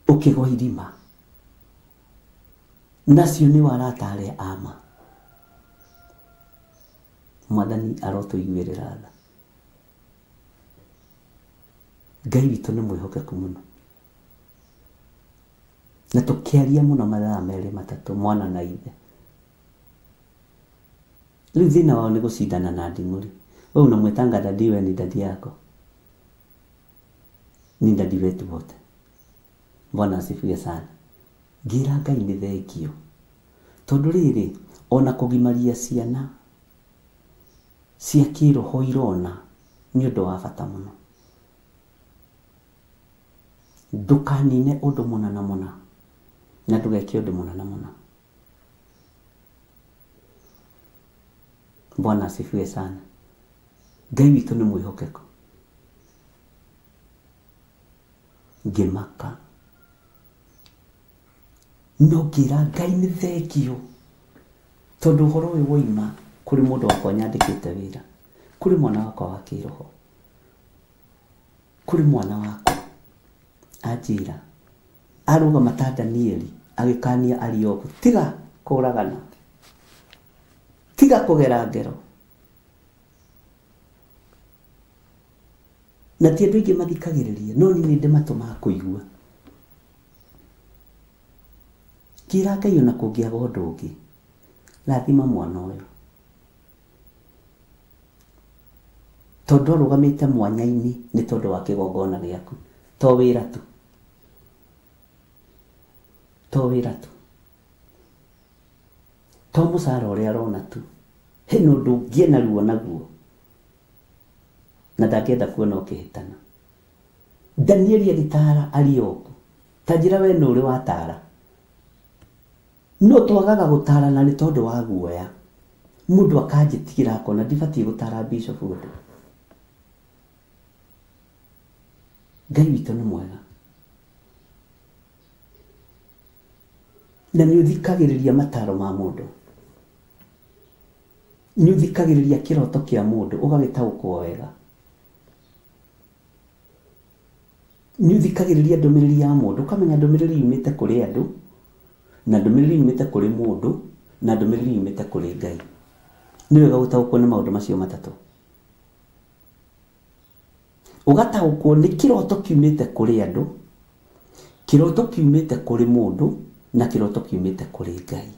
ũkĩgwa irima. Nacio nĩ arata arĩa a ma. Mwathani arotũiguĩrĩra tha. Ngai witũ nĩ mwĩhokeku mũno. Na tũkĩaria mũno mathaa merĩ matatũ mwana na ithe. Rĩu thĩna wao nĩ gũcindana na nding'ũri. Wewe unamwetanga daddy, wewe ni daddy yako. Ni daddy wetu wote. Bwana asifiwe sana. Ngĩra Ngai nĩ thengio. Tondũ rĩrĩ, ona kũgimaria ciana cia kĩroho irona nĩ ũndũ wa bata mũno. Ndũkanine ũndũ mũna na mũna na ndũgeke ũndũ mũna na mũna. Bwana asifiwe sana. Ngai witũ nĩ mwĩhokeku. Ngĩmaka no ngĩra Ngai nĩ thengio tondũ ũhoro ũyũ woima kũrĩ mũndũ wakwa nyandĩkĩte wĩra, kũrĩ mwana wakwa wa kĩroho, kũrĩ mwana wakwa anjĩra arũgama ta Danieli agĩkania Arioku, tiga kũragana, tiga kũgera ngero. Na ti andũ aingĩ mathikagĩrĩria, no niĩ nĩ ndĩ matũ ma kũigua. Ngĩra Ngai ona kũngĩaga ũndũ ũngĩ, rathima mwana ũyũ. Tondũ arũgamĩte mwanya-inĩ nĩ tondũ wa kĩgongona gĩaku. To wĩra tu. To wĩra tu. To mũcara ũrĩa arona tu. Hena ũndũ ũngĩ ena ruo naguo. Na ndangĩenda kuona ũkĩhĩtana. Danieli agĩtara Arioku. Ta njĩra we nũ ũrĩ watara. No twagaga gũtarana nĩ tondũ wa guoya. Mũndũ akanjĩtigĩra akona ndibatiĩ gũtara bishop ũndũ. Ngai witũ nĩ mwega. Na nĩ ũthikagĩrĩria mataro ma mũndũ. Nĩ ũthikagĩrĩria kĩroto kĩa mũndũ ũgagĩtaũkwo wega. Nĩ ũthikagĩrĩria ndũmĩrĩri ya mũndũ ũkamenya ndũmĩrĩri yumĩte kũrĩ andũ Na ndũmĩrĩri yumĩte kũrĩ mũndũ, na ndũmĩrĩri yumĩte kũrĩ Ngai. Nĩ wega gũtaũkwo nĩ maũndũ macio matatũ. Ũgataũkwo nĩ kĩroto kiumĩte kũrĩ andũ, kĩroto kiumĩte kũrĩ mũndũ, na kĩroto kiumĩte kũrĩ Ngai.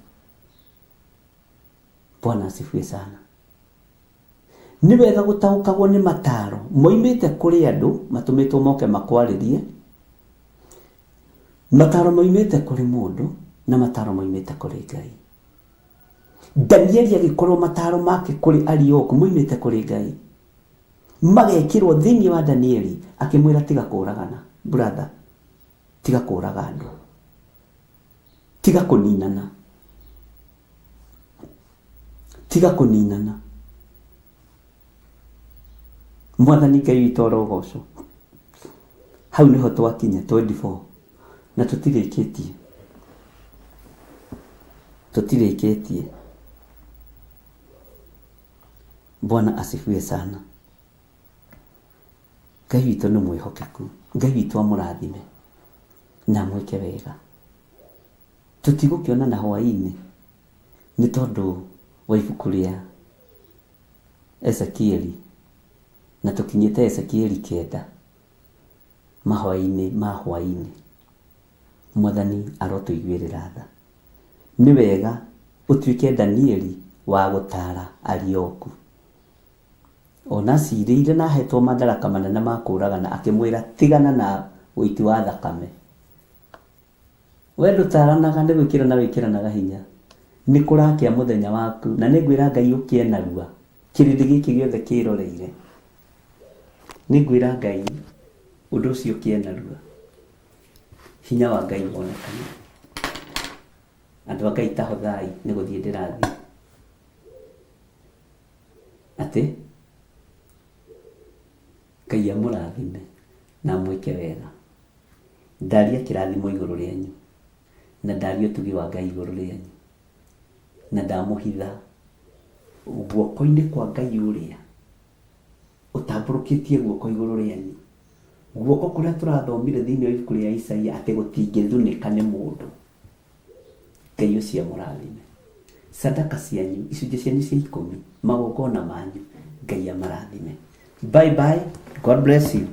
Bwana asifiwe sana. Nĩ wega gũtaũkagwo nĩ mataro moimĩte kũrĩ andũ matũmĩtwo moke makwarĩrie, mataro moimĩte kũrĩ mũndũ, na mataro moimĩte kũrĩ Ngai. Danieli agĩkorwo mataro make kũrĩ Arioku moimĩte kũrĩ Ngai, magekĩrwo thĩinĩ wa Danieli, akĩmwĩra tiga kũragana brother, tiga kũraga andũ, tiga kũninana, tiga kũninana. Mwathani Ngai witũ arogocwo. Hau nĩho twakinya 24 na tũtirĩkĩtie, tũtirĩkĩtie. Bwana asifiwe sana. Ngai witũ nĩ mwĩhokeku, Ngai witũ amũrathime na amwĩke wega. Tũtigũkĩonana hwaĩ-inĩ nĩ tondũ wa ibuku rĩa Ezekieli, na tũkinyĩte Ezekieli 9 mahwaĩ-inĩ ma hwaĩ-inĩ. Mwathani arotũiguĩrĩra tha. Nĩ wega ũtuĩke Danieli wa gũtara Arioku. Ona acirĩire na ahetwo madaraka manene ma kũragana, akĩmwĩra tigana na ũiti wa thakame. We ndũtaranaga nĩ gwĩkĩrana wĩkĩranaga hinya. Nĩ kũrakĩa mũthenya waku, na nĩ ngwĩra Ngai ũkĩe narua. Kĩrĩndĩ gĩkĩ gĩothe kĩroreire. Nĩ ngwĩra Ngai ũndũ ũcio ũkĩe narua. Hinya wa Ngai wonekane. Andũ a Ngai ta hothai nĩ gũthiĩ ndĩrathiĩ. Atĩ Ngai amũrathime na amwĩke wega. Ndaria kĩrathimo igũrũ rĩanyu, na ndaria ũtugi wa Ngai igũrũ rĩanyu, na ndamũhitha guoko-inĩ kwa Ngai ũrĩa ũtambũrũkĩtie guoko igũrũ rĩanyu, guoko kũrĩa tũrathomire thĩinĩ wa ibuku rĩa Isaia atĩ gũtingĩthunĩka nĩ mũndũ. Ngai ũcio amũrathime. Sadaka cianyu, icunjĩ cianyu cia 10, magongona manyu, Ngai amarathime. Bye bye. God bless you.